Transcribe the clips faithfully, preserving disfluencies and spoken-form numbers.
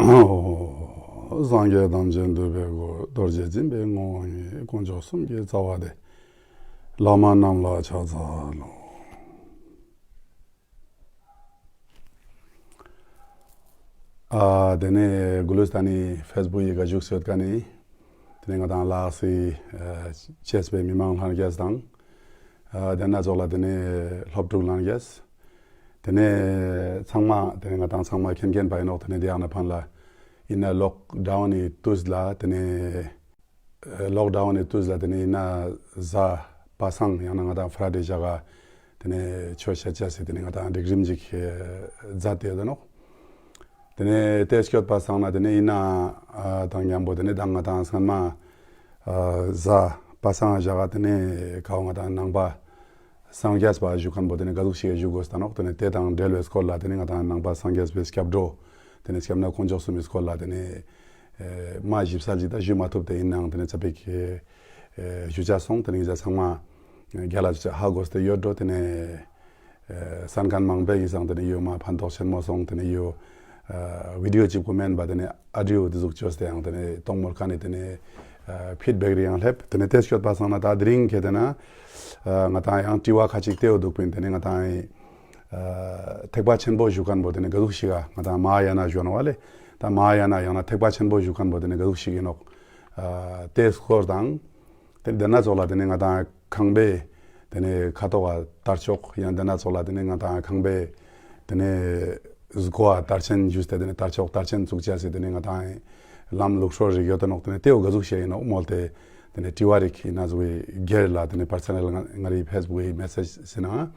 སངས་རྒྱས་ཐམས་ཅད་འདུས་པའི་སྐུ། རྡོ་རྗེ་འཛིན་པའི་ངོ་བོ་ཉིད། དཀོན་མཆོག་གསུམ་གྱི་རྩ་བ་སྟེ། བླ་མ་རྣམས་ལ་ཕྱག་འཚལ་ལོ། ཨ་དེ་ནས་གུ་ལུ་སྟན་ནི་ཕེས་བུག་གི་ག་བཞུགས་ཡོད་ཁན་ནི་དེ་ནས་ང་དང་ལ་དྭགས་སི་ཨ་གཅེས་པའི་མི་མང་ལྷན་རྒྱས་དང་། ཨ་དེ་ན་ཙོགས་ལ་དེ་ནས་སློབ་ཕྲུག་ལྷན་རྒྱས། དེ་ནས་ཚང་མ་དེ་ནས་ང་དང་ཚང་མ་མཁྱེན་མཁྱེན་པ་ཡིན་ནོག་དེ་ནས་དེ་ཡང་ན་ཕན་ལ་ཡིན་ན་ལོག་ཌའུན་ནི་དུས་ལ་དེ་ནས་ལོག་ཌའུན་ནི་དུས་ལ་དེ་ནས་ཡིན་ན་གཟའ་པ་སངས་ཡང་ན་ང་དང་ཕ་ར་ཌེ་ཞག་ག་དེ་ནས་ཆོས་བཤད་ཅེས་སི་དེ་ནས་ང་དང་སྒྲིག་རིམ་ཅིག་མཛད་དེ་ཡོད་ནོག་དེ་ནས་དེ་སྐྱོད་པ་སང་ན་དེ་ནས་ཡིན་ན་ཨ་དང་མཉམ་པོ་དེ་ནས་དང་ང་དང་སྔན་མ་ཨ་གཟའ་པ་སངས་ཞག་ག་དེ་ནས་ཀ་བོ་ང་དང་ནང་པ་སངས་རྒྱས་པ་བཞུགས་མཁན་པོ་དེ་ནས་ག་ཟུག་ཞིག་བཞུགས་དགོས་ད་ནོག་དེ་ནས་དེ་དང་འབྲེལ་བའི་སྐོར་ལ་དེ་ནས་ང་དང་ནང་པ་སངས་རྒྱས་པའི་སྐྱབས་འགྲོ་དེ་ནས་སྐྱབས་གནས་དཀོན་མཆོག་གསུམ་མི་སྐོར་ལ་དེ་ནས་ཨེ་མ་ཞིབ་གསལ་ཅིག་ད་ཞུ་མ་ཐུབ་དེ་ཡིན་ནའང་དེ་ནས་ཙ་པིག་ཨེ་ཞུ་ཆ་སོང་དེ་ནས་ང་དང་ཚང་མ་རྒྱལ་ལ་ཞུ་ཆ་ཧ་གོ་སྟེ་ཡོད་འགྲོ་དེ་ནས་ཨེ་གསན་མཁན་མང་པོ་ཡིན་སང་དེ་ནས་ཡོད་མ་ཕན་ཐོགས་ཆེན་མོ་སོང་དེ་ནས་ཡོད་ཨ་བི་ཌི་ཡོ་ཅིག་པོ་མེན་པ་དེ་ནས་ཨ་ཌི་ཡོ་དེ་ཟུག་བཅོས་ཏེ་ཡང་དེ་ནས་གཏོང་མོལ་ཁན་ནི་དེ་ནས་ཨ་ཕིཌ་བེག་རེ་ཡང་སླེབས། དེ་ནས་དེ་སྐྱོད་པ་སང་ན་ད་དེ་རིང་ཁེ་དེ་ན་ཨ་ང་དང་ཡང་དྲི་བ་ཁ་ཅིག་དེ་བོ་འདུག་པིན། དེ་ནས་ང་དང་ཨ་ཐེག་པ་ཆེན་པོ་ཞུ་མཁན་པོ་དེ་ནས་ག་ཟུག་ཞིག་ག་ང་དང་མ་ཧཱ་ཡ་ན་ཞུ་ནོག་པ་ལེ། ད་མ་ཧཱ་ཡ་ན་ཡང་ན་ཐེག་པ་ཆེན་པོ་ཞུ་མཁན་པོ་དེ་ནས་ག་ཟུག་ཞིག་ཡིན་ནོག་ཨ་དེ་སྐོར་དང་། དེ་དེ་ན་ཙོགས་ལ་དེ་ནས་ང་དང་ཁང་པའི་དེ་ནས་ཁ་ཐོག་ག་དར་ལྕོག་ཡང་དེ་ན་ཙོགས་ལ་དེ་ནས་ང་དང་ཁང་པའི་དེ་ནས་སྒོ་ག་དར་ཆེན་ཞུས་ཏེ་དེ་ནས་དར་ལྕོག་དར་ཆེན་བཙུགས་ཅེས་སི་དེ་ནས་ང་དང་ལམ་ལུགས་སྲོལ་རིག་ཡོད་དེ་ནོག་དེ་ནས་དེ་བོ་ག་ཟུག་ཞིག་ཡིན་ནོག་མོལ་ཏེ་དེ་ནས་དྲི་བ་རིག་ཡིན་ན་ཟུག་གི་སྒེར་ལ་དེ་ནས་པར་སོ་ནལ་ང་རི་ཕེས་བུག་གི་མེ་སེཇ་སི་ནང་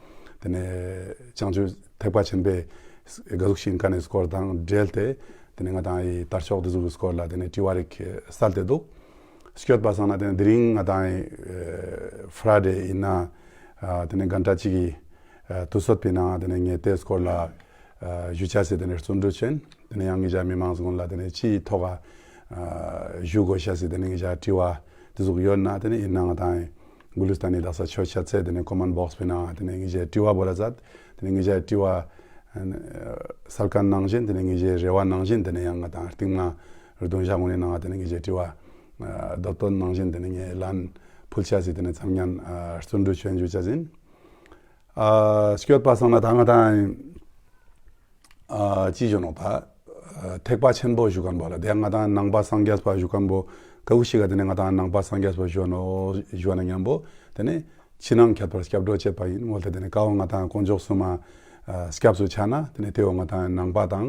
དེ་ནས་བྱང་ཆུབ་ཐེག་པ་ཆེན་པོའི་ག་ཟུག་ཞིག་ཡིན་ཁན་ནི་སྐོར་དང་འབྲེལ་ཏེ་དེ་ནས་ང་དང་ཡི་དར་ལྕོག་དེ་ཟུག་གི་སྐོར་ལ་དེ་ནས་དྲི་བ་རིག་སལ་ཏེ་འདུག་སྐྱོད་པ་སང་ན་དེ་ནས་དེ་རིང་ང་དང་ཨེ་ཕ་ར་ཌེ་ཡིན་ན་ཨ་དེ་ནས་གན་ཊ་གཅིག་གི་ཨ་དུས་ཚོད་པའི་ནང་དེ་ནས་ངས་དེ་སྐོར་ལ་ཨ་ཞུ་ཆ་སི་དེ་ནས་རྩོན་འགྲུས་ཆེན། དེ་ནས་ཡང་ངེད་ཅག་མི་མང་ཚོ་ཀུན་ལ་དེ་ནས་ཅིའི་ཐོག་ག་ཨ་ཞུ་དགོས་ཤ་སི་དེ་ནས་ངེད་ཅག་དྲི་བ་དེ་ཟུག་ཡོད་ན་དེ་ནས་ཡིན་ན་ང་དང་གུ་ལུ་སྟན་ནི་དག་ས་ཆོས་ཆ་ཚེ་དེ་ནས་ཀོ་མེན་ཊ་བོགས་པའི་ནང་དེ་ནས་ངེད་ཅག་དྲི་བ་བོ་ར་མཛད། དེ་ནས་ངེད་ཅག་དྲི་བ་སལ་ཁན་ནང་བཞིན་དེ་ནས་ངེད་ཅག་རེ་བ་ནང་བཞིན་དེ་ནས་ཡང་ང་དང་རྟིང་མ་རྡུན་ཞག་གུན་ནི་ནང་དེ་ནས་ངེད་ཅག་དྲི་བ་ཨ་འདོད་དོན་ནང་བཞིན་དེ་ནས་ངས་ལན་ཕུལ་ཆ་སི་དེ་ནས་ཚང་ཉན་ཨ་རྩོན་འགྲུས་ཆེན་ཞུ་ཆ་ཡིན། ཨ་སྐྱོད་པ་སང་ན་ད་ང་དང་ཨ་ཅི་ཞུ་ནོག་ད་ཨ་ཐེག་པ་ཆེན་པོ་ཞུ་མཁན་པོ་ལ་དེ་ང་དང་ནང་པ་སངས་རྒྱས་པ་ཞུ་མཁན་པོ་ག་བོ་ཞིག་ག་དེ་ནས་ང་དང་ནང་པ་སངས་རྒྱས་པ་ཞུ་ནོག་ཞུ་ན་མཉམ་པོ་དེ་ནས་ཕྱི་ནང་ཁྱད་པར་སྐྱབས་འགྲོ་བྱེད་པ་ཡིན་མོལ་ཏེ་དེ་ནས་ཀ་བོ་ང་དང་དཀོན་མཆོག་གསུམ་མ་ཨ་སྐྱབས་སུ་ཆ་ན་དེ་ནས་དེ་བོ་ང་དང་ནང་པ་དང་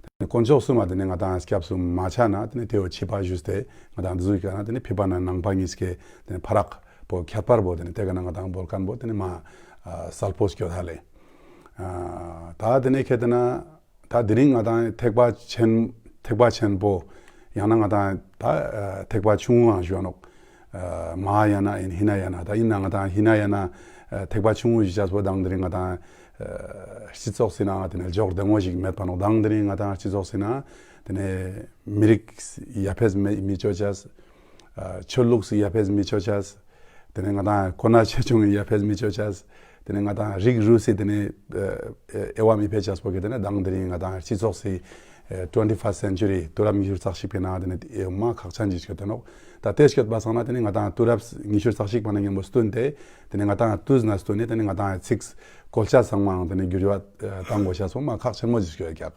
དེ་ནས་དཀོན་མཆོག་གསུམ་མ་དེ་ནས་ང་དང་སྐྱབས་སུ་མ་ཆ་ན་དེ་ནས་དེ་བོ་ཕྱི་པ་ཞུས་ཏེ་ང་དང་འདི་ཟུག་ག་ན་དེ་ནས་ཕྱི་པ་ན་ནང་པ་གཉིས་ཀའི་དེ་ནས་ཕ་རག་པོ་ཁྱད་པར་པོ་དེ་ནས་དེ་ག་ན་ང་དང་བོར་མཁན་པོ་དེ་ནས་མ་ཨ་གསལ་པོ་སྐྱོད་ཧ་ལེ། ཨ་ད་དེ་ནས་ཁེ་དེ་ན་ད་དེ་རིང་ང་དང་ཐེག་པ་ཆེན་ཐེག་པ་ཆེན་པོ་ཡང་ན་ང་དང་ད་ཨ་ཐེག་པ་ཆུང་ངུའང་ཞུ་ནོག་ཨ་མ་ཧཱ་ཡ་ན་ཡིན་ཧི་ན་ཡ་ན་ད་ཡིན་ན་ང་དང་ཧི་ན་ཡ་ན་ཨ་ཐེག་པ་ཆུང་ངུ་ཞུ་ཆ་སོ་དང་དེ་རིང་ང་དང་ཨ་སྤྱི་ཚོགས་སི་ནང་དེ་ནས་འཇོག་བདེ་མོ་ཞིག་མེད་པ་ནོག་དང་དེ་རིང་ང་དང་སྤྱི་ཚོགས་སི་ནང་དེ་ནས་མི་རིགས་ཡ་ཕེས་མི་མི་ཆོ་ཆ་ཨ་ཆོས་ལུགས་སི་ཡ་ཕེས་མི་ཆོ་ཆ། དེ་ནས་ང་དང་ཁོ་ན་ཆེ་ཆུང་ཡ་ཕེས་མི་ཆོ་ཆ། དེ་ནས་ང་དང་རིགས་རུས་སི་དེ་ནས་ཨེ་ཨེ་བ་མི་ཕེ་ཆ་སོ་གི་དེ་ནས་དང་དེ་རིང་ང་དང་སྤྱི་ཚོགས་སི་ཨེ་ཊུ་ཝེན་ཊི་ཕར་སི་སེན་ཅུ་རི་དུས་རབས་ཉི་ཤུ་རྩ་གཅིག་པའི་ནང་དེ་ནས་ཨེ་མ་ཁག་ཅན་ཅིག་སྐྱོད་དེ་ནོག་ད་དེ་སྐྱོད་པ་སང་ན་དེ་ནས་ང་དང་དུས་རབས་ཉི་ཤུ་རྩ་གཅིག་པ་ན་མཉམ་པོ་བསྟུན་ཏེ་དེ་ནས་ང་དང་དུས་ན་བསྟུན་ནས་དེ་ནས་ང་དང་ཚིག་བཀོལ་ཆ་ཚང་མའང་དེ་ནས་འགྱུར་བ་ཨེ་བཏང་དགོས་ཤ་སོ་མ་ཁག་ཆེན་མོ་ཅིག་སྐྱོད་ཀྱག་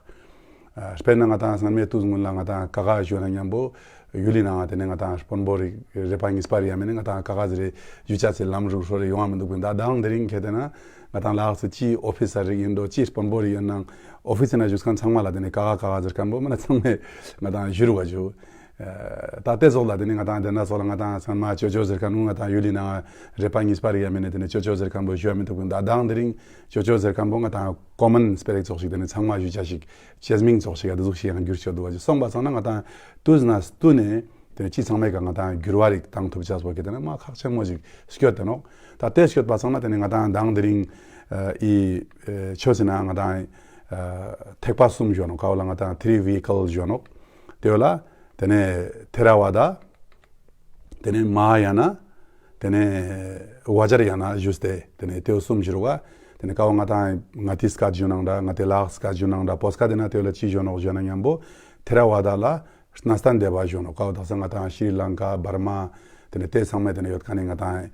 ཨ་དཔེར་ན་ང་དང་སྔན་མའི་དུས་སྔོན་ལ་ང་དང་ཀ་ཁ་ཞུ་ན་མཉམ་པོ་ཡུལ་ལི་ནང་དེ་ནས་ང་དང་དཔོན་པོ་རིགས་རེ་པ་གཉིས་པ་རིགས་ཡ་མེད་ནས་ང་དང་ཀ་ཁ་ཟེར་རེ་ཞུ་ཆ་སི་ལམ་རུག་ཧྲོ་རེ་ཡོང་བ་མི་འདུག་པིན། ད་དང་དེ་རིང་ཁེ་དེ་ན་ང་དང་ལ་དྭགས་སི་ཅི་ཨོ་ཕི་སར་རིགས་ཡིན་འགྲོ་ཅི་དཔོན་པོ་རིགས་ཡིན་ནང་ཨོ་ཕི་སི་ན་ཞུགས་མཁན་ཚང་མ་ལ་དེ་ནས་ཀ་ཁ་ཀ་ཁ་ཟེར་མཁན་པོ་མ་ན་ཚང་མས་ང་དང་ཞུ་རུ་བ་ཞུ། ཨ་ད་དེ་ཙོགས་ལ་དེ་ནས་ང་དང་དེ་ན་ཙོགས་ལ་ང་དང་ཚང་མ་ཅོ་ཅོ་ཟེར་མཁན་པོ་ང་དང་ཡུལ་ལི་ནང་རེ་པ་གཉིས་པ་རིགས་ཡ་མེད་ནས་དེ་ནས་ཅོ་ཅོ་ཟེར་མཁན་པོ་ཞུ་བ་མི་འདུག་པིན། ད་དང་དེ་རིང་ཅོ་ཅོ་ཟེར་མཁན་པོ་ང་དང་ཀོ་མན་སྤེ་ར་ཙོགས་ཤིག་དེ་ནས་ཚང་མ་ཞུ་ཆ་ཞིག་ཅེས་མིང་ཙོགས་ཤིག་ཡ་དེ་ཟུག་ཤིག་ཡང་འགྱུར་ཆོག་འདུག་བ་ཞིག་སོང་བ་སང་ན་ང་དང་དུས་ན་བསྟུན་ནས་དེ་ནས་ཅི་ཚང་མའི་ཀ་ང་དང་འགྱུར་བ་རིགས་བཏང་ཐུབ་ཆ་སོ་གི་དེ་ནས་མ་ཁག་ཆེན་མོ་ཞིག་སྐྱོད་དེ་ནོག་ད་དེ་སྐྱོད་པ་སང་ན་དེ་ནས་ང་དང་དང་དེ་རིང་ཨ་ཨི་ཨ་ཆོས་སི་ནང་ང་དང་ཨ་ཐེག་པ་གསུམ་ཞུ་ནོག་ཀ་བོ་ལ་ང་དང་ཐི་རི་ཝི་ཧི་ཀལ་ཞུ་ནོག་དེ་བོ་ལ་དེ་ནས་ཐེ་ར་ཝ་ད། དེ་ནས་མ་ཧཱ་ཡ་ན། དེ་ནས་བཛྲ་ཡ་ན་ཞུས་ཏེ་དེ་ནས་དེ་བོ་གསུམ་ཞུ་རུ་བ། དེ་ནས་ཀ་བོ་ང་དང་ང་ཏི་སྐད་ཞུ་ནང་འདྲ་ང་ཏི་ལ་དྭགས་སྐད་ཞུ་ནང་འདྲ་བོད་སྐད་དེ་ན་དེ་བོ་ལ་ཅི་ཞུ་ནོག་ཞུ་ན་མཉམ་པོ་ ཐེ་ར་ཝ་ད་ལ་ནས་ཏན་དེ་བ་ཞུ་ནོག། ཀའོ་དག་ས་ང་ཏང་ཤྲི་ལང་ཀ་བར་མ་དེ་ནེ་དེ་ཚང་མ་དེ་ནེ་ཡོད་ཁན་ནི་ང་ཏང་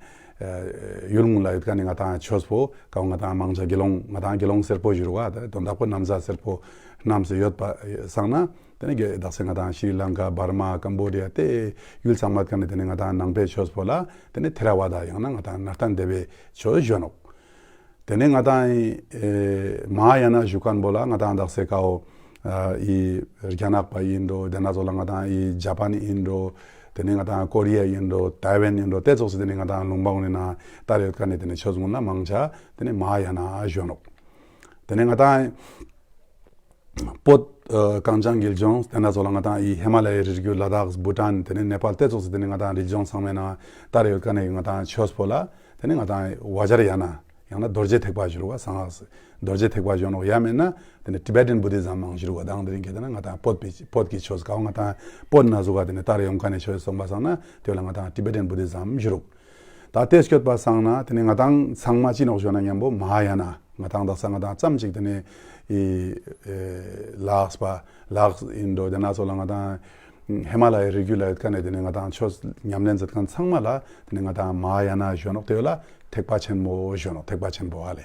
ཡུལ་ངུན་ལ་ཡོད་ཁན་ནི་ང་ཏང་ཆོས་པོ་ཀའོ་ང་ཏང་མང་ཆེ་དགེ་སློང་ང་ཏང་དགེ་སློང་སེར་པོ་ཞུ་རུ་བ་དོན་དག་པོ་ནམ་ཟ་སེར་པོ་རྣམས་སུ་ཡོད་པ་སང་ན་དེ་ནེ་དག་ས་ང་ཏང་ཤྲི་ལང་ཀ་བར་མ་ཀམ་བོ་ཌི་ཡ་དེ་ཡུལ་ཚང་མ་ཀ་ནེ་དེ་ནེ་ང་ཏང་ནང་པའི་ཆོས་པོ་ལ་དེ་ནེ་ཐེ་ར་ཝ་ད་ཡང་ན་ང་ཏང་ནས་ཏན་དེ་བའི་ཆོས་ཞུ་ནོག། དེ་ནེ་ང་ཏང་ཨེ་མ་ཧཱ་ཡ་ན་ཞུ་ཁན་བོ་ལ་ང་ཏང་དག་ས་ཀའོ་ཨི་རྒྱ་ནག་པ་ཨིན་འགྲོ། དེ་ནེ་ཙོགས་ལ་ང་ཏང་ཨི་ཇ་པན་ཨིན་འགྲོ། དེ་ནེ་ང་ཏང་ཀོ་རི་ཡ་ཨིན་འགྲོ། ཏའེ་ཝན་ཨིན་འགྲོ། དེ་ཙོགས་སི་དེ་ནེ་ང་ཏང་ལུང་པ་གུན་ནི་ནང་ང་དར་ཡོད་ཁན་ནི་དེ་ནེ་ཆོས་གུན་ལ་མང་ཆེ་དེ་ནེ་མ་ཧཱ་ཡ་ན་ཞུ་ནོག། དེ་ནེ་ང་ཏང་བོད་ཨ་གངས་ལྗོངས་དེ་ནེ་ཙོགས་ལ་ང་ཏང་ཨི་ཧི་མ་ལ་ཡའི་རི་རྒྱུད་ལ་དྭགས་བྷུ་ཊན་དེ་ནེ་ནེ་པཱལ་དེ་ཙོགས་སི་དེ་ནེ་ང་ཏང་རི་ལྗོངས་ཚང་མའི་ནང་ང་དར་ཡོད་ཁན་ནི་ང་ཏང་ཆོས་པོ་ལ་དེ་ནེ་ང་ཏང་བཛྲ་ཡ་ན་ཡང་ན་རྡོ་རྗེ་ཐེག་པ་ཞུ་རུ་བ་སང་རྡོ་རྗེ་ཐེག་པ་ཞུ་ནོག། ཡང་མེན་ན་དེ་ནེ་ཊི་བེ་ཊན་བུ་དྷི་ཛམ་མང་ཞུ་རུ་བ་དང་དེ་རིང་ཁེ་དེ་ནེ་ང་ཏང་བོད་པའི་བོད་ཀྱི་ཆོས་ཀའོ་ང་ཏང་བོད་ནེ་ཟུག་ག་དེ་ནེ་དར་ཡོང་ཁན་ནི་ཆོས་སོང་པ་སང་ན་དེ་ལ་ང་ཏང་ཊི་བེ་ཊན་བུ་དྷི་ཛམ་ཞུ་རུ། ད་དེ་སྐྱོད་པ་སང་ན་དེ་ནེ་ང་ཏང་ཚང་མ་ཅི་ནོག་ཞུ་ན་ཉམ་པོ་མ་ཧཱ་ཡ་ན་ང་ཏང་དག་ས་ང་ཏང་ཙམ་ཅིག་དེ་ནེ་ཨི་ཨེ་ལ་དྭགས་པ་ལ་དྭགས་ཨིན་འགྲོ། དེ་ནེ་ཙོགས་ལ་ང་ཏང་ཧི་མ་ལ་ཡའི་རི་རྒྱུད་ལ་ཡོད་ཁན་ནི་དེ་ནེ་ང་ཏང་ཆོས་ཉམས་ལེན་མཛད་ཁན་ཚང་མ་ལ་དེ་ནེ་ང་ཏང་མ་ཧཱ་ཡ་ན་ཞུ་ནོག། དེ་ལ་ཐེག་པ་ཆེན་པོ་ཞུ་ནོག། ཐེག་པ་ཆེན་པོ་ཧ་ལེ།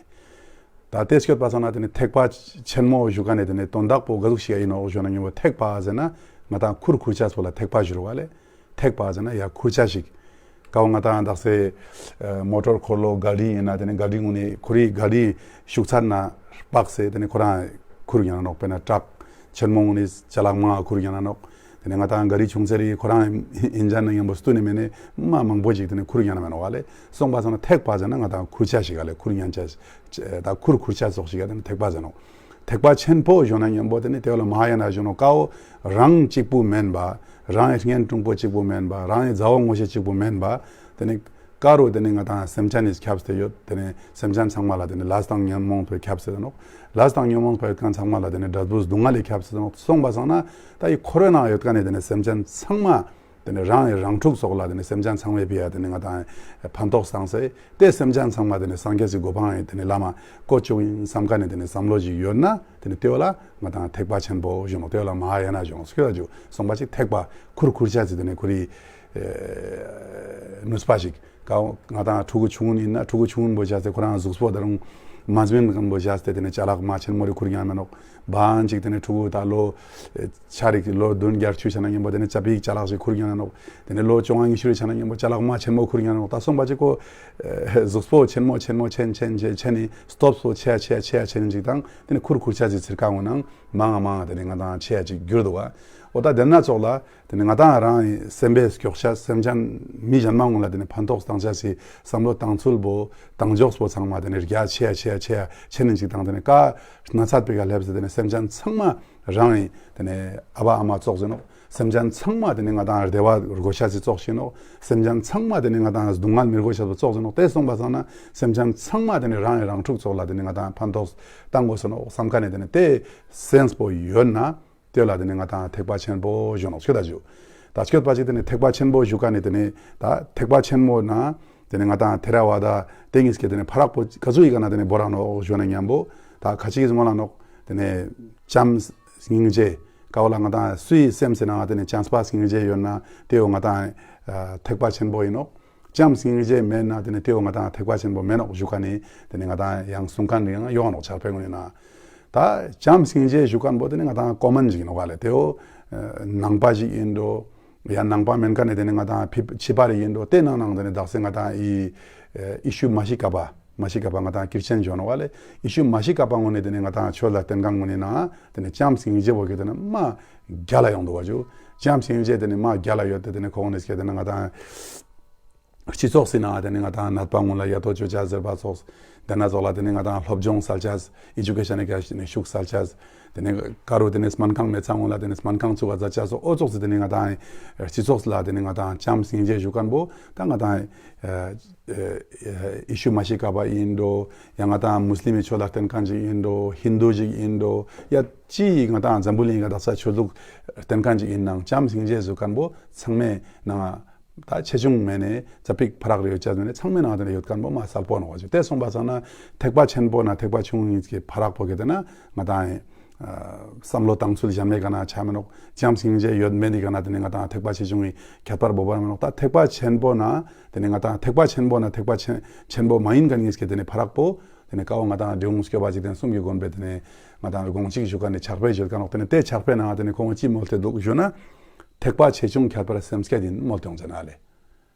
ད་དེ་སྐྱོད་པ་སང་ན་དེ་ནེ་ཐེག་པ་ཆེན་མོ་ཞུ་ཁན་ནི་དེ་ནེ་དོན་དག་པོ་ག་ཟུག་ཞིག་ཨིན་ནོག་ཞུ་ན་ཉམ་པོ་ཐེག་པ་ཟེར་ན་ང་ཏང་ཁུར་ཁུར་ཆ་སོགས་ལ་ཐེག་པ་ཞུ་རུ་བ་ལེ། ཐེག་པ་ཟེར་ན་ཡ་ཁུར་ཆ་ཞིག། ཀའོ་ང་ཏང་དག་ས་མོ་ཊོར་འཁོར་ལོ་ག་རི་ཨིན་ན་དེ་ནེ་ག་རི་གུན་ནི་ཁོ་རི་ག་རི་ཤུགས་ཚད་ནེ་སྤགས་སེ་དེ་ནེ་ཁོ་རང་ཁུར་ཉན་ན་ནོག། དཔེར་ན་ཊྲག་ཆེན་མོ་གུན་ནི་ཅ་ལག་མང་ཁུར་ཉན་ན་ནོག། དེ་ནེ་ང་ཏང་ག་རི་ཆུང་ཙེ་རི་ཁོ་རང་ཨིན་ཇན་ནང་ཉམ་པོ་སྟུན་ནི་མེད་ནི་མ་མང་པོ་ཞིག་དེ་ནེ་ཁུར་ཉན་ན་མེད་ནོག་བ་ལེ། སོང་པ་སང་ན་ཐེག་པ་ཟེར་ན་ང་ཏང་ཁུར་ཆ་ཞིག་ག་ལེ། ཁུར་ཉན་ཆ་ད་ཁུར་ཁུར་ཆ་སོགས་ཤིག་ཡ་དེ་ནེ་ཐེག་པ་ཟེར་ནོག། ཐེག་པ་ཆེན་པོ་ཞུ་ན་ཉམ་པོ་དེ་ནེ་དེ་ལ་མ་ཧཱ་ཡ་ན་ཞུ་ནོག། ཀའོ་རང་གཅིག་པུ་མེན་པ། རང་ངི་གཉེན་དྲུང་པོ་གཅིག་པུ་མེན་པ། རང་ངི་མཛའ་བོ་ངོ་ཤེས་གཅིག་པུ་མེན་པ། དེ་ནེ་ཀ་རུ་དེ་ནེ་ང་ཏང་སེམས་ཅན་ནི་ཁྱབ་སྟེ་ཡོད། དེ་ནེ་སེམས་ཅན་ཚང་མ་ལ་དེ་ནེ་ལས་དང་ཉོན་མོངས་པའི་ཁྱབ་སྟེ་ནོག། ལས་དང་ཉོན་མོངས་པ་ཡོད་ཁན་ཚང་མ་ལ་དེ་ནེ་འབྲས་བུ་སྡུག་བསྔལ་ལི་ཁྱབ་སྟེ་ནོག། སོང་པ་སང་ན་ད་ཡི་འཁོར་བའི་ནང་ཡོད་ཁན་ནི་དེ་ནེ་སེམས་ཅན་ཚང་མ་དེ་ནེ་རང་ངི་རང་ཕྲུག་སོགས་ལ་དེ་ནེ་སེམས་ཅན་ཚང་མའི་ཕི་ཡ་དེ་ནེ་ང་ཏང་ཕན་ཐོགས་བཏང་སེ་དེ་སེམས་ཅན་ཚང་མ་དེ་ནེ་སངས་རྒྱས་སི་གོ་འཕང་ངི་དེ་ནེ་ལམ་མ་བཀོད་ཅུག་ཨིན་སམ་ཁན་ནི་དེ་ནེ་སམ་བློ་ཞིག་ཡོད་ན་དེ་ནེ་དེ་བོ་ལ་ང་ཏང་ཐེག་པ་ཆེན་པོ་ཞུ་ནོག། དེ་བོ་ལ་མ་ཧཱ་ཡ་ན་ཞུ་ནོག། སོང་པ་ཅིག་ཐེག་པ་ཁུར་ཁུར་ཆ་ཅེས་དེ་ནེ་ཁོ་རི་ཨེ་ནུས་པ་ཞིག། ཀའོ་ང་ཏང་ཕྲུ་གུ་ཆུང་ངུན་ཨིན་ན་ཕྲུ་གུ་ཆུང་ངུན་པོ་ཆ་སྟེ་ཁོ་རང་གཟུགས་པོ་ད་རུང་མ་སྨིན་ཁན་པོ་ཆ་སྟེ་དེ་ནེ་ཅ་ལག་མ་ཆེན་མོ་རི་ཁུར་ཉན་ན་མེད་ནོག། བང་ཅིག་དེ་ནེ་ཕྲུ་གུ་ད་ལོ་ཆ་རིག་ལོ་བདུན་བརྒྱད་ཅུ་ཆ་ན་ཉམ་པོ་དེ་ནེ་ཅ་པིག་ཅ་ལག་ཞིག་ཁུར་ཉན་ན་ནོག། དེ་ནེ་ལོ་བཅོ་ལྔ་ཉི་ཤུ་རི་ཆ་ན་ཉམ་པོ་ཅ་ལག་མ་ཆེན་མོ་ཁུར་ཉན་ན་ནོག། ད་སོང་པ་ཅིག་ཁོ་གཟུགས་པོ་ཆེན་མོ་ཆེན་མོ་ཆེན་ཆེན་ཆེན་ཆེན་ནི་སྟོབས་པོ་ཆེ་ཆེ་ཆེ་ཆེན་ཅིག་དང་དེ་ནེ་ཁུར་ཁུར་ཆ་ཅེས་ཚིར་ཀ་འོ་ནང་མང་ང་མང་ང་དེ་ནེ་ང་ཏང་ཆེ་ཅིག་གྱུར་འདུག་བ། འོ་ད་དེ་ནེ་ཙོགས་ལ་དེ་ནེ་ང་ཏང་རང་ངི་སེམས་པའི་སྐྱོག་ཆ་སེམས་ཅན་མི་གཞན་མ་གུན་ལ་དེ་ནེ་ཕན་ཐོགས་བཏང་ཆ་སི་སམ་བློ་བཏང་ཚུལ་བོ་བཏང་ཕྱོགས་པོ་ཚང་མ་དེ་ནེ་རྒྱ་ཆེ་ཆེ་ཆེ་ཆེ་ནི་ཅིག་དང་དེ་ནེ་ཀ་ན་ཚད་པའི་ཀ་སླེབས་སེ་དེ་ནེ་སེམས་ཅན་ཚང་མ་རང་ངི་དེ་ནེ་ཨ་བ་ཨ་མ་ཙོགས་ཨིན་ནོག། སེམས་ཅན་ཚང་མ་དེ་ནེ་ང་ཏང་བདེ་བ་དགོས་ཤེས་སི་ཙོགས་ཤིག་ཨིན་ནོག། སེམས་ཅན་ཚང་མ་དེ་ནེ་ང་ཏང་སྡུག་བསྔལ་མི་དགོས་ཤེས་སི་ཙོགས་ཨིན་ནོག། དེ་སོང་པ་སང་ན་སེམས་ཅན་ཚང་མ་དེ་ནེ་རང་ངི་རང་ཕྲུག་ཙོགས་ལ་དེ་ནེ་ང་ཏང་ཕན་ཐོགས་བཏང་དགོས་ཨིན་ནོག་སམ་ཁན་ནི་དེ་ནེ་དེ་སེམས་པོ་ཡོད་ན། དེ་ལ་དེ་ནེ་ང་ཏང་ཐེག་པ་ཆེན་པོ་ཞུ་ནོག། སྐྱོད་ད་ཞུ། ད་སྐྱོད་པ་ཅིག་དེ་ནེ་ཐེག་པ་ཆེན་པོ་ཞུ་ཁན་ནི་དེ་ནེ་ད་ཐེག་པ་ཆེན་པོ་ན་དེ་ནེ་ང་ཏང་ཐེ་ར་ཝ་ད་དེ་ཉིས་ཀའི་དེ་ནེ་ཕ་རག་པོ་ག་ཟུག་ཨིན་ཀ་ན་དེ་ནེ་བོ་ར་ནོག་ཞུ་ན་ཉམ་པོ་ད་ཁ་ཅིག་གི་སྔོན་ལ་ནོག། དེ་ནེ་བྱམས་སྙིང་རྗེ་ཀ་བོ་ལ་ང་ཏང་སུའི་སེམས་སི་ནང་ང་དེ་ནེ་བྱམས་པ་སྙིང་རྗེ་ཡོད་ན་དེ་བོ་ང་ཏང་ཐེག་པ་ཆེན་པོ་ཨིན་ནོག། བྱམས་སྙིང་རྗེ་མེད་ན་དེ་ནེ་དེ་བོ་ང་ཏང་ཐེག་པ་ཆེན་པོ་མེད་ནོག་ཞུ་ཁན་ནི་དེ་ནེ་ང་ཏང་ཡང་གསུང་ཁན་ནི་ཡང་ཡོང་ནོག་ཕྱག་དཔེ་གུན་ནི་ནང་། ད་བྱམས་སྙིང་རྗེ་ཞུ་ཁན་བོ་དེ་ནེ་ང་ཏང་ཀོ་མན་ཞིག་ཨིན་ནོག་ལེ། དེ་བོ་ནང་པ་ཞིག་ཨིན་འགྲོ། ཡང་ནང་པ་མེན་ཁན་ནི་དེ་ནེ་ང་ཏང་ཕི་ཕྱི་པ་རིག་ཨིན་འགྲོ། དེ་ནང་ནང་དེ་ནེ་དག་ས་ང་ཏང་ཨི་ཨི་ཤུ་མ་ཤི་ཀ་པ་མ་ཤི་ཀ་པ་ང་ཏང་ཁྲིས་ཅན་ཞུ་ནོག་ལེ། ཨི་ཤུ་མ་ཤི་ཀ་པ་གུན་ནི་དེ་ནེ་ང་ཏང་ཆོས་ལ་བསྟེན་ཁན་གུན་ནི་ནང་དེ་ནེ་བྱམས་སྙིང་རྗེ་བོ་གི་དེ་ནེ་མ་རྒྱལ་ལ་ཡོང་འདུག་བ་ཞུ། བྱམས་སྙིང་རྗེ་དེ་ནེ་མ་རྒྱལ་ལ་ཡོད་དེ་དེ་ནེ་ཁོང་གུན་ནི་སྐད་དེ་ནེ་ང་ཏང་སྤྱི་ཚོགས་སི་ནང་དེ་ནེ་ང་ཏང་ནད་པ་གུན་ལ་ཡ་ཏོ་ཅོ་ཅེས་ཟེར་བ་ཙོགས། དེ་ནེ་ཙོགས་ལ་དེ་ནེ་ང་ཏང་སློབ་སྦྱོང་སལ་ཅེས་ཨེ་ཇུ་ཀེ་ཤན་ནི་ཀ་ནེ་ཤུགས་སལ་ཅེས། དེ་ནེ་ཀ་རུ་དེ་ནེ་སྨན་ཁང་མེད་ཙང་གུན་ལ་དེ་ནེ་སྨན་ཁང་ཚུགས་པ་མཛད་ཅེས་སོགས་འོ་ཙོགས་སི་དེ་ནེ་ང་ཏང་སྤྱི་ཚོགས་ལ་དེ་ནེ་ང་ཏང་བྱམས་སྙིང་རྗེ་ཞུ་ཁན་བོ་ད་ང་ཏང་ཨེ་ཨེ་ཨེ་ཨི་ཤུ་མ་ཤི་ཀ་པ་ཨིན་འགྲོ། ཡང་ང་ཏང་མུས་ལིམ་མི་ཆོས་ལ་བསྟེན་ཁན་ཅིག་ཨིན་འགྲོ། ཧིན་དུ་ཅིག་ཨིན་འགྲོ། ཡ་ཅི་ང་ཏང་འཛམ་བུ་གླིང་གི་དག་ས་ཆོས་ལུགས་བསྟེན་ཁན་ཅིག་ཨིན་ནའང་བྱམས་སྙིང་རྗེ་ཞུ་ཁན་བོ་ཚང་མའི་ནང་ད་ཆེ་ཆུང་མེད་ནེ་ཙ་པིག་ཕ་རག་རེ་ཡོད་ཅེས་མེད་ནེ་ཚང་མའི་ནང་དེ་ནེ་ཡོད་ཁན་བོ་མ་གསལ་པོ་ནོག་བ་ཞུ། དེ་སོང་པ་སང་ན་ཐེག་པ་ཆེན་པོ་ན་ཐེག་པ་ཆུང་ངུ་གི་ཕ་རག་པོ་གི་དེ་ན་ང་ཏང་ བསམ་བློ་བཏང་ཚུལ་གཞན་མའི་ཀ་ན་ཆ་མེ་ནོག། བྱམས་སྙིང་རྗེ་ཡོད་མེད་དེ་ཀ་ན་དེ་ནེ་ང་ཏང་ཐེག་པ་ཆེ་ཆུང་གི་ཁྱད་པར་བོ་བ་མེ་ནོག། ད་ཐེག་པ་ཆེན་པོ་ན་དེ་ནེ་ང་ཏང་ཐེག་པ་ཆེན་པོ་ན་ཐེག་པ་ཆེན་ཆེན་པོ་མ་ཡིན་ཁན་གཉིས་ཀའི་དེ་ནེ་ཕ་རག་པོ་དེ་ནེ་ཀ་བོ་ང་ཏང་འབྲི་གུང་སྐྱོབ་པ་ཅིག་དེ་ནེ་གསུམ་གྱི་དགོན་པའི་དེ་ནེ་ང་ཏང་དགོངས་གཅིག་ཞུ་ཁན་ནི་ཕྱག་དཔེ་ཞུ་ཁན་ནོག། དེ་ནེ་དེ་ཕྱག་དཔེ་ནང་དེ་ནེ་ཁོང་ཅི་མོལ་ཏེ་འདུག་ཞུ་ན། ཐེག་པ་ཆེ་ཆུང་ཁྱད་པར་སེམས་བསྐྱེད་ཡིན་མོལ་ཏེ་ཡོང་ཅེ་ན་ལེ།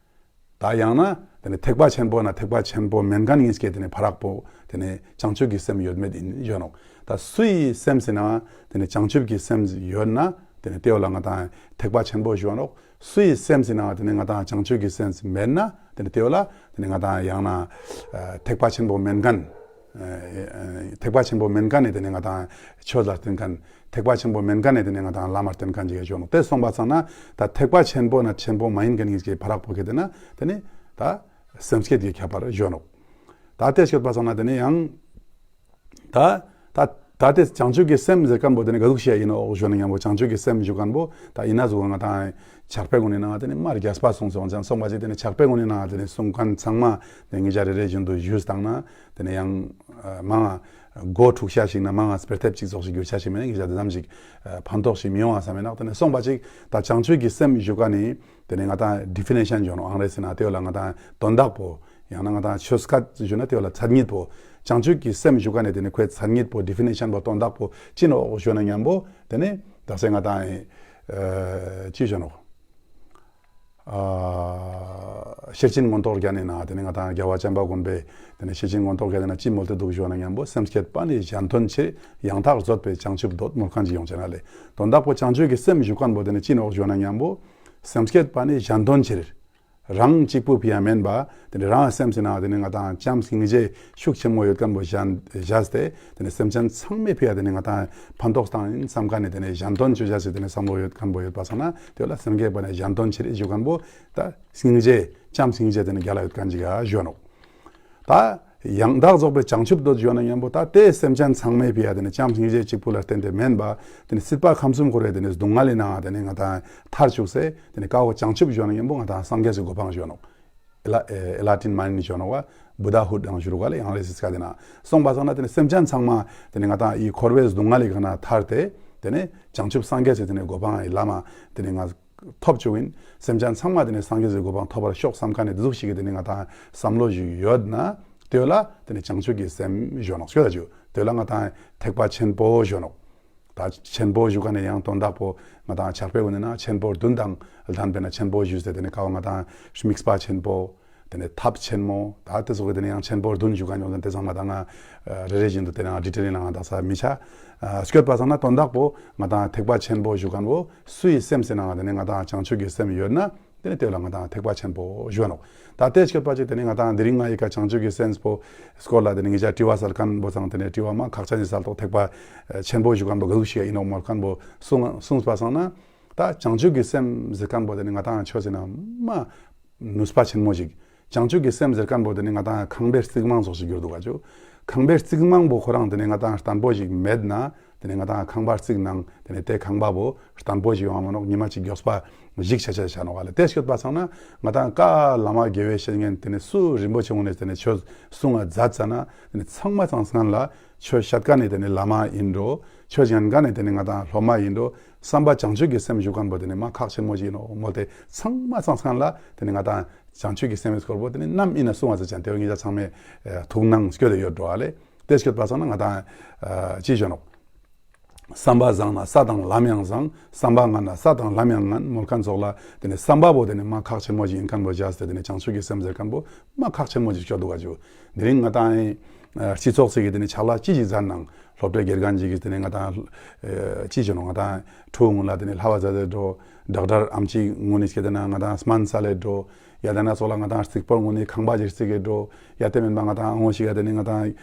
ད་ཡང་ན་དེ་ནེ་ཐེག་པ་ཆེན་པོ་ན་ཐེག་པ་ཆེན་པོ་མན་ཁན་གཉིས་ཀའི་དེ་ནེ་ཕ་རག་པོ་དེ་ནེ་བྱང་ཆུབ་ཀྱི་སེམས་ཡོད་མེད་ཡིན་ཞུ་ནོག། ད་སུའི་སེམས་སི་ནང་དེ་ནེ་བྱང་ཆུབ་ཀྱི་སེམས་ཡོད་ན་དེ་ནེ་དེ་བོ་ལ་ང་ཏང་ཐེག་པ་ཆེན་པོ་ཞུ་ནོག། སུའི་སེམས་སི་ནང་དེ་ནེ་ང་ཏང་བྱང་ཆུབ་ཀྱི་སེམས་མེད་ན་དེ་ནེ་དེ་བོ་ལ་དེ་ནེ་ང་ཏང་ཡང་ན་ཐེག་པ་ཆེན་པོ་མན་ཁན་ཐེག་པ་ཆེན་པོ་མན་ཁན་ནི་དེ་ནེ་ང་ཏང་ཆོས་ལ་བརྟེན་ཁན། ཐེག་པ་ཆེན་པོ་མན་ཁན་ནི་དེ་ནེ་ང་ཏང་ལམ་མ་བརྟེན་ཁན་ཅིག་ཡོད་ནོག། དེ་སོང་པ་སང་ན་ད་ཐེག་པ་ཆེན་པོ་ན་ཆེན་པོ་མ་ཡིན་ཁན་གཉིས་ཀའི་ཕ་རག་པོ་ཁེ་དེ་ན་དེ་ནེ་ད་སེམས་བསྐྱེད་ཀྱི་ཁྱད་པར་ཡོད་ནོག། ད་དེ་སྐྱོད་པ་སང་ན་དེ་ནེ་ཡང་ད་ད་ད་དེ་བྱང་ཆུབ་ཀྱི་སེམས་ཟེར་ཁན་པོ་དེ་ནེ་ག་ཟུག་ཤེས་ཡིན་ནོག་ཞུ་ན་ཉམ་པོ་བྱང་ཆུབ་ཀྱི་སེམས་ཞུ་ཁན་པོ་ད་ཡིན་ན་ཟུག་ང་ཏང་ཕྱག་དཔེ་གུན་ནི་ནང་དེ་ནེ་མ་རྒྱས་པ་གསུངས་སོང་ཙང་སོང་པ་ཅིག་དེ་ནེ་ཕྱག་དཔེ་གུན་ནི་ནང་དེ་ནེ་གསུང་ཁན་ཚང་མ་དེ་ནེ་ང་ཞ་རེ་རེ་བཞིན་དུ་ཞུས་བཏང་ན། དེ་ནེ་ཡང་མང་ང་མགོ་འཁྲུག་ཤ་ཞིག་ན་མང་ང་སྤེ་ར་ཐེབ་ཅིག་ཙོགས་ཤིག་གྱུར་ཤ་ཞིག་མེད་ན་ངེད་ཅག་དེ་ཙམ་ཞིག་ཕན་ཐོགས་ཤིག་མི་ཡོང་བ་བསམ་མེད་ན། དེ་ནེ་སོང་པ་ཅིག་ད་བྱང་ཆུབ་ཀྱི་སེམས་ཞུ་ཁན་ནི་དེ་ནེ་ང་ཏང་ཌི་ཕི་ནེ་ཤན་ཞུ་ནོག། ཨང་རེ་སི་ན་དེ་བོ་ལ་ང་ཏང་དོན་དག་པོ་ཡང་ན་ང་ཏང་ཆོས་སྐད་ཞུ་ན་དེ་བོ་ལ་མཚན་ཉིད་པོ། བྱང་ཆུབ་ཀྱི་སེམས་ཞུ་ཁན་ནི་དེ་ནེ་ཁོའི་མཚན་ཉིད་པོ་ཌི་ཕི་ནེ་ཤན་པོ་དོན་དག་པོ་ཅི་ནོག་ཞུ་ན་ཉམ་པོ་དེ་ནེ་ད་སེ་ང་ཏང་ཅི་ཞུ་ནོག། ཨ་ཤེར་ཕྱིན་མངོན་རྟོགས་རྒྱན་ནི་ནང་དེ་ནེ་ང་ཏང་རྒྱལ་བ་བྱམས་པ་མགོན་པོས་དེ་ནེ་ཤེར་ཕྱིན་མངོན་རྟོགས་རྒྱན་ནི་ནང་ཅི་མོལ་ཏེ་འདུག་ཞུ་ན་ཉམ་པོ་སེམས་བསྐྱེད་པ་ནི་གཞན་དོན་ཕྱིར། ཡང་དག་བཟོད་པས་བྱང་ཆུབ་འདོད། མོལ་ཁན་ཅིག་ཡོང་ཅེ་ན་ལེ། དོན་དག་པོ་བྱང་ཆུབ་ཀྱི་སེམས་ཞུ་ཁན་པོ་དེ་ནེ་ཅི་ནོག་ཞུ་ན་ཉམ་པོ་སེམས་བསྐྱེད་པ་ནི་གཞན་དོན་ཕྱིར། རང་གཅིག་པུ་ཕི་ཡ་མེན་པ་དེ་ནེ་རང་སེམས་སི་ནང་དེ་ནེ་ང་ཏང་བྱམས་སྙིང་རྗེ་ཤུགས་ཆེན་མོ་ཡོད་ཁན་པོ་བཞག་སྟེ་དེ་ནེ་སེམས་ཅན་ཚང་མའི་ཕི་ཡ་དེ་ནེ་ང་ཏང་ཕན་ཐོགས་བཏང་ཡིན་བསམ་ཁན་ནི་དེ་ནེ་གཞན་དོན་ཅོ་བྱ་ཟེར་དེ་ནེ་བསམ་བློ་ཡོད་ཁན་པོ་ཡོད་པ་སང་ན་དེ་ལ་སེམས་བསྐྱེད་པ་ནི་གཞན་དོན་ཕྱིར་ཞུ་ཁན་པོ་ད་སྙིང་རྗེ་བྱམས་སྙིང་རྗེ་དེ་ནེ་རྒྱལ་ལ་ཡོད་ཁན་ཅིག་ག་ཞུ་ནོག། ད་ཡང་དག་རྫོགས་པའི་བྱང་ཆུབ་འདོད་ཞུ་ན་ཉམ་པོ་ད་དེ་སེམས་ཅན་ཚང་མའི་ཕི་ཡ་དེ་ནེ་བྱམས་སྙིང་རྗེ་གཅིག་པུ་ལ་བརྟེན་ཏེ་མེན་པ་དེ་ནེ་སྲིད་པ་ཁམས་གསུམ་འཁོར་བའི་དེ་ནེ་སྡུག་བསྔལ་ལི་ནང་དེ་ནེ་ང་ཏང་ཐར་ཅུག་སེ་དེ་ནེ་ཀ་བོ་བྱང་ཆུབ་ཞུ་ན་ཉམ་པོ་ང་ཏང་སངས་རྒྱས་སི་གོ་འཕང་ཞུ་ནོག། ཨེ་ལ་ཨེ་ལ་ཊེན་མེན་ཊ་ཞུ་ནོག་པ། བུདྡྷ་ཧུཌ་ཡང་ཞུ་རུག་ག་ལེ། ཡང་རེ་སི་སྐད་དེ་ན་སོང་པ་སང་ན་དེ་ནེ་སེམས་ཅན་ཚང་མ་དེ་ནེ་ང་ཏང་འི་འཁོར་བའི་སྡུག་བསྔལ་ལི་ཀ་ནེ་ཐར་ཏེ་དེ་ནེ་བྱང་ཆུབ་སངས་རྒྱས་སི་དེ་ནེ་གོ་འཕང་ངི་ལམ་དེ་ནེ་ང་ཐོབ་ཅུག་ཡིན། སེམས་ཅན་ཚང་མ་དེ་ནེ་སངས་རྒྱས་སི་གོ་འཕང་ཐོབ་པར་ཤོག་བསམ་ཁན་ནི་དེ་ཟུག་ཞིག་གི་དེ་ནེ་ང་ཏང་བསམ་བློ་ཞིག་ཡོད་ན་དེ་བོ་ལ་དེ་ནེ་བྱང་ཆུབ་ཀྱི་སེམས་ཞུ་ནོག་ཞུ་ད་ཞུ། དེ་བོ་ལ་ང་ཏང་ཐེག་པ་ཆེན་པོ་ཞུ་ནོག། ད་ཆེན་པོ་ཞུ་ཁན་ནི་ཡང་དོན་དག་པོ་ང་ཏང་ཕྱག་དཔེ་གུན་ནི་ནང་ཆེན་པོ་བདུན་དང་ལྡན་པས་ན་ཆེན་པོ་ཞུས་ཏེ་དེ་ནེ་ཀ་བོ་ང་ཏང་དམིགས་པ་ཆེན་པོ། དེ་ནེ་ཐབས་ཆེན་མོ། ད་དེ་ཙོགས་སི་དེ་ནེ་ཡང་ཆེན་པོ་བདུན་ཞུ་ཁན་ཡོང་ཟེར་དེ་ཚང་མ་ད་ང་རེ་རེ་བཞིན་དུ་དེ་ནེ་ང་ཌི་ཊེལ་ནང་ང་ད་ས་མི་ཆ། སྐྱོད་པ་སང་ན་དོན་དག་པོ་ང་ཏང་ཐེག་པ་ཆེན་པོ་ཞུ་ཁན་བོ་སུའི་སེམས་སི་ནང་དེ་ནེ་ང་ཏང་བྱང་ཆུབ་ཀྱི་སེམས་ཡོད་ན་དེ་ནེ་དེ་བོ་ལ་ང་ཏང་ཐེག་པ་ཆེན་པོ་ཞུ་ནོག། ད་དེ་སྐྱོད་པ་ཅིག་དེ་ནེ་ང་ཏང་དེ་རིང་ང་འི་ཀ་བྱང་ཆུབ་ཀྱི་སེམས་པོ་སྐོར་ལ་དེ་ནེ་ངེད་ཅག་དྲི་བ་སལ་ཁན་བོ་ཚང་དེ་ནེ་དྲི་བ་མ་ཁག་ཅན་ཞིག་སལ་ཏོག། ཐེག་པ་ཆེན་པོ་ཞུ་ཁན་བོ་ག་ཟུག་ཞིག་ཡིན་ནོག་མོལ་ཁན་བོ་གསུངས་གསུངས་པ་སང་ན། ད་བྱང་ཆུབ་ཀྱི་སེམས་ཟེར་ཁན་བོ་དེ་ནེ་ང་ཏང་ཆོས་ཟེར་ན་མ་ནུས་པ་ཆེན་མོ་ཞིག། བྱང་ཆུབ་ཀྱི་སེམས་ཟེར་ཁན་བོ་དེ་ནེ་ང་ཏང་ཁང་པའི་རྩིག་རྨང་ཙོགས་ཤིག་གྱུར་འདུག་ག་ཅུ། ཁང་པའི་རྩིག་རྨང་བོ་ཁོ་རང་དེ་ནེ་ང་ཏང་བརྟན་པོ་ཞིག་མེད་ན་དེ་ནེ་ང་ཏང་ཁང་པ་རྩིག་ནང་དེ་ནེ་དེ་ཁང་པ་བོ་བརྟན་པོ་ཞིག་ཡོང་བ་མ་ནོག། ཉི་མ་གཅིག་མགྱོགས་པ་ཞིག་ཆ་ཆ་ཆ་ནོག་ག་ལེ། དེ་སྐྱོད་པ་སང་ན་ང་ཏང་ཀ་བླ་མ་དགེ་བའི་བཤེས་གཉེན་དེ་ནེ་སུ་རིན་པོ་ཆེ་གུན་ནི་དེ་ནེ་ཆོས་གསུང་ང་མཛད་ཙ་ན་དེ་ནེ་ཚང་མ་ཚང་སྔན་ལ་ཆོས་བཤད་ཁན་ནི་དེ་ནེ་བླ་མ་ཡིན་འགྲོ། ཆོས་ཉན་ཁན་ནི་དེ་ནེ་ང་ཏང་སློབ་མ་ཡིན་འགྲོ། བསམ་པ་བྱང་ཆུབ་ཀྱི་སེམས་ཞུ་ཁན་བོ་དེ་ནེ་མ་ཁག་ཆེན་མོ་ཞིག་ཡིན་ནོག་མོལ་ཏེ་ཚང་མ་ཚང་སྔན་ལ་དེ་ནེ་ང་ཏང་བྱང་ཆུབ་ཀྱི་སེམས་སྐོར་བོ་དེ་ནེ་ནམ་ཡིན་ན་གསུང་བ་ཟེར་ཅན་དེ་བོ་ངེད་ཅག་ཚང་མའི་ཐུགས་སྣང་སྐྱོད་དེ་ཡོད་འགྲོ་ཨ་ལེ། དེ་སྐྱོད་པ་སང་ན་ང་ཏང་ཅི་ཞུ་ནོག། བསམ་པ་བཟང་ན་ས་དང་ལམ་ཡང་བཟང་། བསམ་པ་ངན་ན་ས་དང་ལམ་ཡང་ངན་མོལ་ཁན་ཙོགས་ལ་དེ་ནེ་བསམ་པ་བོ་དེ་ནེ་མ་ཁག་ཆེན་མོ་ཞིག་ཡིན་ཁན་བོ་བྱས་ཏེ་དེ་ནེ་བྱང་ཆུབ་ཀྱི་སེམས་ཟེར་ཁན་བོ་མ་ཁག་ཆེན་མོ་ཞིག་སྐྱོད་འདུག་ག་ཅུ། དེ་རིང་ང་ཏང་སྤྱི་ཚོགས་ཤིག་གི་དེ་ནེ་ཕྱག་ལས་ཅི་ཞིག་མཛད་ནའང་སློབ་གྲྭའི་དགེ་རྒན་ཞིག་གི་དེ་ནེ་ང་ཏང་ཅི་ཞུ་ནོག་ང་ཏང་ཕྲུ་གུ་གུན་ལ་དེ་ནེ་ལྷ་བ་མཛད་དེ་འགྲོ། ཌོག་ཊར་ཨམ་ཆི་གུན་ནི་སྐད་དེ་ན་ང་ཏང་སྨན་སལ་ལེ་འགྲོ། ཡ་དེ་ན་ཙོགས་ལ་ང་ཏང་རྩིག་པོ་གུན་ནི་ཁང་པ་ཞིག་རྩིག་གེ་འགྲོ། ཡ་དེ་མེན་པ་ང་ཏང་ཨང་ཞིག་ཡ་དེ་ནེ་ང་ཏང་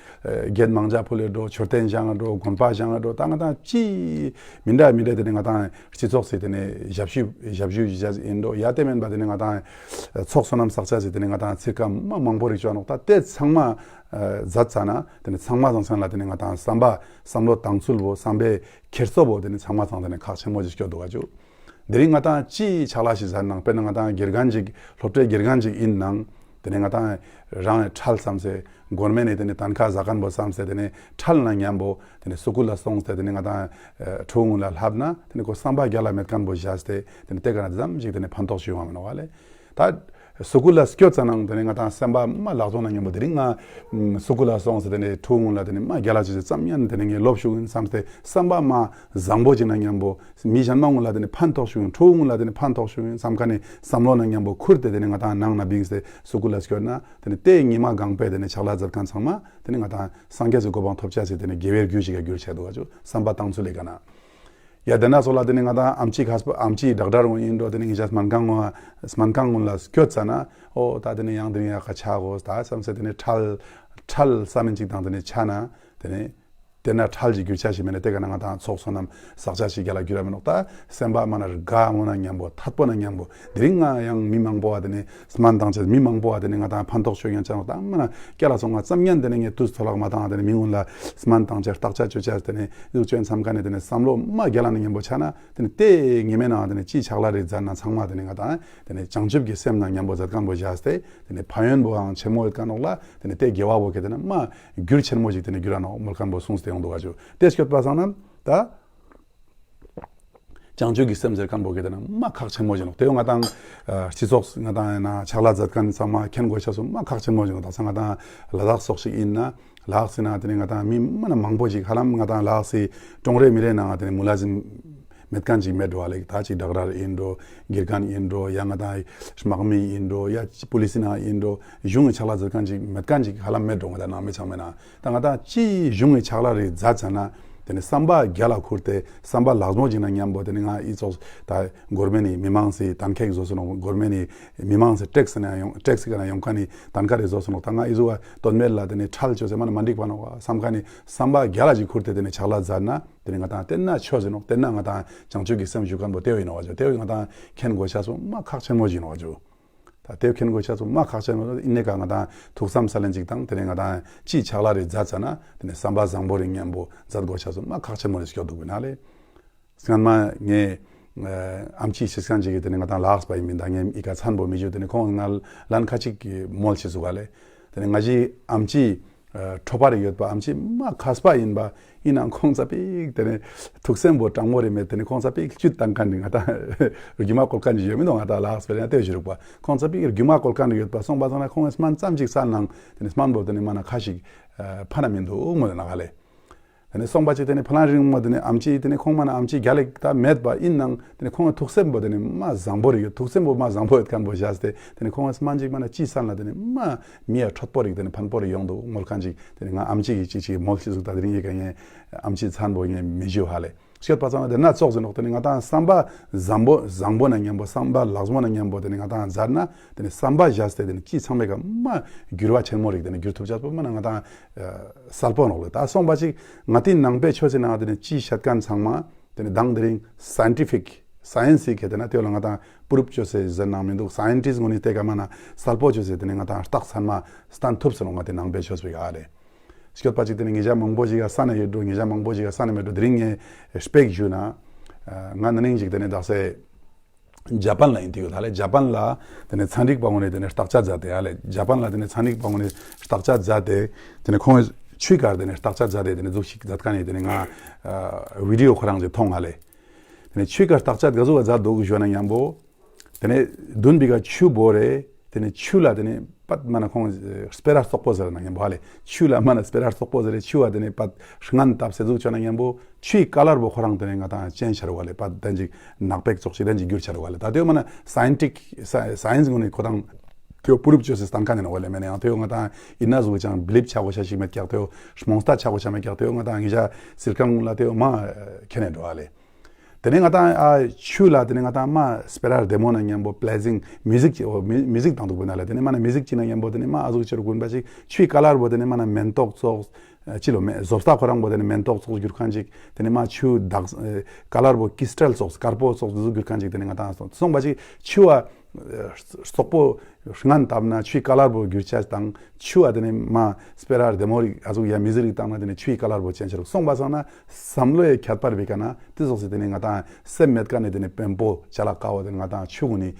གེད་མང་ཇ་ཕུལ་ལེ་འགྲོ། མཆོད་རྟེན་བཞེངས་འགྲོ། དགོན་པ་བཞེངས་འགྲོ། ད་ང་ཏང་ཅི་མི་འདྲ་མི་འདྲ་དེ་ནེ་ང་ཏང་སྤྱི་ཚོགས་སི་དེ་ནེ་ཞབས་ཞུ་ཞབས་ཞུ་ཞིག་ཡིན་འགྲོ། ཡ་དེ་མེན་པ་དེ་ནེ་ང་ཏང་ཚོགས་བསོད་ནམས་བསགས་ཅེས་སི་དེ་ནེ་ང་ཏང་ཚིག་ཀ་མ་མང་པོ་རིག་ཅོ་ནོག། ད་དེ་ཚང་མ་མཛད་ཙ་ན་དེ་ནེ་ཚང་མ་ཚང་སྔན་ལ་དེ་ནེ་ང་ཏང་བསམ་པ་བསམ་བློ་བཏང་ཚུལ་བོ་བསམ་པའི་འཁྱེར་སོ་བོ་དེ་ནེ་ཚང་མ་ཚང་དེ་ནེ་ཁག་ཆེན་མོ་ཞིག་སྐྱོད་འདུག་ག་ཅུ། དེ་རིང་ང་ཏང་ཅི་ཕྱག་ལས་ཤིག་མཛད་ནའང་དཔེར་ན་ང་ཏང་དགེ་རྒན་ཞིག་སློབ་གྲྭའི་དགེ་རྒན་ཞིག་ཡིན་ནའང་ དེ་ནས་ང་ཏང་རང་ཁྲལ་བསམ་སེ་གོར་མེན་ནི་དེ་ནས་ཏན་ཁ་ཟ་མཁན་པོ་བསམ་སེ་དེ་ནས་ཁྲལ་ན་མཉམ་པོ་དེ་ནས་སུ་ཀུལ་ལ་སོང་སྟེ་དེ་ནས་ང་ཏང་ཕྲུ་གུ་ལ་ལྷབ་ན་དེ་ནས་ཁོ་བསམ་པ་རྒྱལ་ལ་མེད་མཁན་པོ་བཞག་སྟེ་དེ་ནས་དེ་ག་ན་ཙམ་ཞིག་དེ་ནས་ཕན་ཐོགས་ཤིག་ཡོང་བ་མིན་ནོག་ལེ། ད་སུ་ཀུལ་ལ་སྐྱོད་ཙ་ནང་དེ་ནས་ང་ཏང་སེམས་པ་མ་ལག་སོང་ན་མཉམ་པོ་དེ་རིང་ང་སུ་ཀུལ་ལ་སོང་སྟེ་དེ་ནས་ཕྲུ་གུ་ལ་དེ་ནས་མ་རྒྱལ་ལ་ཅོ་ཅེས་ཙམ་ཡང་དེ་ནས་ངས་ལོབས་ཤིག་ཡིན་བསམ་སྟེ་བསམ་པ་མ་བཟང་པོ་ཅིག་ན་མཉམ་པོ་མི་གཞན་མ་ངུན་ལ་དེ་ནས་ཕན་ཐོགས་ཤིག་ཡིན། ཕྲུ་གུ་ངུན་ལ་དེ་ནས་ཕན་ཐོགས་ཤིག་ཡིན་བསམ་མཁན་ནི་བསམ་བློ་ན་མཉམ་པོ་ཁུར་ཏེ་དེ་ནས་ང་ཏང་ནང་ན་བིངས་ཏེ་སུ་ཀུལ་ལ་སྐྱོད་ན་དེ་ནས་དེ་ཉི་མ་གང་པོའི་དེ་ནས་ཕྱག་ལས་མཛད་མཁན་ཚང་མ་དེ་ནས་ང་ཏང་སངས་རྒྱས་སི་གོ་འཕང་ཐོབ་ཅེས་སི་དེ་ནས་དགེ་བའི་རྒྱུ་ཞིག་ག་འགྱུར་ཆ་འདུག་ག་ཅོ་བསམ་པ་བཏང་ཚུལ་ལས་ཀ་ན། ཡ་དེ་ན་སོགས་ལ་དེ་ནས་ང་ཏང་ཨམ་ཆི་ཁས་པ་ཨམ་ཆི་ཌོག་ཊར་ངུན་ཡིན་འགྲོ་དེ་ནས་ངེད་ཅག་སྨན་ཁང་ངུན་སྨན་ཁང་ངུན་ལ་སྐྱོད་ཙ་ན་ཨོ་ད་དེ་ནས་ཡང་དེ་ནས་ཡག་ག་ཆ་གོ་ད་བསམ་སེ་དེ་ནས་ཁྲལ་ཁྲལ་བསམ་མིན་ཅིག་དང་དེ་ནས་ཆ་ན་དེ་ནས་དེ་ན་ཁྲལ་ཞིག་འགྱུར་ཆ་ཞིག་མེད་ན་དེ་ག་ན་ང་ཏང་ཚོགས་བསོད་ནམས་བསགས་ཆ་ཞིག་རྒྱལ་ལ་འགྱུར་ར་མི་ནོག་ད་སེམས་པ་མ་ན་དགའ་མོ་ན་མཉམ་པོ་ཐད་པོ་ན་མཉམ་པོ་དེ་རིང་ང་ཡང་མི་མང་པོ་བ་དེ་ནས་སྨན་བཏང་ཆ་མི་མང་པོ་བ་དེ་ནས་ང་ཏང་ཕན་ཐོགས་ཤོད་ཡང་ཆ་ནོག་ད་མ་ན་སྐྱ་ལ་སོང་ང་ཙམ་ཡང་དེ་ནས་ངས་དུས་ཚོད་ལག་མ་བཏང་དེ་ནས་མི་ངུན་ལ་སྨན་བཏང་ཆ་བརྟག་དཔྱད་ཅོ་ཆ་དེ་ནས་ཡུག་ཅོན་བསམ་མཁན་ནི་དེ་ནས་བསམ་བློ་མ་རྒྱལ་ལ་ན་མཉམ་པོ་ཆ་ན། དེ་ནས་དེ་ཉི་མའི་ནང་དེ་ནས་ཅི་ཕྱག་ལས་རེ་མཛད་ན་ཚང་མ་དེ་ནས་ང་ཏང་དེ་ནས་བྱང་ཆུབ་ཀྱི་སེམས་ནང་མཉམ་པོ་མཛད་མཁན་པོ་བཞག་སྟེ་དེ་ནས་ཕན་ཡོན་པོའང་ཆེན་མོ་ཡོད་མཁན་ནོག་ལ་དེ་ནས་དེ་དགེ་བ་བོ་ཁེ་དེ་ནས་མ་འགྱུར་ཆེན་མོ་ཞིག་དེ་ནས་འགྱུར་ར་ནོག་མོལ་མཁན་པོ་གསུངས་ཏེ་ཡོང་འདུག་ག་ཅོ། དེ་སྐྱོད་པ་སང་ན་ད་བྱང་ཆུབ་ཀྱི་སེམས་ཟེར་མཁན་པོ་ཁེ་དེ་ནས་མ་ཁག་ཆེན་མོ་ཞིག་ནོག་དེ་ཡོ་ང་ཏང་སྤྱི་ཚོགས་ང་ཏང་ཡིན་ན་ཕྱག་ལས་མཛད་མཁན་ཚང་མ་མཁྱེན་དགོས་ཤེས་སུ་མ་ཁག་ཆེན་མོ་ཞིག་ནོག་ད་ས་ང་ཏང་ལ་དྭགས་སོགས་ཤིག་ཡིན་ན། ལ་དྭགས་སི་ནང་དེ་ནས་ང་ཏང་མི་མ་ན་མང་པོ་ཞིག་ཧ་ལམ་ང་ཏང་ལ་དྭགས་སི་ཀྲོང་རེ་མི་རེ་ནང་དེ་ནས་མུ་ལ་ཟིམ་མེད་མཁན་ཅིག་མེད་འགྲོ་བ་ལེ། ད་ཅིག་ཌོག་ཊར་ཡིན་འགྲོ་དགེ་རྒན་ཡིན་འགྲོ་ཡ་ང་ཏང་དམག་མི་ཡིན་འགྲོ་ཡ་པུ་ལིས་སི་ནང་ཡིན་འགྲོ་གཞུང་གི་ཕྱག་ལས་མཛད་མཁན་ཅིག་མེད་མཁན་ཅིག་ཧ་ལམ་མེད་འགྲོ་ང་ཏང་ནང་མི་ཚང་མའི་ནང་ད་ང་ཏང་ཅི་གཞུང་གི་ཕྱག་ལས་རེ་མཛད་ཙ་ན་དེ་ནས་བསམ་པ་རྒྱལ་ལ་ཁུར་ཏེ་བསམ་པ་ལག་མོ་ཅིག་ན་མཉམ་པོ་དེ་ནས་ང་ཨི་ཙོགས་ད་གོར་མེན་ནི་མི་མང་སི་ཏན་ཁེག་བཟོ་སོ་ནོག་གོར་མེན་ནི་མི་མང་སི་ཊེགས་ནང་ཡོང་ཊེགས་སི་ཀ་ནས་ཡོང་མཁན་ནི་ཏན་ཁ་རེ་བཟོ་སོ་ནོག་ད་ང་ཨི་ཟུག་ག་དོན་མེད་ལ་དེ་ནས་ཁྲལ་ཅོས་སེ་མ་ན་མ་འགྲིག་པ་ནོག་བསམ་མཁན་ནི་བསམ་པ་རྒྱལ་ལ་ཅིག་ཁུར་ཏེ་དེ་ནས་ཕྱག་ལས་མཛད་ན་དེ་ནས་ང་ཏང་དེ་ན་ཆོས་ཟེར་ནོག་དེ་ན་ང་ཏང་བྱང་ཆུབ་ཀྱི་སེམས་ཞུ་མཁན་པོ་དེ་བོ་ཡིན་ནོག་བ་ཅོ། དེ་བོ་ང་ཏང་མཁྱེན་དགོས་ཤེས་སུ་མ་ཁག་ཆེན་མོ་ཞིག་ནོག་བ་ཅོ། ད་དེ་བོ་མཁྱེན་དགོས་ཤེས་སུ་མ་ཁག་ཆེན་མོ་ཡིན་ནའི་ཀ་ང་ཏང་ཐུགས་བསམ་སལ་ལེན་ཅིག་དང་དེ་ནས་ང་ཏང་ཅི་ཕྱག་ལས་རེ་མཛད་ཙ་ན་དེ་ནས་བསམ་པ་བཟང་པོ་རེ་མཉམ་པོ་མཛད་དགོས་ཤེས་སུ་མ་ཁག་ཆེན་མོ་རེ་སྐྱོད་འདུག་པ་ན་ལེ། སྔན་མ་ངས་ཨ་ཨམ་ཆི་ཤི་སྐན་ཅིག་གི་དེ་ནས་ང་ཏང་ལ་དྭགས་པ་ཡིན་མིན་ད་ངས་ཨི་ཀ་མཚན་པོ་མི་ཞུ། དེ་ནས་ཁོང་ང་ལན་ཁ་ཅིག་གི་མོལ་ཤེས་སུ་ག་ལེ། དེ་ནས་ང་ཞི་ཨམ་ཆི་ཨ་ཁྲོ་པ་རེ་ཡོད་པ་ཨམ་ཆི་མ་མཁས་པ་ཡིན་པ་ཡིན་ནའང་ཁོང་ཚ་པིག་དེ་ནས་ཐུགས་སེམས་པོ་དྲང་མོ་རེ་མེད། དེ་ནས་ཁོང་ཚ་པིག་བཅུད་བཏང་མཁན་རེ་ང་ཏང་རྒྱུ་མ་བཀོལ་མཁན་ཅིག་ཡོད་མི་འདུག་ང་ཏང་ལ་དྭགས་པ་རེ་ན་དེ་བཞུ་རུག་པ་ཁོང་ཚ་པིག་རྒྱུ་མ་བཀོལ་མཁན་རེ་ཡོད་པ་སོང་པ་སང་ན་ཁོང་ངི་སྨན་ཙམ་ཅིག་སལ་ནང་དེ་ནས་སྨན་པོ་དེ་ནས་མ་ན་ཁ་ཞིག་ཕན་ན་མི་འདུག་མོལ་ན་ག་ལེ། དེ་ནས་སོང་པ་ཅིག་དེ་ནས་ཕ་ལན་རིང་མོ་དེ་ནས་ཨམ་ཆི་དེ་ནས་ཁོང་མ་ན་ཨམ་ཆི་རྒྱལ་ལེགས་ད་མེད་པ་ཡིན་ནང་དེ་ནས་ཁོང་ཐུགས་སེམས་པོ་དེ་ནས་མ་བཟང་པོ་རེ་ཡོད། ཐུགས་སེམས་པོ་མ་བཟང་པོ་ཡོད་མཁན་པོ་བཞག་སྟེ་དེ་ནས་ཁོང་སྨན་ཅིག་མ་ན་ཅི་སལ་ན་དེ་ནས་མ་མི་ཡ་ཁྲོད་པོ་རིག་དེ་ནས་ཕན་པོ་རིག་ཡོང་འདུག་མོལ་མཁན་ཅིག་དེ་ནས་ང་ཨམ་ཆི་གི་ཅིག་ཅིག་མོལ་ཤེས་ཟུག་ད་དེ་རིང་ཡི་ག་ངས་ཨམ་ཆི་མཚན་པོ་ངས་མི་ཞུ་ཧ་ལེ། སྐྱོད་པ་ཚང་མ་དེ་ན་ཙོགས་ཟེར་ནོག་དེ་ནས་ང་ཏང་བསམ་པ་བཟང་པོ་བཟང་པོ་ན་མཉམ་པོ་བསམ་པ་ལག་མོ་ན་མཉམ་པོ་དེ་ནས་ང་ཏང་མཛད་ན་དེ་ནས་བསམ་པ་བཞག་སྟེ་དེ་ནས་ཅི་ཚང་མའི་ཀ་མ་འགྱུར་བ་ཆེན་མོ་རིག་དེ་ནས་འགྱུར་ཐུབ་ཅག་པོ་མ་ན་ང་ཏང་གསལ་པོ་ནོག་ལེ། ད་སོང་པ་ཅིག་ང་ཏི་ནང་པའི་ཆོས་སི་ནང་དེ་ནས་ཅི་བཤད་མཁན་ཚང་མ་དེ་ནས་དང་དེ་རིང་སའིན་ཊི་ཕིག་སའིན་སི་ཁེ་དེ་ན་དེ་ལ་ང་ཏང་པུ་རུབ་ཅོས་སེ་ཟེར་ནང་མི་འདུག་སའིན་ཊིསཊ་ངོ་ནི་དེ་ཀ་མ་ན་གསལ་པོ་ཅོས་སེ་དེ་ནས་ང་ཏང་རྟགས་ཚང་མ་སྟན་ཐུབ་སེ་ནོག་ང་ཏི་ནང་པའི་ཆོས་པོའི་ཀ་ལེ། སྐྱོད་པ་ཅིག་དེ་ནས་ངེད་ཅག་མང་པོ་ཞིག་ག་ས་ན་ཡོད་འགྲོ། ངེད་ཅག་མང་པོ་ཞིག་ག་ས་ན་མེད་འགྲོ། དེ་རིང་ངས་སྤེག་ཞུ་ན་ང་ན་ནིང་ཞིག་དེ་ནས་དག་སེ་ཇ་པན་ལ་ཡིན་དེ་ཡོད་ཧ་ལེ། ཇ་པན་ལ་དེ་ནས་ཚན་རིག་པ་ངོ་ནས་དེ་ནས་བརྟག་དཔྱད་མཛད་དེ་ཧ་ལེ། ཇ་པན་ལ་དེ་ནས་ཚན་རིག་པ་ངོ་ནས་བརྟག་དཔྱད་མཛད་དེ་དེ་ནས་ཁོང་ཆུའི་ཀར་དེ་ནས་བརྟག་དཔྱད་མཛད་དེ་དེ་ནས་ཟུག་ཞིག་མཛད་མཁན་ནི་དེ་ནས་ང་བི་ཌི་ཡོ་ཁོ་རང་ཞིག་མཐོང་ཧ་ལེ། དེ་ནས་ཆུའི་ཀར་བརྟག་དཔྱད་ག་ཟུག་ག་མཛད་འདུག་ཞུ་ན་མཉམ་པོ་དེ་ནས་མདུན་པའི་ཀ་ཆུ་བོ་རེ། དེ་ནས་ཆུ་ལ་དེ་ནས་པད་མ་ན་ཁོང་སྤེ་ར་སོག་པོ་ཟེར་ན་མཉམ་པོ་ཧ་ལེ། ཆུ་ལ་མ་ན་སྤེ་ར་སོག་པོ་ཟེར་རེ་ཆུ་བ་དེ་ནས་པད་སྔན་བཏབ་སེ་ཟུག་ཆོ་ན་མཉམ་པོ་ཆུའི་ཀ་ལར་བོ་ཁོ་རང་དེ་ནས་ང་ཏང་ཅེན་ཇི་ཆ་རུག་ལེ། པད་དེ་ཅིག་ནག་པེག་ཙོགས་ཤིག་དེ་ཅིག་འགྱུར་ཆ་རུག་ལེ། ད་དེ་བོ་མ་ན་སའིན་ཊིག་སའིན་སི་ངོ་ནས་ཁོ་རང་དེ་བོ་པུ་རུབ་ཅོས་སེ་སྟན་མཁན་ནི་ནོག་ལེ། མེད་ན་ཡང་དེ་བོ་ང་ཏང་ཡིན་ན་ཟུག་ཅང་བི་ལིབ་ཆ་དགོས་ཤེས་ཤིག་མེད་ཀྱག་དེ་བོ་རྨོངས་དད་ཆ་དགོས་ཤེས་མེད་ཀྱག་དེ་བོ་ང་ཏང་ངེད་ཅག་སིལ་ཀང་ལ་དེ་བོ་མ་མཁྱེན་ནས་འགྲོ་ཧ་ལེ། དེ་ནས་ང་ཏང་ཨ་ཆུ་ལ་དེ་ནས་ང་ཏང་མ་སྤེ་ར་བདེ་མོ་ན་མཉམ་པོ་པི་ལེ་ཟིང་མིའུ་ཟིག་ཅིག་ཨོ་མི་མིའུ་ཟིག་བཏང་འདུག་པ་ན་ལེ། དེ་ནས་མ་ན་མིའུ་ཟིག་ཅིག་ན་མཉམ་པོ་དེ་ནས་མ་ཨ་ཟུག་ཅིག་རུ་དགོན་པ་ཅིག་ཆུའི་ཀ་ལར་བོ་དེ་ནས་མ་ན་མེན་ཏོག་ཙོགས་ཨ་ཅི་ལོ་མེ་བཟོ་ལྟ་ཁོ་རང་བོ་དེ་ནས་མེན་ཏོག་ཙོགས་འགྱུར་མཁན་ཅིག་དེ་ནས་མ་ཆུ་དག་ཨ་ཀ་ལར་བོ་ཀིས་ཊལ་ཙོགས་དཀར་པོ་ཙོགས་དེ་ཟུག་འགྱུར་མཁན་ཅིག་དེ་ནས་ང་ཏང་སོང་སོང་པ་ཅིག་ཆུ་བ་སོག་པོ་སྔན་བཏབ་ན་ཆུའི་ཀ་ལར་བོ་འགྱུར་ཆ་དང་ཆུ་བ་དེ་ནས་མ་སྤེ་ར་བདེ་མོ་རིག་ཨ་ཟུག་ཡ་མིའུ་ཟིག་རིག་བཏང་ན་དེ་ནས་ཆུའི་ཀ་ལར་བོ་ཅེན་ཇི་རུག་སོང་པ་སང་ན་བསམ་བློ་ཡི་ཁྱད་པར་བི་ཀ་ན་དེ་ཙོགས་སེ་དེ་ནས་ང་ཏང་སེམས་མེད་མཁན་ནི་དེ་ནས་བེམ་པོ་ཅ་ལག་ཀ་བོ་དེ་ནས་ང་ཏང་ཆུ་གུན་ནི་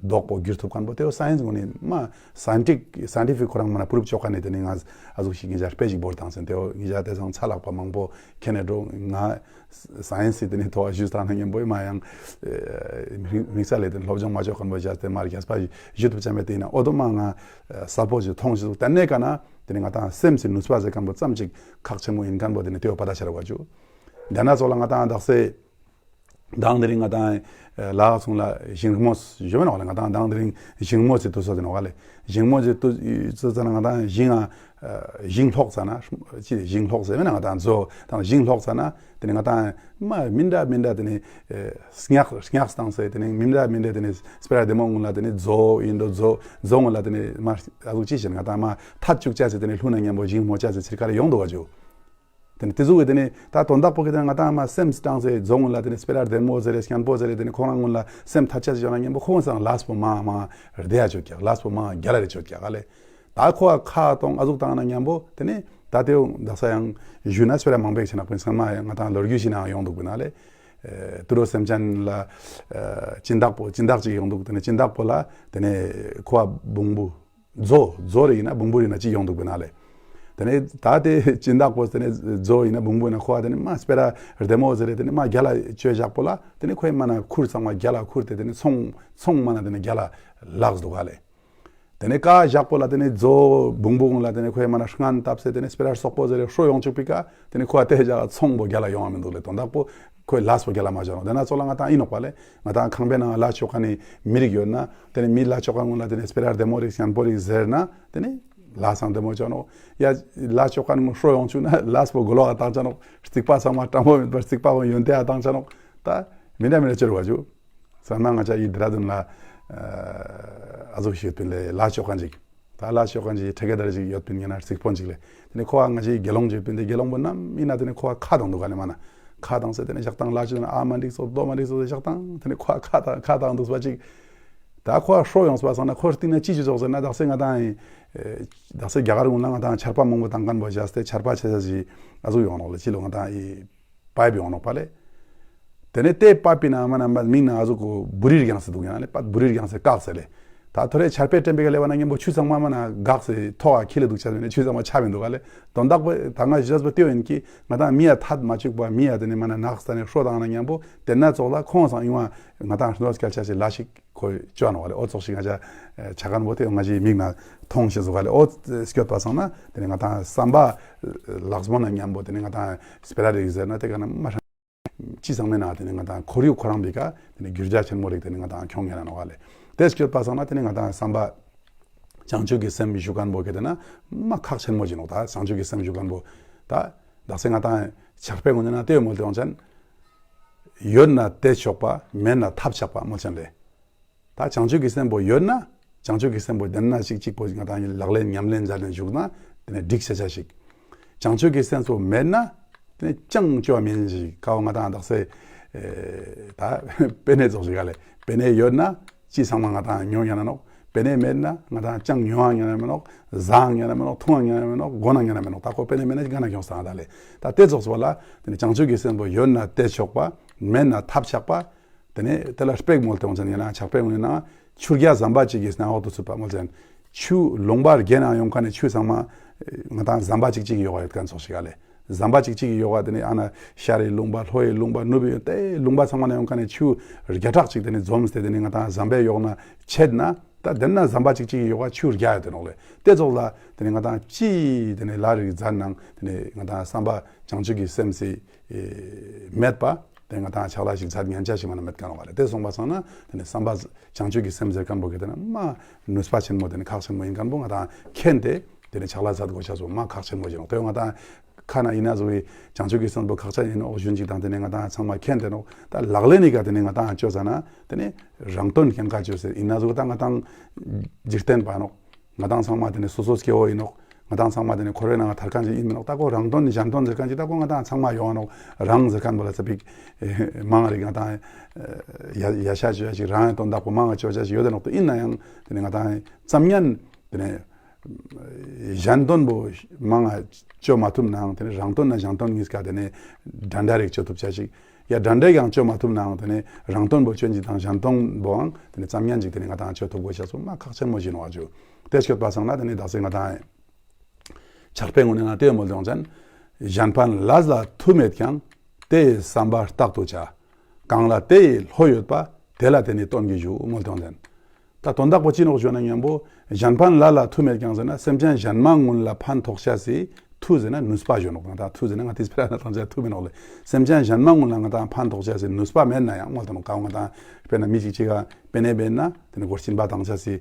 ལྡོག་པོ་གྱུར་ཐུབ་ཁན་པོ་ཏེ་བོ་སའེནས་གུན་ནི་མ་སའེན་ཊིཕིག་སའེན་ཊི་ཕིག་ཁོ་རང་མ་ན་པུ་རུབ་ཅོ་ཁན་ནི་ཏེ་ནེ་ང་ཨ་ཟུག་ཞིག་ཉེ་ཞ་དཔེ་ཞིག་བོར་ཏང་སེན། ཏེ་བོ་ཉེ་ཞ་ཏེ་སང་ཚ་ལག་པ་མང་པོ་ཁྱེར་ཏེ་འགྲོ། ང་སའེནས་སི་ཏེ་ནེ་ཐོག་ཞུས་ཏང་ན་ཉམ་པོ་མ་ཡང་དམིགས་བསལ་ལེ་ཏེ་ནེ་སློབ་སྦྱོང་མ་ཅོ་ཁན་པོ་ཞག་སྟེ་མ་རྒྱས་པ་ཞུ་ཐུབ་ཅེས་མེད། ཏེ་ཡིན་ན་འོ་དོ་མ་ང་ས་པོ་ཞིག་ཐོང་ཞིག་ཏེ་ནེ་ཀ་ན་ཏེ་ནེ་ང་ཏང་སེམས་སི་ནུས་པ་ཟེར་ཁན་པོ་ཙམ་ཅིག་ཁག་ཆེན་མོ་ཡིན་ཁན་པོ་ཏེ་ནེ་ཏེ་བོ་པ་ཏ་ཤར་བ་ཅུ། ཏེ་ན་ཙོགས་ལ་ང་ཏང་དག་ས་དང་དེ་རིང་ང་ཏང་ལ་ཁ་ཚུང་ལ་ཞིང་རྨོ་ཞུ་བ་ནོག་ལེ། ང་ཏང་དང་དེ་རིང་ཞིང་རྨོ་ཟེར་དུས་ཚོད་དེ་ནོག་ལེ། ཞིང་རྨོ་ཟེར་དུས་ཚོད་ན་ང་ཏང་ཞིང་ཨ་ཞིང་སློག་ཙ་ན་ཅི་ཞིང་སློག་ཟེར་བ་ན་ང་ཏང་མཛོ་དང་ཞིང་སློག་ཙ་ན་ཏེ་ནེ་ང་ཏང་མ་མི་འདྲ་མི་འདྲ་ཏེ་ནེ་སྙག་སྙག་ཏང་སེ་ཏེ་ནེ་མི་འདྲ་མི་འདྲ་ཏེ་ནེ་སྤེ་ར་རྡེ་མོ་གུན་ལ་ཏེ་ནེ་མཛོ་ཡིན་འགྲོ་མཛོ་མཛོ་གུན་ལ་ཏེ་ནེ་མ་ཨ་ཟུག་ཅི་ཞིག་ང་ཏང་མ་ཐད་ཅུག་ཅེས་སི་ཏེ་ནེ་ལྷུ་ན་ཉམ་པོ་ཞིང་རྨོ་ཅེས་སི་ཚིར་ཀ་རེ་ཡོང་འདུག་ག་ཅུ། ཏེ་ནེ་ཏེ་ཟུག་གི་ཏེ་ནེ་ད་དོན་དག་པོ་གི་ཏེ་ནེ་ང་ཏང་མ་སེམས་ཏང་སེ་མཛོ་གུན་ལ་ཏེ་ནེ་སྤེ་ར་རྡེ་མོ་ཟེར་རེ་སྙན་པོ་ཟེར་རེ་ཏེ་ནེ་ཁོ་རང་གུན་ལ་སེམས་ཐད་ཅེས་ཡོང་ན་ཉམ་པོ་ཁོང་སང་ལས་པོ་མ་མ་རྡེ་ཡ་ཅོ་ཀྱག་ལས་པོ་མ་རྒྱལ་ལ་རེ་ཅོ་ཀྱག་ལེ། ད་ཁོ་ཁ་ཏང་ཨ་ཟུག་ཏང་ན་ཉམ་པོ་ཏེ་ནེ་ད་ཏེ་བོ་དག་ས་ཡང་ཞུས་ན་སྤེ་ར་མང་པོ་ཞིག་ཆེ་ན་ཁོ་ཚང་མ་ཡང་ང་ཏང་ལོ་རྒྱུས་ཤིག་ན་ཡོང་འདུག་པ་ན་ལེ། ཨ་དུད་འགྲོ་སེམས་ཅན་ལ་ཨ་སྦྱིན་བདག་པོ་སྦྱིན་བདག་ཅིག་ཡོང་འདུག་ཏེ་ནེ་སྦྱིན་བདག་པོ་ལ་ཏེ་ནེ་ཁོ་བོང་བུ་མཛོ་མཛོ་རེ་ཡིན་ན་བོང་བུ་རེ་ཡིན་ན་ཅི་ཡོང་འདུག་པ་ན་ལེ། ཏེ་ནེ་ད་ཏེ་སྦྱིན་བདག་པོ་ཏེ་ནེ་མཛོ་ཡིན་ན་བོང་བུ་ཡིན་ན་ཁོ་བ་ཏེ་ནེ་མ་སྤེ་ར་རྡེ་མོ་ཟེར་རེ་ཏེ་ནེ་མ་རྒྱལ་ལ་ཅོ་བཞག་པོ་ལ་ཏེ་ནེ་ཁོའི་མ་ན་ཁུར་ཚང་མ་རྒྱལ་ལ་ཁུར་ཏེ་ཏེ་ནེ་ཚོང་ཚོང་མ་ན་ཏེ་ནེ་རྒྱལ་ལ་ལགས་འདུག་ག་ལེ། ཏེ་ནེ་ཀ་བཞག་པོ་ལ་ཏེ་ནེ་མཛོ་བོང་བུ་གུན་ལ་ཏེ་ནེ་ཁོའི་མ་ན་སྔན་བཏབ་སེ་ཏེ་ནེ་སྤེ་ར་སོག་པོ་ཟེར་རེ་ཧྲོ་ཡོང་ཅུག་པི་ཀ་ཏེ་ནེ་ཁོ་བ་ཏེ་བཞག་ཚོང་པོ་རྒྱལ་ལ་ཡོང་བ་མི་འདུག་ལེ། དོན་དག་པོ་ཁོའི་ལས་པོ་རྒྱལ་ལ་མ་ཅོ་ནོག་ཏེ་ན་ཙོགས་ལ་ང་ཏང་ཡིན་ནོག་པ་ལེ། ང་ཏང་ཁང་པའི་ནང་ལ་ཅོ་ཁན་ནི་མི་རིགས་ཡོད་ན་ཏེ་ནེ་མི་ལ་ཅོ་ཁན་གུན་ལ་ཏེ་ནེ་སྤེ་ར་རྡེ་མོ་རེ་སྙན་པོ་རེ་ཟེར་ན་ཏེ་ནེ་ལས་སང་རྡེ་མོ་ཅོ་ནོག་ཡ་ལ་ཅོ་ཁན་གུན་ཧྲོ་ཡོང་ཅུག་ན་ལས་པོ་གོ་ལོག་ག་ཏང་ཅ་ནོག་རྩིག་པ་ཚང་མ་དྲང་པོ་མེད་པར་རྩིག་པ་གུན་ཡོན་ཏན་ཡ་ཏང་ཅ་ནོག་ད་མི་འདྲ་མི་འདྲ་ཅོ་བ་ཅུ། ས་ན་ང་ཅ་ཡི་དེ་ར་དུན་ལ་ཨ་ཟུག་ཞིག་ཡོད་པིན་ལེ། ལ་ཅོ་ཁན་ཅིག་ད་ལ་ཅོ་ཁན་ཅིག་ཁྲེ་གེ་དར་ཅིག་ཡོད་པིན་ཡིན་ན་རྩིག་པོན་ཅིག་ལེ། ཏེ་ནེ་ཁོ་བ་ང་ཅི་དགེ་སློང་ཅིག་ཡོད་པིན་ཏེ་དགེ་སློང་པོ་ནམ་ཡིན་ན་ཏེ་ནེ་ཁོ་བ་ཁ་ཏང་འདུག་ག་ལེ། མ་ན་ཁ་ཏང་སེ་ཏེ་ནེ་ཞག་ཏང་ལ་ཅོ་ན་ཨ་མ་འགྲིག་སོ་དོ་མ་འགྲིག་སོ་ཞག་ཏང་ཏེ་ནེ་ཁོ་བ་ཁ་ཏང་ཁ་ཏང་འདུག་པ་ཅིག་ད་ཁོ་བ་ཧྲོ་ཡོང་སོང་པ་སང་ན་ཁོ་རྟིང་ན་ཅི་ཅི་ཙོགས་ཟེར་ན་དག་ས་ང་ཏང་ཨེ་དག་ས་རྒྱ་གར་གུན་ལ་ང་ཏང་ཆར་པ་མང་པོ་ཏང་ཁན་པོ་བཞག་སྟེ་ཆར་པ་ཆ་ཆ་ཞིག་ཨ་ཟུག་ཡོང་ནོག་ལེ། ཅི་ལོ་ང་ཏང་ཨེ་པའིབ་ཡོང་ནོག་པ་ལེ། ཏེ་ནེ་ཏེ་པའིབ་པི་ན་མ་ན་མ་མིང་ན་ཨ་ཟུག་གོ་བུ་རིར་རྒྱང་སེ་འདུག་ཡང་ལེ། པ་བུ་རིར་རྒྱང་སེ་བཀག་སེ་ལེ། ད་ཐོ་རེ་ཆར་པའི་དྲན་པའི་ག་ལེ་བ་ན་ཉམ་པོ་ཆུ་ཚང་མ་མ་ན་འགག་སེ་ཐོག་ག་ཁྱི་ལེ་འདུག་ཆ་ཟེར་ནེ་ཆུ་ཚང་མ་ཆ་བིན་འདུག་ག་ལེ། དོན་དག་པོ་ད་ང་ཞུ་ཅེས་པོ་ཏེ་ཡིན་གི་ང་ཏང་མི་ཡ་ཐད་མ་ཅུག་པ་མི་ཡ་ཏེ་ནེ་མ་ན་ནགས་ས་ནེ་ཧྲོ་ཏང་ན་ཉམ་པོ་ཏེ་ན་ཙོགས་ལ་ཁོང་སང་ཡོང་བ་ང་ཏང་ཧྲོ་སྐྱལ་ཆ་ཞིག་ལ་ཞིག་ཁོ་ཅོ་ནོག་ག་ལེ། འོ་ཙོགས་ཤིག་ང་ཅ་ཆ་ཁན་པོ་ཏེ་ང་ཅི་མིག་ན་ཐོང་ཤེས་སོ་ག་ལེ། འོ་སྐྱོད་པ་སང་ན་ཏེ་ནེ་ང་ཏང་བསམ་པ་ལགས་མོ་ན་ཉམ་པོ་ཏེ་ནེ་ང་ཏང་སྤེ་ར་རིག་ཟེར་ན་ཏེ་ག་ན་མ་ཧྲ་ཅི་ཚང་མེད་ན་ཏེ་ནེ་ང་ཏང་ཁོར་ཡུག་ཁོ་རང་པི་ཀ་ཏེ་ནེ་འགྱུར་བ་ཆེན་མོ་རིག་ཏེ་ནེ་ང་ཏང་ཁྱོང་ཉན་ན་ནོག་ག་ལེ། ཏེ་སྐྱོད་པ་སང་ན་ཏེ་ནེ་ང་ཏང་བསམ་པ་བྱང་ཆུབ་ཀྱི་སེམས་ཞུ་ཁན་པོ་ག་ཏེ་ན་མ་ཁག་ཆེན་མོ་ཅིག་ནོག་ད་བྱང་ཆུབ་ཀྱི་སེམས་ཞུ་ཁན་པོ་ད་དག་ས་ང་ཏང་ཆགས་པའི་ངོས་ནེ་ན་ཏེ་མོལ་ཏེ་ཡོང་ཅན། ཡོད་ན་དེས་ཆོག་པ། མེད་ན་ཐབས་ཆག་པ་མོལ་ཅན་ལེ། ད་བྱང་ཆུབ་ཀྱི་སེམས་པོ་ཡོད་ན་བྱང་ཆུབ་ཀྱི་སེམས་པོ་ཏེ་ན་ཅིག་ཅིག་པོ་ང་ཏང་ལག་ལེན་ཉམས་ལེན་མཛད་དེ་བཞུགས་ན་ཏེ་ནེ་འགྲིག་ཆ་ཆ་ཞིག་བྱང་ཆུབ་ཀྱི་སེམས་པོ་མེད་ན་ཏེ་ནེ་ཅང་ཅོ་བ་མེན་ཞིག་ཀ་བོ་ང་ཏང་དག་ས་ཨེ་ད་པེ་ནེ་ཙོགས་ཤིག་ག་ལེ། པེ་ནེ་ཡོད་ན་ཅི་ཚང་མ་ང་ཏང་ཉོ་ཉན་ན་ནོག་པེ་ནེ་མེད་ན་ང་ཏང་ཅང་ཉོ་བ་ཉན་ན་མེ་ནོག་ཟ་ཉན་ན་མེ་ནོག་འཐུང་བ་ཉན་ན་མེ་ནོག་གོན་ན་ཉན་ན་མེ་ནོག་ད་ཁོ་པེ་ནེ་མེད་ན་ཅི་ག་ན་ཁྱོང་སང་ད་ལེ། ད་ཏེ་ཙོགས་པོ་ལ་ཏེ་ནེ་བྱང་ཆུབ་ཀྱི་སེམས་པོ་ཡོད་ན་དེས་ཆོག་པ། མེད་ན་ཐབས་ཆག་པ། ཏེ་ནེ་ཏེ་ལ་དཔེ་མོལ་ཏེ་ཡོང་ཅན་ཡིན་ན་ཆགས་པའི་ངོས་ནེ་ན་ཆུ་རྒྱ་ཟམ་པ་ཅིག་གི་སྣང་འོག་ཏུ་ཚུད་པ་མོལ་ཅན། ཆུ་ལུང་པ་བརྒལ་ན་ཡོང་ཁན་ནི་ཆུ་ཚང་མ་ང་ཏང་ཟམ་པ་ཅིག་ཅིག་གི་ཡོག་ག་ཡོད་ཁན་ཙོགས་ཤིག་ག་ལེ། ཟམ་པ་ཅིག་ཅིག་གི་ཡོག་ག་ཏེ་ནེ་ཨ་ན་ཤར་རི་ལུང་པ་ལྷོ་ཡི་ལུང་པ་ནུབ་ཡི་ཏེ་ལུང་པ་ཚང་མ་ན་ཡོང་ཁན་ནི་ཆུ་བརྒྱ་ཕྲག་ཅིག་ཏེ་ནེ་འཛོམས་ཏེ་ཏེ་ནེ་ང་ཏང་ཟམ་པའི་ཡོག་ན་ཆད་ན་ད་ཏེ་ན་ཟམ་པ་ཅིག་ཅིག་གི་ཡོག་ག་ཆུ་བརྒྱ་ཡོད་དེ་ནོག་ལེ། ཏེ་ཙོགས་ལ་ཏེ་ནེ་ང་ཏང་ཅི་ཏེ་ནེ་ལ་རིག་མཛད་ནང་ཏེ་ནེ་ང་ཏང་བསམ་པ་བྱང་ཆུབ་ཀྱི་སེམས་སི་མེད་པ། ཏེ་ང་ཏང་ཕྱག་ལས་ཤིག་མཛད་ཉན་ཆ་ཞིག་མ་ན་མེད་ཁན་ནོག་ག་ལེ། ཏེ་སོང་པ་སང་ན་ཏེ་ནེ་བསམ་པ་བྱང་ཆུབ་ཀྱི་སེམས་ཟེར་ཁན་པོ་ག་ཏེ་ན་མ་ནུས་པ་ཆེན་མོ་ཏེ་ནེ་ཁག་ཆེན་མོ་ཡིན་ཁན་པོ་ང་ཏང་མཁྱེན་ཏེ་ཏེ་ནེ་ཕྱག་ལས་མཛད་གོས་ཆ་སོ་མ་ཁག་ཆེན་མོ་ཡིན་ནོག་ཏེ་ང་ཏང་ཁ་ན་ཡིན་ན་ཟུག་གི་བྱང་ཆུབ་ཀྱི་སེམས་པོ་ཁག་ཆེན་ཡིན་ནོག་ཞུན་ཅིག་དང་ཏེ་ནེ་ང་ཏང་ཚང་མ་མཁྱེན་ཏེ་ནོག་ད་ལག་ལེན་ནི་ཀ་ཏེ་ནེ་ང་ཏང་ཅོ་ས་ན་ཏེ་ནེ་རང་དོན་ཁྱེན་ཁ་ཅོ་ཟེར་ཡིན་ན་ཟུག་ད་ང་ཏང་འཇིག་རྟེན་པ་ནོག་ང་ཏང་ཚང་མ་ཏེ་ནེ་སོ་སོ་སྐྱེ་བོ་ཡིན་ནོག་ང་ཏང་ཚང་མ་ཏེ་ནེ་འཁོར་བའི་ནང་ཐར་ཁན་ཅིག་ཡིན་མི་ནོག་ད་ཁོ་རང་དོན་གཞན་དོན་ཟེར་ཁན་ཅིག་ད་ཁོ་ང་ཏང་ཚང་མ་ཡོང་ང་ནོག་རང་ཟེར་ཁན་པོ་ལ་ཚ་པིག་མང་རིག་ང་ཏང་ཡ་ཡ་ཤ་ཅོ་ཡ་ཅིག་རང་ཡ་དོན་དག་པོ་མང་ང་ཅོ་ཅ་ཅིག་ཡོད་དེ་ནོག་ཏེ་ཡིན་ན་ཡང་ཏེ་ནེ་ང་ཏང་ཙམ་ཉན་ཏེ་ནེ་གཞན་དོན་པོ་མང་ང་ཅོ་མ་ཐུབ་ནའང་ཏེ་ནེ་རང་དོན་ན་གཞན་དོན་གཉིས་ཀ་ཏེ་ནེ་འདྲ་འདྲ་རིག་ཅོ་ཐུབ་ཅ་ཅིག་ཡ་དྲན་དྲའི་ཀྱང་ཅོ་མ་ཐུབ་ནའང་དེ་ནེ་རང་དོན་པོ་ཅོ་ཅེས་དང་གཞན་དོན་པོའང་དེ་ནེ་ཙམ་ཉན་ཅིག་དེ་ནེ་ང་ཏང་ཅོ་ཐུབ་དགོས་ཤེས་པོ་མ་ཁག་ཆེན་མོ་ཞིག་ཨིན་ནོག་ཞུ། དེ་སྐྱོད་པ་སང་ན་དེ་ནེ་དག་ས་ང་ཏང་ཆར་པའི་ངོ་ནེ་ང་ཏེ་མོལ་ཏེ་ཡོང་ཅན། གཞན་ཕན་ལས་ལ་མཐུ་མེད་ཀྱང་། དེ་ཡི་བསམ་པ་རྟག་ཏུ་བྱ། གང་ལ་དེ་ཡི་བློ་ཡོད་པ། དེ་ལ་དེ་ནི་དོན་གྱིས་ཞུགས། མོལ་ཏེ་ཡོང་ཅན། ད་དོན་དག་པོ་ཅི་ནོག་ཞུ་ན་ཉམ་པོ་གཞན་ཕན་ལས་ལ་མཐུ་མེད་ཀྱང་ཟེར་ན་སེམས་ཅན་གཞན་མ་ངུན་ལ་ཕན་ཐོགས་ཤེས་སི་མཐུ་ཟེར་ན་ནུས་པ་ཞུ་ནོག། ང་ཏང་མཐུ་ཟེར་ན་ང་ཏིས་ཕེ་ར་ན་ཏང་ཅེས་མཐུ་མེན་ནོག་ལེ། སེམས་ཅན་གཞན་མ་ངུན་ལ་ང་ཏང་ཕན་ཐོགས་ཤེས་སི་ནུས་པ་མེད་ན་ཡང་མོལ་ཏེ་ནོག། ཀ་བོ་ང་ཏང་དཔེར་ན་མི་ཅིག་ཅིག་ག་པེ་ནེ་བེན་ན་དེ་ནེ་ཁོ་སྦྱིན་པ་ཏང་ཅེས་སི་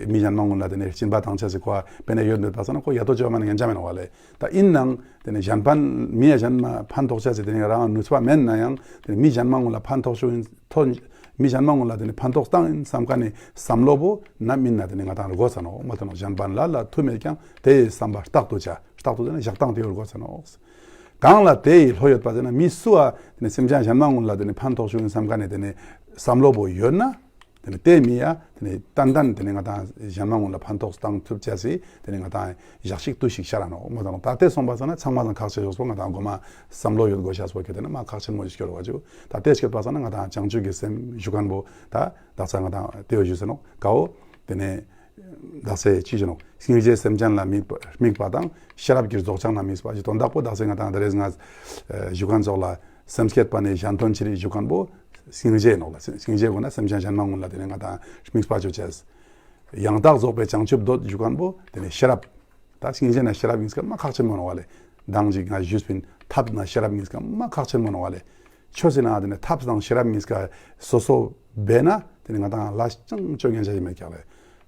མི་གཞན་མ་ངུན་ལ་དེ་ནེ་སྦྱིན་པ་ཏང་ཅེས་སི་ཁོ་པེ་ནེ་ཡོད་མེད་པ་སང་ན་ཁོ་ཡ་ཏོ་ཅོ་མ་ན་ཉན་ཅ་མེན་ནོག་ལེ། ད་ཨིན་ནའང་དེ་ནེ་གཞན་ཕན་མི་ཡ་གཞན་མ་ཕན་ཐོགས་ཅེས་སི་དེ་ནེ་རང་ནུས་པ་མེད་ན་ཡང་དེ་ནེ་མི་གཞན་མ་ངུན་ལ་ཕན་ཐོགས་ཤུག་ཨིན་ཐོགས་མི་གཞན་མ་ངུན་ལ་དེ་ནེ་ཕན་ཐོགས་ཏང་ཨིན་བསམ་ཁན་ནི་བསམ་བློ་བོ་ནམ་ཨིན་ན་དེ་ནེ་ང་ཏང་དགོས་ས་ནོག། མོལ་ཏེ་ནོག། གཞན་ཕན་ལས་ལ་མཐུ་མེད་ཀྱང་། དེ་ཡི་བསམ་པ་རྟག་ཏུ་བྱ། རྟག་ཏུ་ཟེར་ན་བཞག་སྟངས་དེ་ཡོད་དགོས་ས་ནོག། གང་ལ་དེ་ཡི་བློ་ཡོད་པ་ཟེར་ན་མི་སུ་བ་དེ་ནེ་སེམས་ཅན་གཞན་མ་ངུན་ལ་དེ་ནེ་ཕན་ཐོགས་ཤུག་ཨིན་བསམ་ཁན་ནི་དེ་ནེ་བསམ་བློ་བོ་ཡོད་ན་དེ་ནེ་དེ་མི་ཡ་དེ་ནེ་ཏན་ཏན་དེ་ནེ་ང་ཏང་གཞན་མ་ངུན་ལ་ཕན་ཐོགས་ཏང་ཐུབ་ཅེས་སི་དེ་ནེ་ང་ཏང་ཞག་ཅིག་ཏུས་ཤིག་ཤར་ར་ནོག། མོལ་ཏེ་ནོག། ད་དེ་སོང་པ་སང་ན་ཚང་མ་དང་ཁག་ཆེ་ཤོས་པོ་ང་ཏང་གོ་མ་བསམ་བློ་ཡོད་དགོས་ཤེས་པོ་ཁེ་དེ་ན་མ་ཁག་ཆེན་མོ་ཞིག་སྐྱོར་བ་ཅུ། ད་དེ་སྐྱོད་པ་སང་ན་ང་ཏང་བྱང་ཆུབ་ཀྱི་སེམས་ཞུ་ཁན་བོ་ད་དག་ས་ང་ཏང་དེ་བོ་ཞུས་ས་ནོག། ཀ་བོ་དེ་ནེ་དག་ས་ཅི་ཞུ་ནོག། སྙིང་རྗེས་སེམས་ཅན་ལ་དམིགས་པ་དམིགས་པ་དང་། ཤེས་རབ་ཀྱིས་རྫོགས་བྱང་རྣམ་སྨིན་པ། ཞེས་དོན་དག་པོ་དག་ས་ང་ཏང་ད་རེས་ང་ཞུ་ཁན་ཙོགས་ལ་སེམས་བསྐྱེད་པ་ནི་གཞན་དོན་ཕྱིར་ཞུ་ཁན་བོ་སྙིང་རྗེ་ནོག་ལེ། སྙིང་རྗེ་གོ་ན་སེམས་ཅན་གཞན་མ་ངུན་ལ་དེ་ནེ་ང་ཏང་དམིགས་པ་ཅོ་ཅེས། ཡང་དག་རྫོགས་པའི་བྱང་ཆུབ་འདོད་ཞུ་ཁན་བོ་དེ་ནེ་ཤེས་རབ། ད་སྙིང་རྗེ་ན་ཤེས་རབ་གཉིས་ཀ་མ་ཁག་ཆེན་མོ་ནོག་ལེ། མདང་ཅིག་ང་ཞུས་པིན་ཐབས་ན་ཤེས་རབ་གཉིས་ཀ་མ་ཁག་ཆེན་མོ་ནོག་ལེ། ཆོས་སི་ནང་དེ་ནེ་ཐབས་དང་ཤེས་རབ་གཉིས་ཀ་སོ་སོ་བེ་ན་དེ་ནེ་ང་ཏང་ལ་ཅང་ཅོ་ཉན་ཅ་ཞིག་མེད་ཀྱག་ལེ།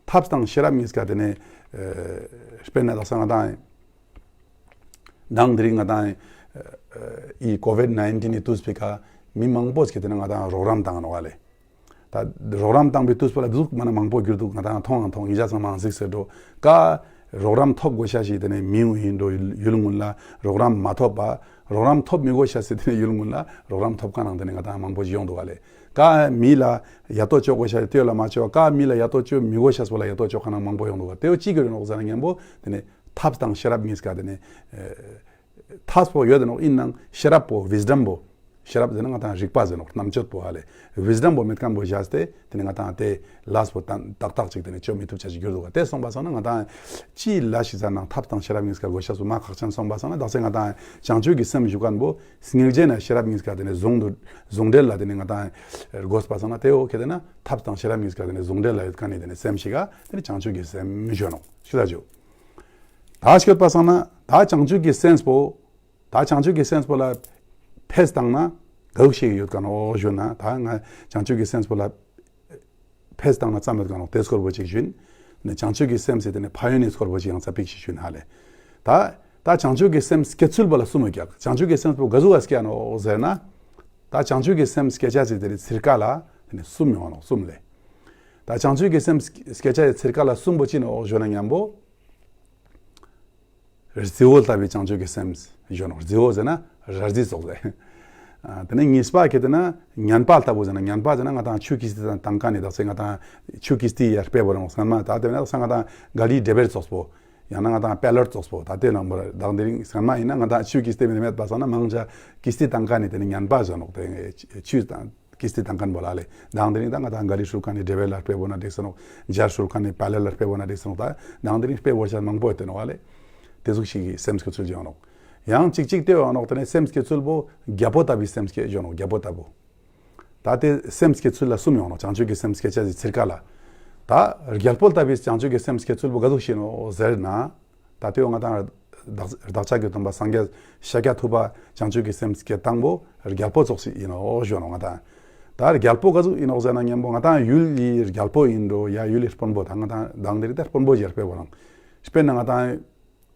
ཐབས་དང་ཤེས་རབ་གཉིས་ཀ་དེ་ནེ་ཨེ་དཔེར་ན་དག་ས་ང་ཏང་མདང་དེ་རིང་ང་ཏང་ཨེ་ཨི་ཀོ་ཝིཌ་ནའིན་ཊིན་ནི་ཏུས་པི་ཀ་མི་མང་པོ་ཞིག་གི་དེ་ནེ་ང་ཏང་རོགས་རམ་ཏང་ནོག་ལེ། ད་རོགས་རམ་ཏང་པའི་ཏུས་པོ་ལ་འདུག་མ་ན་མང་པོ་གྱུར་འདུག། ང་ཏང་མཐོང་ང་མཐོང་ཉིན་ཞག་ཚང་མ་གཟིགས་སེ་འགྲོ། ཀ་རོགས་རམ་ཐོབ་དགོས་ཤེས་ཞིག་དེ་ནེ་མི་ཡུལ་ངུན་ལ་རོགས་རམ་མ་ཐོབ་པ། རོགས་རམ་ཐོབ་མི་དགོས་ཤེས་ཞིག་དེ་ནེ་ཡུལ་ངུན་ལ་རོགས་རམ་ཐོབ་ཁན་ནང་དེ་ནེ་ང་ཏང་མང་པོ་ཞིག་ཡོང་འདུག་ག་ལེ། ཀ་མི་ལ་ཡ་ཏོ་ཅོ་དགོས་ཤེས་དེ་ལ་མ་ཅོ། ཀ་མི་ལ་ཡ་ཏོ་ཅོ་མི་དགོས་ཤེས་པོ་ལ་ཡ་ཏོ་ཅོ་ཁན་ནང་མང་པོ་ཡོང་འདུག་ག། དེ་བོ་ཅི་གི་རེད་ནོག་ཟེར་ན་ཉམ་པོ་དེ་ནེ་ཐབས་དང་ཤེས་རབ་གཉིས་ཀ་དེ་ནེ་ཨེ་ཐབས་པོ་ཡོད་དེ་ནོག། ཨིན་ནའང་ཤེས་རབ་པོ་ཝིས་ཌམ་པོ་ཤེས་རབ་ཟེར་ན་ང་ཏང་རིག་པ་ཟེར་ནོག། རྣམ་དཔྱོད་པོ་ཧ་ལེ། ཝིས་ཌམ་པོ་མེད་ཁན་བོ་བཞག་སྟེ་དེ་ནེ་ང་ཏང་དེ་ལས་པོ་ཏག་ཏག་ཅིག་དེ་ནེ་ཅོ་མི་ཐུབ་ཅ་ཞིག་གྱུར་འདུག་ག། དེ་སོང་པ་སང་ན་ང་ཏང་ཅི་ལ་ཞིག་ཟེར་ནའང་ཐབས་དང་ཤེས་རབ་གཉིས་ཀ་དགོས་ཤེས་པོ་མ་ཁག་ཆེན་སོང་པ་སང་ན་དག་ས་ང་ཏང་བྱང་ཆུབ་ཀྱི་སེམས་ཞུ་ཁན་བོ་སྙིང་རྗེ་ན་ཤེས་རབ་གཉིས་ཀ་དེ་ནེ་ཟུང་དུ་ཟུང་འབྲེལ་ལ་དེ་ནེ་ང་ཏང་དགོས་པ་སང་ན་དེ་བོ་ཁེ་དེ་ན་ཐབས་དང་ཤེས་རབ་གཉིས་ཀ་དེ་ནེ་ཟུང་འབྲེལ་ལ་ཡོད་ཁན་ནི་དེ་ནེ་སེམས་ཤིག་ག་དེ་ནེ་བྱང་ཆུབ་ཀྱི་སེམས་ཞུ་ནོག། ཤི་ད་ཞུ། ད་སྐྱོད་པ་སང་ན་ད་བྱང་ཆུབ་ཀྱི་སེམས་པོ་ད་བྱང་ཆུབ་ཀྱི་སེམས་པོ་ལ་ཕེས་ཏང་ན་ག་ཟུག་ཞིག་ཡོད་ཀ་ནོག་ཞུ་ན། ད་ང་བྱང་ཆུབ་ཀྱི་སེམས་པོ་ལ་ཕེས་ཏང་ན་ཙམ་ཡོད་ཀ་ནོག། དེ་སྐོར་བོ་ཅིག་ཞུན། ནི་བྱང་ཆུབ་ཀྱི་སེམས་སི་དེ་ནེ་ཕན་ཡོན་ནི་སྐོར་བོ་ཅིག་ཡང་ཙ་པིག་ཞིག་ཞུན་ཧ་ལེ། ད་ད་བྱང་ཆུབ་ཀྱི་སེམས་སྐྱེ་ཚུལ་བོ་ལ་གསུམ་ཡོད་ཀྱག། བྱང་ཆུབ་ཀྱི་སེམས་པོ་ག་ཟུག་ག་སྐྱེ་ནོག་ཟེར་ན། ད་བྱང་ཆུབ་ཀྱི་སེམས་སྐྱེ་ཅེས་སི་དེ་ནེ་ཚིར་ཀ་ལ་དེ་ནེ་གསུམ་ཡོང་ནོག། གསུམ་ལེ། ད་བྱང་ཆུབ་ཀྱི་སེམས་སྐྱེ་ཅེས་སི་ཚིར་ཀ་ལ་གསུམ་བོ་ཅི་ནོག་ཞུ་ན་ཉམ་པོ། རྫི་བོ་ལྟ་བུའི་བྱང་ཆུབ་ཀྱི་སེམས་ཞུ་ནོག། རྫི་བོ་ཟེར་ན་ར་རྫི་ཙོགས་ཟེར། ཨ་དེ་ནེ་གཉིས་པ་ཁེ་དེ་ན་ཉན་པ་ལྟ་བུ་ཟེར་ན། ཉན་པ་ཟེར་ན་ང་ཏང་ཆུ་ཀིས་ཏི་ཏང་ཁན་ནི་དག་ས་ང་ཏང་ཆུ་ཀིས་ཏི་ཡར་སྤེལ་བོ་རང་སྔན་མ་ད་དེ་ན་དག་ས་ང་ཏང་ག་ལི་ཌེ་བེར་ཙོགས་པོ་ཡང་ན་ང་ཏང་པེ་ལར་ཙོགས་པོ་ད་དེ་ནང་བོ་ར་དག་དེ་རིང་སྔན་མ་ཨིན་ན་ང་ཏང་ཆུ་ཀིས་ཏི་མེད་པ་སང་ན་མང་ཆེ་ཀིས་ཏི་ཏང་ཁན་ནི་དེ་ནེ་ཉན་པ་ཟེར་ནོག། དེ་ཆུ་ཏང་ཀིས་ཏི་ཏང་ཁན་བོ་ལ་ལེ། དང་དེ་རིང་ད་ང་ཏང་ག་ལི་སྲུབ་ཁན་ནི་ཌེ་བེར་ལ་སྤེལ་བོ་ན་འགྲིག་སོ་ནོག། ཇ་སྲུབ་ཁན་ནི་པེ་ལར་ལ་སྤེལ་བོ་ན་འགྲིག་སོ་ནོག། ད་དང་དེ་རིང་སྤེལ་བོ་ཆ་མང་པོ་ཡོད་དེ་ནོག་ལེ། དེ་ཟུག་ཞིག་གི་སེམས་སྐྱེ་ཚུལ་ཅིག་ཡོང་ནོག། ཡང་ཅིག་ཅིག་དེ་ཡོང་ནོག། དེ་ནེ་སེམས་སྐྱེ་ཚུལ་བོ་རྒྱལ་པོ་ལྟ་བུའི་སེམས་སྐྱེ་ཡོང་ནོག། རྒྱལ་པོ་ལྟ་བུ། ད་དེ་སེམས་སྐྱེ་ཚུལ་ལ་གསུམ་ཡོང་ནོག། བྱང་ཆུབ་ཀྱི་སེམས་སྐྱེ་ཅེས་སི་ཚིར་ཀ་ལ། ད་རྒྱལ་པོ་ལྟ་བུའི་བྱང་ཆུབ་ཀྱི་སེམས་སྐྱེ་ཚུལ་བོ་ག་ཟུག་ཞིག་ནོག་ཟེར་ན། ད་དེ་བོ་ང་ཏང་བདག་བདག་ཅག་གི་སྟོན་པ་སངས་རྒྱས་ཤཱཀྱ་ཐུབ་པ་བྱང་ཆུབ་ཀྱི་སེམས་སྐྱེ་སྟངས་པོ་རྒྱལ་པོ་ཙོགས་ཤིག་ཨིན་ནོག་ཞུ་ནོག་ང་ཏང་། ད་རྒྱལ་པོ་ག་ཟུག་ཨིན་ནོག་ཟེར་ན་ཉམ་པོ་ང་ཏང་ཡུལ་ལི་རྒྱལ་པོ་ཨིན་འགྲོ་ཡ་ཡུལ་ལི་དཔོན་པོ་ད་ང་ཏང་དང་དེ་རིང་ད་དཔོན་པོ་ཞིག་ཡར་སྤེལ་བོ་རང་། དཔེར་ན་ང་ཏང་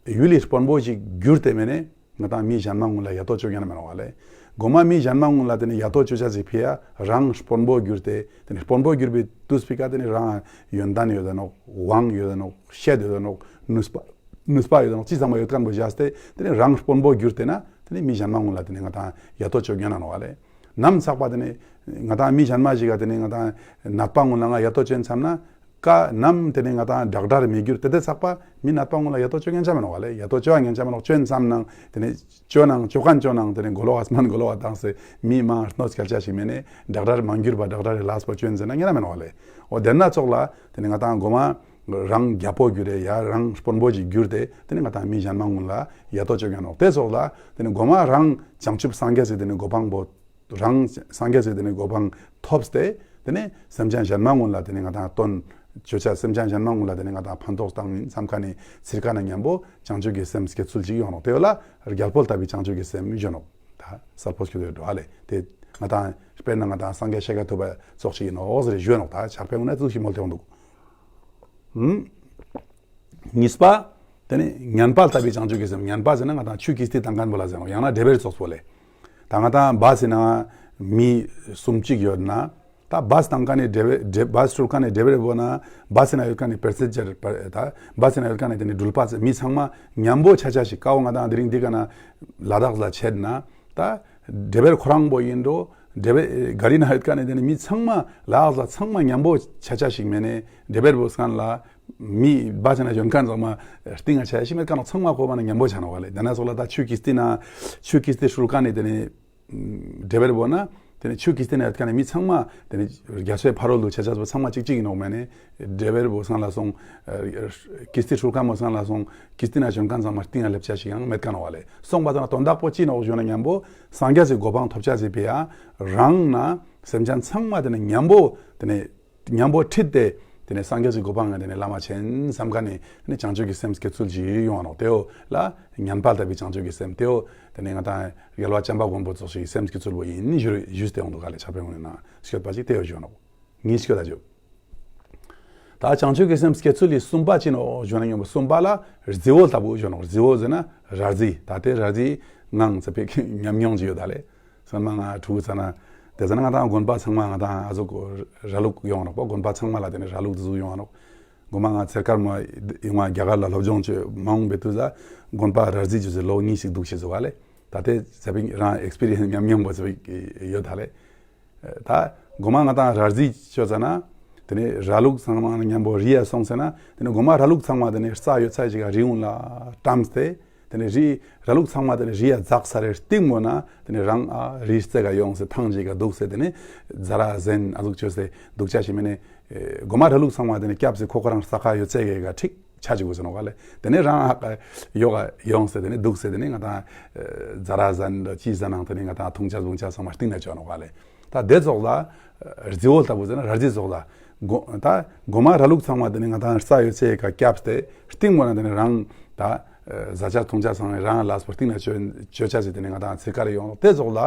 ཡུལ་ལི་དཔོན་པོ་ཞིག་གྱུར་ཏེ་མེད་ནེ་ང་ཏང་མི་གཞན་མ་ངུན་ལ་ཡ་ཏོ་ཅོ་ཉན་ན་མེད་ནོག་ལེ། གོ་མ་མི་གཞན་མ་ངུན་ལ་དེ་ནེ་ཡ་ཏོ་ཅོ་ཅེས་སི་ཕི་ཡ་རང་དཔོན་པོ་གྱུར་ཏེ་དེ་ནེ་དཔོན་པོ་གྱུར་པའི་དུས་པི་ཀ་དེ་ནེ་རང་ཡོན་ཏན་ཡོད་དེ་ནོག། དབང་ཡོད་དེ་ནོག། ཤེད་ཡོད་དེ་ནོག། ནུས་པ་ནུས་པ་ཡོད་དེ་ནོག། ཅི་ཚང་མ་ཡོད་ཁན་བོ་བཞག་སྟེ་དེ་ནེ་རང་དཔོན་པོ་གྱུར་ཏེ་ན་དེ་ནེ་མི་གཞན་མ་ངུན་ལ་དེ་ནེ་ང་ཏང་ཡ་ཏོ་ཅོ་ཉན་ན་ནོག་ལེ། ནམ་ཚག་པ་དེ་ནེ་ང་ཏང་མི་གཞན་མ་ཞིག་ག་དེ་ནེ་ང་ཏང་ནད་པ་ངུན་ལ་ང་ཡ་ཏོ་ཅོ་ཨིན་བསམ་ན། ཀ་ནམ་ཏེ་ནེ་ང་དང་དྲག་དྲག་མི་གྱུར་ཏེ་ཏེ་ཚག་པ་མི་ནད་པ་གུན་ལ་ཡ་ཏོ་ཅོ་ཉན་ཆ་མེ་ནོག་ལེ། ཡ་ཏོ་ཅོ་ཉན་ཆ་མེ་ནོག་ཅོ་ཡིན་སམ་ནང་ཏེ་ནེ་ཅོ་ནང་ཅོ་ཁན་ཅོ་ནང་ཏེ་ནེ་གོ་ལོག་ག་སྨན་གོ་ལོག་ག་བཏང་སྟེ་མི་མང་གནོད་སྐྱལ་ཆ་ཞིག་མེ་ནེ་དྲག་དྲག་མ་གྱུར་པ་དྲག་དྲག་ལས་པོ་ཅོ་ཡིན་ཟེར་ན་ཉན་ན་མེ་ནོག་ལེ། འོ་ཏེ་ན་ཙོགས་ལ་ཏེ་ནེ་ང་དང་གོ་མ་རང་རྒྱལ་པོ་གྱུར་ཏེ་ཡ་རང་དཔོན་པོ་ཞིག་གྱུར་ཏེ་ཏེ་ནེ་ང་དང་མི་གཞན་མ་གུན་ལ་ཡ་ཏོ་ཅོ་ཉན་ནོག། ཏེ་ཙོགས་ལ་ཏེ་ནེ་གོ་མ་རང་བྱང་ཆུབ་སངས་རྒྱས་སི་ཏེ་ནེ་གོ་འཕང་པོ་རང་སངས་རྒྱས་སི་ཏེ་ནེ་གོ་འཕང་ཐོབ་སྟེ་ཏེ་ནེ་སེམས་ཅན་གཞན་མ་གུན་ལ་ཏེ་ནེ་ང་དང་དོན་ཅོ་ཆ་སེམས་ཅན་གཞན་མ་གུན་ལ་ཏེ་ནེ་ང་དང་ཕན་ཐོགས་བཏང་ཡིན་སམ་ཁན་ནི་ཚིར་ཀ་ནེ་ཉམ་པོ་བྱང་ཆུབ་ཀྱི་སེམས་སྐྱེ་ཚུལ་ཅིག་ཡོང་ནོག། ཏེ་བོ་ལ་རྒྱལ་པོ་ལྟ་བུའི་བྱང་ཆུབ་ཀྱི་སེམས་ཞུ་ནོག། ད་གསལ་པོ་སྐྱོད་དེ་འགྲོ་ཨ་ལེ། ཏེ་ང་དང་དཔེར་ན་ང་དང་སངས་རྒྱས་ཤཱཀྱ་ཐུབ་པ་ཙོགས་ཤིག་ཡིན་ནོག་ཟེར་ཞུ་ནོག། ད་ཕྱག་དཔེ་གུན་ན་ཙུག་ཤིག་མོལ་ཏེ་ཡོང་འདུག། ཧུམ། གཉིས་པ། ཏེ་ནེ་ཉན་པ་ལྟ་བུའི་བྱང་ཆུབ་ཀྱི་སེམས། ཉན་པ་ཟེར་ན་ང་དང་ཆུ་ཀིས་ཏི་བཏང་ཁན་བོ་ལ་ཟེར་ནོག། ཡང་ན་ཌེ་བེར་ཙོགས་པོ་ལེ། ད་ང་དང་བས་ཟེར་ན་མི་སུམ་ཅིག་ཡོད་ན། ད་བས་བཏང་ཁན་ནི་ཌེ་བེར་བས་སྤྲུལ་ཁན་ནི་ཌེ་བེར་བོ་ན་བས་ཟེར་ན་ཡོད་ཁན་ནི་པེ་སེན་ཇར་ད་བས་ཟེར་ན་ཡོད་ཁན་ནི་ཏེ་ནེ་འགྲུལ་པ་མི་ཚང་མ་ཉམ་པོ་ཆ་ཆ་ཞིག་ཀ་བོ་ང་དང་དེ་རིང་འདི་ཀ་ན་ལ་དྭགས་ལ་ཆེད་ན་ད་ཌེ་བེར་ཁོ་རང་བོ་ཡིན་འགྲོ། ཌེ་བེར་ག་རི་ན་ཡོད་ཁན་ནི་ཏེ་ནེ་མི་ཚང་མ་ལ་དྭགས་ལ་ཚང་མ་ཉམ་པོ་ཆ་ཆ་ཞིག་མེ་ནེ་ཌེ་བེར་བོ་སྔན་ལ་མི་བས་ཟེར་ན་ཡོད་ཁན་ཚང་མ་སྟིང་ང་ཆ་ཞིག་མེད་ཁན་ཚང་མ་ཁོ་བ་ན་ཉམ་པོ་ཆ་ནོག་བ་ལེ། ཏེ་ན་ཙོགས་ལ་ད་ཆུ་ཀིས་ཏི་ན་ཆུ་ཀིས་ཏི་སྤྲུལ་ཁན་ནི་ཏེ་ནེ་ཌེ་བེར་བོ་ན་ཏེ་ནེ་ཆུ་ཀིས་ཏི་ན་ཡོད་ཁན་ནི་མི་ཚང་མ་ཏེ་ནེ་རྒྱ་མཚོའི་ཕ་རོལ་ཏུ་ཆ་ཆ་ཚང་མ་ཅིག་ཅིག་ཡིན་ནོག་མེ་ནེ་ཌེ་བེར་བོ་སྔན་ལ་སོང་། ཀིས་ཏི་སྤྲུལ་ཁན་བོ་སྔན་ལ་སོང་། ཀིས་ཏི་ན་ཞོན་ཁན་ཚང་མ་སྟིང་ང་ལེབ་ཆ་ཞིག་ཡང་མེད་ཁན་ནོག་བ་ལེ། སོང་བ་ཙ་ན་དོན་དག་པོ་ཅི་ནོག་ཞུ་ན་ཉམ་པོ་སངས་རྒྱས་སི་གོ་འཕང་ཐོབ་ཆ་ཟེར་བའི་ཡ་རང་ན་སེམས་ཅན་ཚང་མ་ཏེ་ནེ་ཉམ་པོ་ཏེ་ནེ་ཉམ་པོ་ཁྲིད་དེ་ཏེ་ནེ་སངས་རྒྱས་སི་གོ་འཕང་ང་ཏེ་ནེ་ལམ་མ་ཆེན་སམ་ཁན་ནི་ཏེ་ནེ་བྱང་ཆུབ་ཀྱི་སེམས་སྐྱེ་ཚུལ་ཞིག་ཡོང་ང་ནོག། ཏེ་བོ་ལ་ཉན་པ་ལྟ་བུའི་བྱང་ཆུབ་ཀྱི་སེམས། ཏེ་བོ་ཏེ་ནེ་ང་དང་རྒྱལ་བ་བྱམས་པ་མགོན་པོ་ཙོགས་ཤིག་སེམས་སྐྱེ་ཚུལ་བོ་ཡིན་ཞུ་ཞུས་ཏེ་ཡོང་འདུག་ག་ལེ། ཕྱག་དཔེ་གུན་ན་སྐྱོད་པ་ཞིག་ཏེ་བོ་ཞུ་ནོག། ཉིས་སྐྱོད་ད་ཞུ། ད་བྱང་ཆུབ་ཀྱི་སེམས་སྐྱེ་ཚུལ་ལི་གསུམ་པ་ཅི་ནོག་ཞུ་ན་ཉམ་པོ་གསུམ་པ་ལ་རྫི་བོ་ལྟ་བུ་ཞུ་ནོག། རྫི་བོ་ཟེར་ན་ར་རྫི། ད་ཏེ་ར་རྫི་ངང་ཚ་པེ་ཉམས་མྱོང་ཅིག་ཡོད་ད་ལེ། སྔན་མ་ང་ཕྲུ་གུ་ཚ་ན་ཏེ་ཟ་ན་ང་དང་དགོན་པ་ཚང་མ་ང་དང་ཨ་ཟུག་ར་ལུག་ཡོང་ང་ནོག་པ། དགོན་པ་ཚང་མ་ལ་ཏེ་ནེ་ར་ལུག་ཟུག་ཡོང་ང་ནོག། གོ་མ་ང་ཚེར་ཀར་མ་ཡོང་བ་རྒྱ་གར་ལ་སློབ་སྦྱོང་ཅོ་མ་འོང་པའི་དུས་ལ་དགོན་པ་ར་རྫི་ཅོས་ཏེ་ལོ་གཉིས་ཤིག་འདུག་ཤེས་སོ་བ་ལེ། ད་ཏེ་ཚ་པེ་རང་ཨེགས་པི་རི་ཡེནས་ཉམས་མྱོང་བོ་ཚ་པེ་ཡོད་ད་ལེ། ད་གོ་མ་ང་དང་ར་རྫི་ཅོ་ཙ་ན་ཏེ་ནེ་ར་ལུག་ཚང་མ་ཉམ་པོ་རི་ཡ་སོང་ཟེར་ན་ཏེ་ནེ་གོ་མ་ར་ལུག་ཚང་མ་ཏེ་ནེ་རྩྭ་ཡོད་ཚད་ཅིག་ག་རི་གུན་ལ་བཀྲམས་ཏེ་ཏེ་ནེ་རི་ར་ལུག་ཚང་མ་ཏེ་ནེ་རི་ཡ་འཛེགས་ཚར་རེ་སྟིང་མོ་ན་ཏེ་ནེ་རང་ཨ་རིའི་རྩེ་ག་ཡོང་སེ་ཐང་ཅིག་ག་འདུག་སེ་ཏེ་ནེ་ཛ་ར་ཟན་ཨ་ཟུག་ཅོས་ཏེ་འདུག་ཆ་ཞིག་མེ་ནེ་གོ་མ་ར་ལུག་ཚང་མ་ཏེ་ནེ་སྐྱབས་སེ་ཁོ་ཁོ་རང་རྩྭ་ཁ་ཡོད་ཚད་ག་ཁྲིག་ཆ་ཅིག་གོ་ཟེར་ནོག་ག་ལེ། ཏེ་ནེ་རང་ཨ་ཡོག་ག་ཡོང་སེ་ཏེ་ནེ་འདུག་སེ་ཏེ་ནེ་ང་དང་ཛ་ར་ཟན་ཅི་ཟ་ནང་ཏེ་ནེ་ང་དང་འཐུང་ཆ་འཐུང་ཆ་ཚང་མ་སྟིང་ན་ཅོ་ནོག་ག་ལེ། ད་ཏེ་ཙོགས་ལ་རྫི་བོ་ལྟ་བུ་ཟེར་ན་ར་རྫི་ཙོགས་ལ་གོ་ད་གོ་མ་ར་ལུག་ཚང་མ་ཏེ་ནེ་ང་དང་རྩྭ་ཡོད་ཚད་ག་སྐྱབས་ཏེ་སྟིང་མོ་ན་ཏེ་ནེ་རང་ད་ཟ་ཆ་འཐུང་ཆ་ཚང་མ་རང་ལས་པོ་སྟིང་ན་ཅོ་ཅོ་ཆ་ཟེར་ཏེ་ནེ་ང་དང་ཚེར་ཀར་ཡོང་ནོག། ཏེ་ཙོགས་ལ་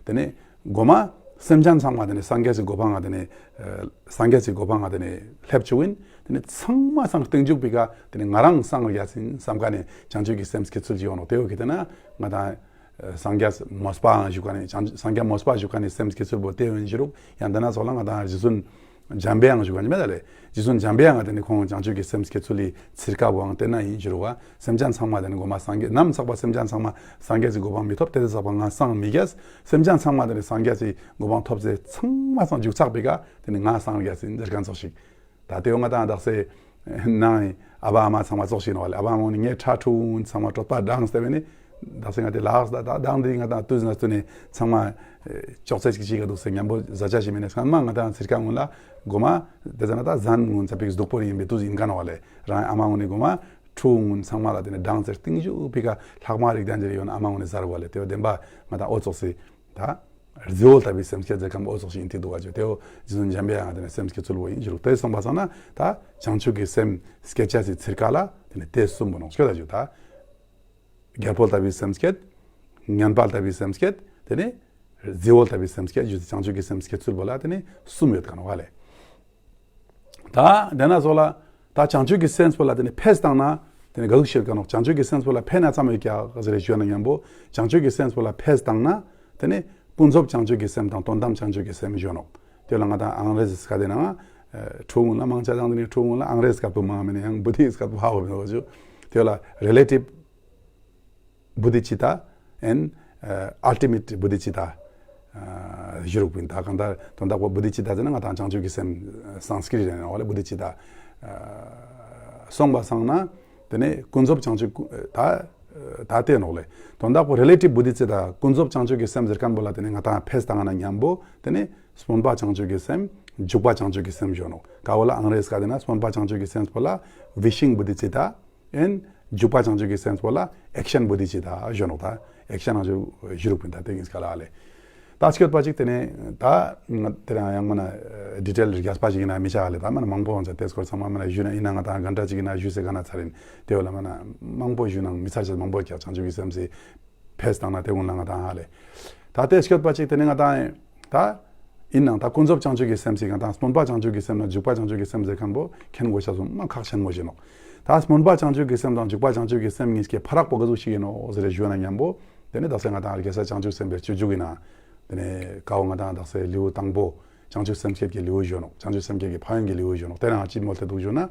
ཏེ་ནེ་གོ་མ་སེམས་ཅན་ཚང་མ་ཏེ་ནེ་སངས་རྒྱས་སི་གོ་འཕང་ང་ཏེ་ནེ་ཨ་སངས་རྒྱས་སི་གོ་འཕང་ང་ཏེ་ནེ་སླེབ་ཅུག་ཨིན། ཏེ་ནེ་ཚང་མ་སང་སྟིང་མཇུག་པི་ཀ་ཏེ་ནེ་ང་རང་སངས་རྒྱས་ཨིན་སམ་ཁན་ནི་བྱང་ཆུབ་ཀྱི་སེམས་སྐྱེ་ཚུལ་ཅིག་ཡོང་ནོག། ཏེ་བོ་གི་ཏེ་ན་ང་དང་ཨ་སངས་རྒྱས་མོས་པའང་ཞུ་ཁན་ནི་བྱང་སངས་རྒྱས་མོས་པ་ཞུ་ཁན་ནི་སེམས་སྐྱེ་ཚུལ་བོ་ཏེ་བོ་ཨིན་ཞུ་རུག། ཡང་ཏེ་ན་ཙོགས་ལ་ང་དང་རྗེ་བཙུན་འཇམ་པའི་དབྱངས་ཞུ་ཁན་ནི་མེད་ད་ལེ། རྗེ་བཙུན་འཇམ་པའི་དབྱངས་ཏེ་ནེ་ཁོང་བྱང་ཆུབ་ཀྱི་སེམས་སྐྱེ་ཚུལ་ལི་ཚིར་ཀ་བོའང་ཏེ་ན་ཨིན་ཞུ་རུག་པ། སེམས་ཅན་ཚང་མ་ཏེ་ནེ་གོ་མ་སངས་རྒྱས་ནམ་ཚག་པ་སེམས་ཅན་ཚང་མ་སངས་རྒྱས་སི་གོ་འཕང་མི་ཐོབ་ཏེ་ཚག་པ་ང་སངས་མི་རྒྱས། སེམས་ཅན་ཚང་མ་ཏེ་ནེ་སངས་རྒྱས་སི་གོ་འཕང་ཐོབ་སྟེ་ཚང་མ་སང་མཇུག་ཚག་པི་ཀ་ཏེ་ནེ་ང་སངས་རྒྱས་ཨིན་ཟེར་ཁན་ཙོགས་ཤིག། ད་ཏེ་བོ་ང་དང་དག་སེ་ནང་ཨ་བ་ཨ་མ་ཚང་མ་ཙོགས་ཤིག་ནོག་ལེ། ཨ་བ་ཨ་མ་ངོ་ནི་ངའི་ཕྲུ་གུ་ཚང་མ་གྲོད་པ་འགྲངས་ཏེ་བས་ནི་དག་སེ་ང་ཏེ་ལགས་ད་ད་དང་ཏེ་ང་དང་ཏུས་ན་ཏུས་ནེ་ཚང་མ་ཅོག་ཙེ་ཅིག་ཅིག་ག་འདུག་སེ་ཉམ་པོ་ཟ་ཆ་ཞིག་མེ་ནེ་སྔན་མ་ང་དང་ཚིར་ཀ་གུན་ལ་གོ་མ་ཏེ་ཟ་ན་ད་ཟན་གུན་ཚ་པིག་སྡུག་པོ་ཨིན་པའི་ཏུས་ཨིན་ཁན་ནོག་ལེ། རང་ཨ་མ་གུན་ནི་གོ་མ་ཕྲུ་གུ་གུན་ཚང་མ་ལ་ཏེ་ནེ་འགྲངས་ཏེ་སྟིང་མཇུག་པི་ཀ་ལྷག་མ་རིགས་ལྡན་ཅིག་ཡོད་ན་ཨ་མ་གུན་ནི་ཟ་རུག་ལེ། ཏེ་བོ་བདེན་པ་ང་དང་འོ་ཙོགས་སེ་ད་རྫི་བོ་ལྟ་བུའི་སེམས་བསྐྱེད་ཟེར་ཁན་བོ་ཙོགས་ཤིག་ཨིན་ཏེ་འདུག་ག་ཅོ། ཏེ་བོ་རྗེ་བཙུན་འཇམ་པའི་དབྱངས་ཏེ་ནེ་སེམས་བསྐྱེད་ཚུལ་བོ་ཨིན་ཞུ་རུག། ཏེ་སོང་པ་སང་ན་ད་བྱང་ཆུབ་ཀྱི་སེམས་བསྐྱེད་ཅེས་སི་ཚིར་ཀ་ལ་ཏེ་ནེ་ཏེ་གསུམ་པོ་ནོག་ཅོ་ད་ཅོ། ད་རྒྱལ་པོ་ལྟ་བུའི་སེམས་བསྐྱེད། ཉན་པ་ལྟ་བུའི་སེམས་བསྐྱེད། ཏེ་ནེ་རྫི་བོ་ལྟ་བུའི་སེམས་བསྐྱེད་ཞུ་ཏེ་བྱང་ཆུབ་ཀྱི་སེམས་བསྐྱེད་ཚུལ་བོ་ལ་ཏེ་ནེ་གསུམ་ཡོད་ཁན་ནོག་ལེ། ད་ཏེ་ན་ཙོགས་ལ་ད་བྱང་ཆུབ་ཀྱི་སེམས་པོ་ལ་ཏེ་ནེ་ཕེས་བཏང་ན་ཏེ་ནེ་ག་ཟུག་ཤེས་ཀ་ནོག། བྱང་ཆུབ་ཀྱི་སེམས་པོ་ལ་ཕན་ན་ཙམ་ཡོད་ཀྱག་ཟེར་ཞུ་ན་ཉམ་པོ་བྱང་ཆུབ་ཀྱི་སེམས་པོ་ལ་ཕེས་བཏང་ན་ཏེ་ནེ་ཀུན་རྫོབ་བྱང་ཆུབ་ཀྱི་སེམས་དང་དོན་དམ་བྱང་ཆུབ་ཀྱི་སེམས་ཞུ་ནོག། ཏེ་ལ་ང་དང་ཨང་རེ་ཟི་སྐད་ཏེ་ན་ཕྲུ་གུ་ལ་མང་ཆེ་དང་ཏེ་ནེ་ཕྲུ་གུ་ལ་ཨང་རེ་ཟི་སྐད་པོ་མང་མེ་ནེ་ཡང་བུ་དྷི་སྐད་པོ་ཧ་གོ་མེ་ནོག་ཞུ། ཏེ་ལ་རི་ལེ་ཊིབ་བུ་དྷི་ཙིཏྟ་ཨེན་ཨལ་ཊི་མེཊ་བུ་དྷི་ཙིཏྟ། ཞུ་རུག་པིན། ད་གང་ལྟར་དོན་དག་པོ་བོ་དྷི་ཙིཏྟ་ཟེར་ན་ང་ཏང་བྱང་ཆུབ་ཀྱི་སེམས་སཾསྐྲྀཏ་ཟེར་ན་འོ་ལེ་བོ་དྷི་ཙིཏྟ་སོང་པ་སང་ན་དེ་ནས་ཀུན་རྫོབ་བྱང་ཆུབ་ཀུ་ད་ད་དེ་ནོག་ལེ། དོན་དག་པོ་རི་ལེ་ཊིབ་བོ་དྷི་ཙིཏྟ་ཀུན་རྫོབ་བྱང་ཆུབ་ཀྱི་སེམས་ཟེར་མཁན་པོ་ལ་དེ་ནས་ང་ཏང་ཕེས་བཏང་ན་མཉམ་པོ་དེ་ནས་སྨོན་པ་བྱང་ཆུབ་ཀྱི་སེམས་འཇུག་པ་བྱང་ཆུབ་ཀྱི་སེམས་ཞུ་ནོག། ག་བོ་ལ་ཨང་རེ་ཟི་ཀ་དེ་ན་སྨོན་པ་བྱང་ཆུབ་ཀྱི་སེམས་པོ་ལ་ཝི་ཤིང་བོ་དྷི་ཙིཏྟ། ཨེན་འཇུག་པ་བྱང་ཆུབ་ཀྱི་སེམས་པོ་ལ་ཨེག་ཤན་བོ་དྷི་ཙིཏྟ་ཞུ་ནོག། ད་ཨེག་ཤན་ནང་ཞུ་རུག་པིན། ད་དེ་ཉིས་ཀ་ལ་ཨ་ལེ། ད་སྐྱོད་པ་ཅིག་དེ་ནས་ད་དེ་རང་ཡང་མ་ན་ཌི་ཊེལ་རྒྱས་པ་ཅིག་ཡིན་ན་མི་ཆ་ཨ་ལེ། ད་མ་ན་མང་པོ་ཧོན་ཚ་དེ་སྐོར་ཚང་མ་མ་ན་ཞུ་ན་ཡིན་ན་ང་ཏང་གན་ཊ་ཅིག་ཡིན་ན་ཞུ་སེ་ག་ན་ཚར་ཡིན། དེ་བོ་ལ་མ་ན་མང་པོ་ཞུ་ན་མི་ཚར་ཅེས་མང་པོ་ཀྱག། བྱང་ཆུབ་ཀྱི་སེམས་སི་ཕེས་བཏང་ན་དེ་ཀུན་ལ་ང་ཏང་ཨ་ལེ། ད་དེ་སྐྱོད་པ་ཅིག་དེ་ནས་ང་ཏང་ད་ཡིན་ནང་ད་ཀུན་རྫོབ་བྱང་ཆུབ་ཀྱི་སེམས་སི་ང་ཏང་སྨོན་པ་བྱང་ཆུབ་ཀྱི་སེམས་ན་འཇུག་པ་བྱང་ཆུབ་ཀྱི་སེམས་ཟེར་མཁན་པོ་མཁྱེན་དགོས་ཤེས་སོ་མ་ཁག་ཆེན་མོ་ཞིག་ནོག། ད་སྨོན་པ་བྱང་ཆུབ་ཀྱི་སེམས་དང་འཇུག་པ་བྱང་ཆུབ་ཀྱི་སེམས་གཉིས་ཀྱི་ཕ་རག་པོ་ག་ཟུག་ཞིག་ཡིན་ནོག་ཟེར་ཞུ་ན་མཉམ་པོ་དེ་ནས་ད་སེ་ང་ཏང་རྒྱལ་སྲས་བྱང་ཆུབ་སེམས་དཔའི་སྤྱོད་འཇུག་ཡིན་ན་དེ་ནས་ཀ་བོ་ང་ཏང་ད་སེ་ལེའུ་དང་པོ་བྱང་ཆུབ་སེམས་བསྐྱེད་ཀྱི་ལེའུ་ཞུ་ནོག། བྱང་ཆུབ་སེམས་བསྐྱེད་ཀྱི་ཕན་ཡོན་གྱི་ལེའུ་ཞུ་ནོག། དེ་རང་ཅི་མོལ་ཏེ་འདུག་ཞུ་ན།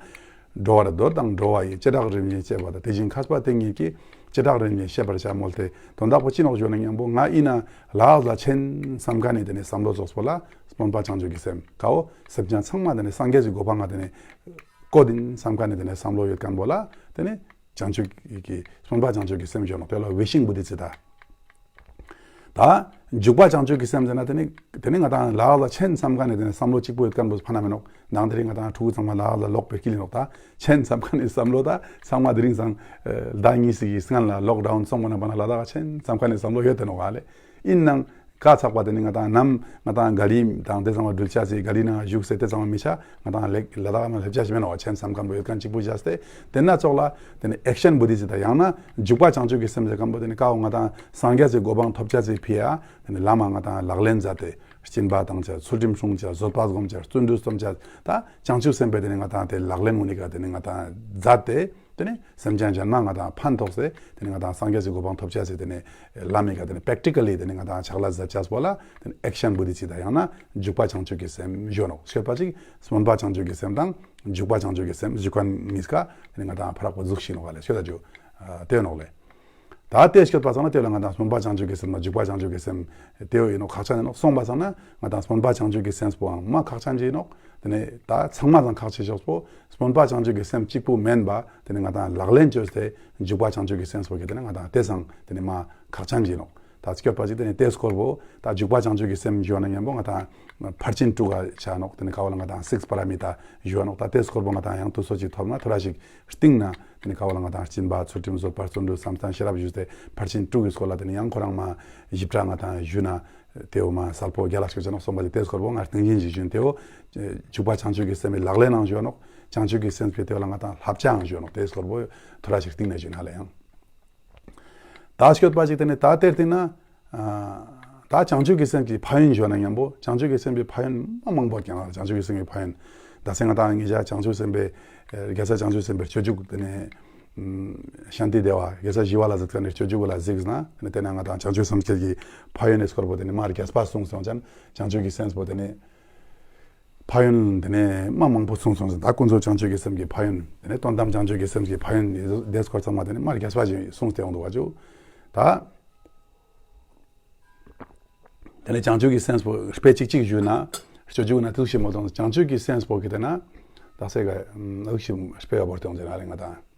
འགྲོ་བར་འདོད་དང་འགྲོ་བ་ཡི། བྱེ་བྲག་རིམ་བཞིན་བཤད་པ་དང་། དེ་བཞིན་མཁས་པ་དེ་ཉིད་ཀྱིས། བྱེ་བྲག་རིམ་བཞིན་བཤད་པར་བྱ་མོལ་ཏེ། དོན་དག་པོ་ཅི་ནོག་ཞུ་ན་མཉམ་པོ་ང་ཡིན་ན་ལ་ལ་ཆེན་བསམ་མཁན་ནི་དེ་ནས་བསམ་བློ་ཙོགས་པོ་ལ་སྨོན་པ་བྱང་ཆུབ་ཀྱི་སེམས་ཀ་བོ་སེམས་ཅན་ཚང་མ་དེ་ནས་སངས་རྒྱས་ཀྱི་གོ་འཕང་ང་དེ་ནས་བཀོད་ཡིན་བསམ་མཁན་ནི་དེ་ནས་བསམ་བློ་ཡོད་མཁན་པོ་ལ་དེ་ནས་བྱང་ཆུབ་ཀྱི་སྨོན་པ་བྱང་ཆུབ་ཀྱི་སེམས་ཞུ་ནོག། དེ་ལ་ཝི་ཤིང་བོ་དྷི་ཙིཏྟ། ད་འཇུག་པ་བྱང་ཆུབ་ཀྱི་སེམས་ཟེར་ན་དེ་ནི་དེ་ནི་ང་ཏང་ལ་ལ་ཆེན་བསམ་མཁན་ནི་དེ་ནི་བསམ་བློ་གཅིག་པོ་ཡོད་མཁན་པོ་ཕན་ན་མི་ནོག། ནང་དེ་རིང་ང་ཏང་ཕྲུ་གུ་ཚང་མ་ལ་ལ་ལོག་པའི་དཀྱིལ་ཡིན་ནོག། ད་ཆེན་བསམ་མཁན་ནི་བསམ་བློ་ད་ཚང་མ་དེ་རིང་སང་ཟླ་གཉིས་ཤིག་གི་སྔན་ལ་ལོག་ཌའུན་སོང་པ་ན་པ་ན་ལ་དྭགས་ཆེན་བསམ་མཁན་ནི་བསམ་བློ་ཡོད་དེ་ནོག་ཨ་ལེ། ཡིན་ནང་ཀ་ཚག་པ་དེ་ནི་ང་ཏང་ནམ་ང་ཏང་ག་ལི་དང་དེ་ཚང་མ་འགྲུལ་ཆ་སི་ག་ལི་ནང་བཞུགས་སེ་དེ་ཚང་མ་མི་ཆ་ང་ཏང་ལེགས་ལ་དྭགས་མ་སླེབས་ཆ་ཞིག་མེད་ནོག་པ། ཆེན་བསམ་མཁན་པོ་ཡོད་མཁན་གཅིག་པོ་བྱས་ཏེ་དེ་ན་ཙོགས་ལ་དེ་ནི་ཨེག་ཤན་བོ་དྷི་ཙིཏྟ་ཡང་ན་འཇུག་པ་བྱང་ཆུབ་ཀྱི་སེམས་ཟེར་མཁན་པོ་དེ་ནི་ཀ་བོ་ང་ཏང་སངས་རྒྱས་སི་གོ་འཕང་ཐོབ་ཆ་སི་ཕི་ཡ། དེ་ནི་ལམ་ང་ཏང་ལག་ལེན་མཛད་དེ་སྦྱིན་པ་བཏང་ཆ་ཚུལ་ཁྲིམས་སྲུང་ཆ་བཟོད་པ་སྒོམ་ཆ་བརྩོན་འགྲུས་རྩོམ་ཆ་ད་བྱང་ཆུབ་སེམས་དཔའི་དེ་ནི་ང་ཏང་དེ་ལག་ལེན་ངོ་ནི་ཀ་དེ་ནི་ང་ཏང་མཛད་དེ་དེ་ནི་སེམས་ཅན་གཞན་མ་ང་ཏང་ཕན་ཐོགས་སེ་དེ་ནི་ང་ཏང་སངས་རྒྱས་སི་གོ་འཕང་ཐོབ་ཆ་སི་དེ་ནི་ལམ་མི་ཀ་དེ་ནི་པྲེག་ཊི་ཀ་ལི་དེ་ནི་ང་ཏང་ཕྱག་ལས་མཛད་ཆ་པོ་ལ་དེ་ནི་ཨེག་ཤན་བོ་དྷི་ཙིཏྟ་ཡང་ན་འཇུག་པ་བྱང་ཆུབ་ཀྱི་སེམས་ཞུ་ནོག། སྐྱོད་པ་ཅིག་སྨོན་པ་བྱང་ཆུབ་ཀྱི་སེམས་དང་འཇུག་པ་བྱང་ཆུབ་ཀྱི་སེམས་འཇུག་པ་གཉིས་ཀ་དེ་ནི་ང་ཏང་ཕ་རག་པོ་ཟུག་ཤིག་ནོག་ཨ་ལེ། སྐྱོད་ད་ཅུ་དེ་ནོག་ལེ། ད་དེ་སྐྱོད་པ་ཚང་ན་དེ་ལ་ང་ཏང་སྨོན་པ་བྱང་ཆུབ་ཀྱི་སེམས་དང་འཇུག་པ་བྱང་ཆུབ་ཀྱི་སེམས་དེ་ཡོད་ཡིན་ནོག། ཁག་ཆེན་ཡིན་ནོག། སོང་པ་ཚང་ན་ང་ཏང་སྨོན་པ་བྱང་ཆུབ་ཀྱི་སེམས་པོའང་མ་ཁག་ཆེན་ཅིག་ཡིན་ནོག། དེ་ནས་ད་ཚང་མ་དང་ཁག་ཆེ་ཤོས་པོ་སྨོན་པ་བྱང་ཆུབ་ཀྱི་སེམས་གཅིག་པུ་མེན་པ་དེ་ནི་ང་ཏང་ལག་ལེན་བཅོས་ཏེ་འཇུག་པ་བྱང་ཆུབ་ཀྱི་སེམས་པོ་གི་དེ་ནི་ང་ཏང་དེ་སང་དེ་ནི་མ་ཁག་ཆེན་ཅིག་ཡིན་ནོག། ད་སྐྱོད་པ་ཅིག་དེ་ནི་དེ་སྐོར་པོ་ད་འཇུག་པ་བྱང་ཆུབ་ཀྱི་སེམས་ཞུ་ན་མཉམ་པོ་ང་ཏང་ཕར་ཕྱིན་དྲུག་ག་ཆ་ནོག། དེ་ནི་ཀ་བོ་ལ་ང་ཏང་སིགས་པ་ར་མི་ཏ་ཞུ་ནོག། ད་དེ་སྐོར་པོ་ང་ཏང་ཡང་དུས་ཚོད་ཅིག་ཐོབ་ན་ཐོ་རེ་ཞིག་སྟིང་ན་དེ་ནི་ཀ་བོ་ལ་ང་ཏང་སྦྱིན་པ་ཚུལ་ཁྲིམས་བཟོད་པ་བརྩོན་འགྲུས་བསམ་གཏན་ཤེས་རབ་ཞུས་ཏེ་ཕར་ཕྱིན་དྲུག་གི་སྐོར་ལ་དེ་ནི་ཡང་ཁོ་རང་མ་ཞིབ་ཕྲ་ང་ཏང་ཞུ་ན་དེ་བོ་མ་གསལ་པོ་རྒྱལ་ལ་སྐྱོད་ཆ་ནོག། སོང་པ་ཅིག་དེ་སྐོར་པོ་ང་སྟིང་ཞིན་ཞིག་ཞུ་ན་དེ་བོ་འཇུག་པ་བྱང་ཆུབ་ཀྱི་སེམས་པའི་ལག་ལེན་ནང་ཞུ་ནོག། བྱང་ཆུབ་ཀྱི་སེམས་པའི་དེ་བོ་ལ་ང་ཏང་བསླབ་བྱའང་ཞུ་ནོག། དེ་སྐོར་པོ་ཐོ་རེ་ཞིག་སྟིང་ན་ཞུ་ན་ལེ་ཡང་། ད་སྐྱོད་པ་ཅིག་དེ་ནི་ད་དེར་སྟིང་ན་ཨ་ད་བྱང་ཆུབ་ཀྱི་སེམས་ཀྱི་ཕན་ཡོན་ཞུ་ན་མཉམ་པོ་བྱང་ཆུབ་ཀྱི་སེམས་ཀྱི་ཕན་ཡོན་མ་མང་པོ་ཀྱང་བྱང་ཆུབ་ཀྱི་སེམས་ཀྱི་ཕན་ཡོན་ད་སེ་ང་ཏང་ངེད་ཅག་བྱང་ཆུབ་སེམས་དཔའི་རྒྱལ་སྲས་བྱང་ཆུབ་སེམས་དཔའི་སྤྱོད་འཇུག་དེ་ནི་ཤཱནྟི་དེ་བ་རྒྱལ་སྲས་ཞི་བ་ལྷ་ཟེར་མཁན་ནི་སྤྱོད་འཇུག་ལ་གཟིགས་ན་དེ་ནི་དེ་ན་ང་ཏང་བྱང་ཆུབ་སེམས་བསྐྱེད་ཀྱི་ཕན་ཡོན་ནི་སྐོར་པོ་དེ་ནི་མ་རྒྱས་པ་གསུངས་སོང་ཅན་བྱང་ཆུབ་ཀྱི་སེམས་པོ་དེ་ནི་ཕན་ཡོན་དེ་ནི་མ་མང་པོ་གསུངས་སོང་ཅན་ད་ཀུན་རྫོབ་བྱང་ཆུབ་ཀྱི་སེམས་ཀྱི་ཕན་ཡོན་དེ་ནི་དོན་དམ་བྱང་ཆུབ་ཀྱི་སེམས་ཀྱི་ཕན་ཡོན་དེ་སྐོར་ཚང་མ་དེ་ནི་མ་རྒྱས་པ་ཞིག་གསུངས་ཏེ་ཡོང་འདུག་བ་ཅུ་ད། དེ་ནས་བྱང་ཆུབ་ཀྱི་སེམས་པོ་དཔེ་གཅིག་གཅིག་ཞུས་ན་སྤྱོད་འཇུག་ན་དུ་ཞིག་མོ་དང་བྱང་ཆུབ་ཀྱི་སེམས་པོ་གི་དེ་ན་ད་སེ་ག་དུ་ཞིག་དཔེ་བ་བོར་ཏེ་ཡོང་ཟེར་ན་ལེ་ང་ཏང་།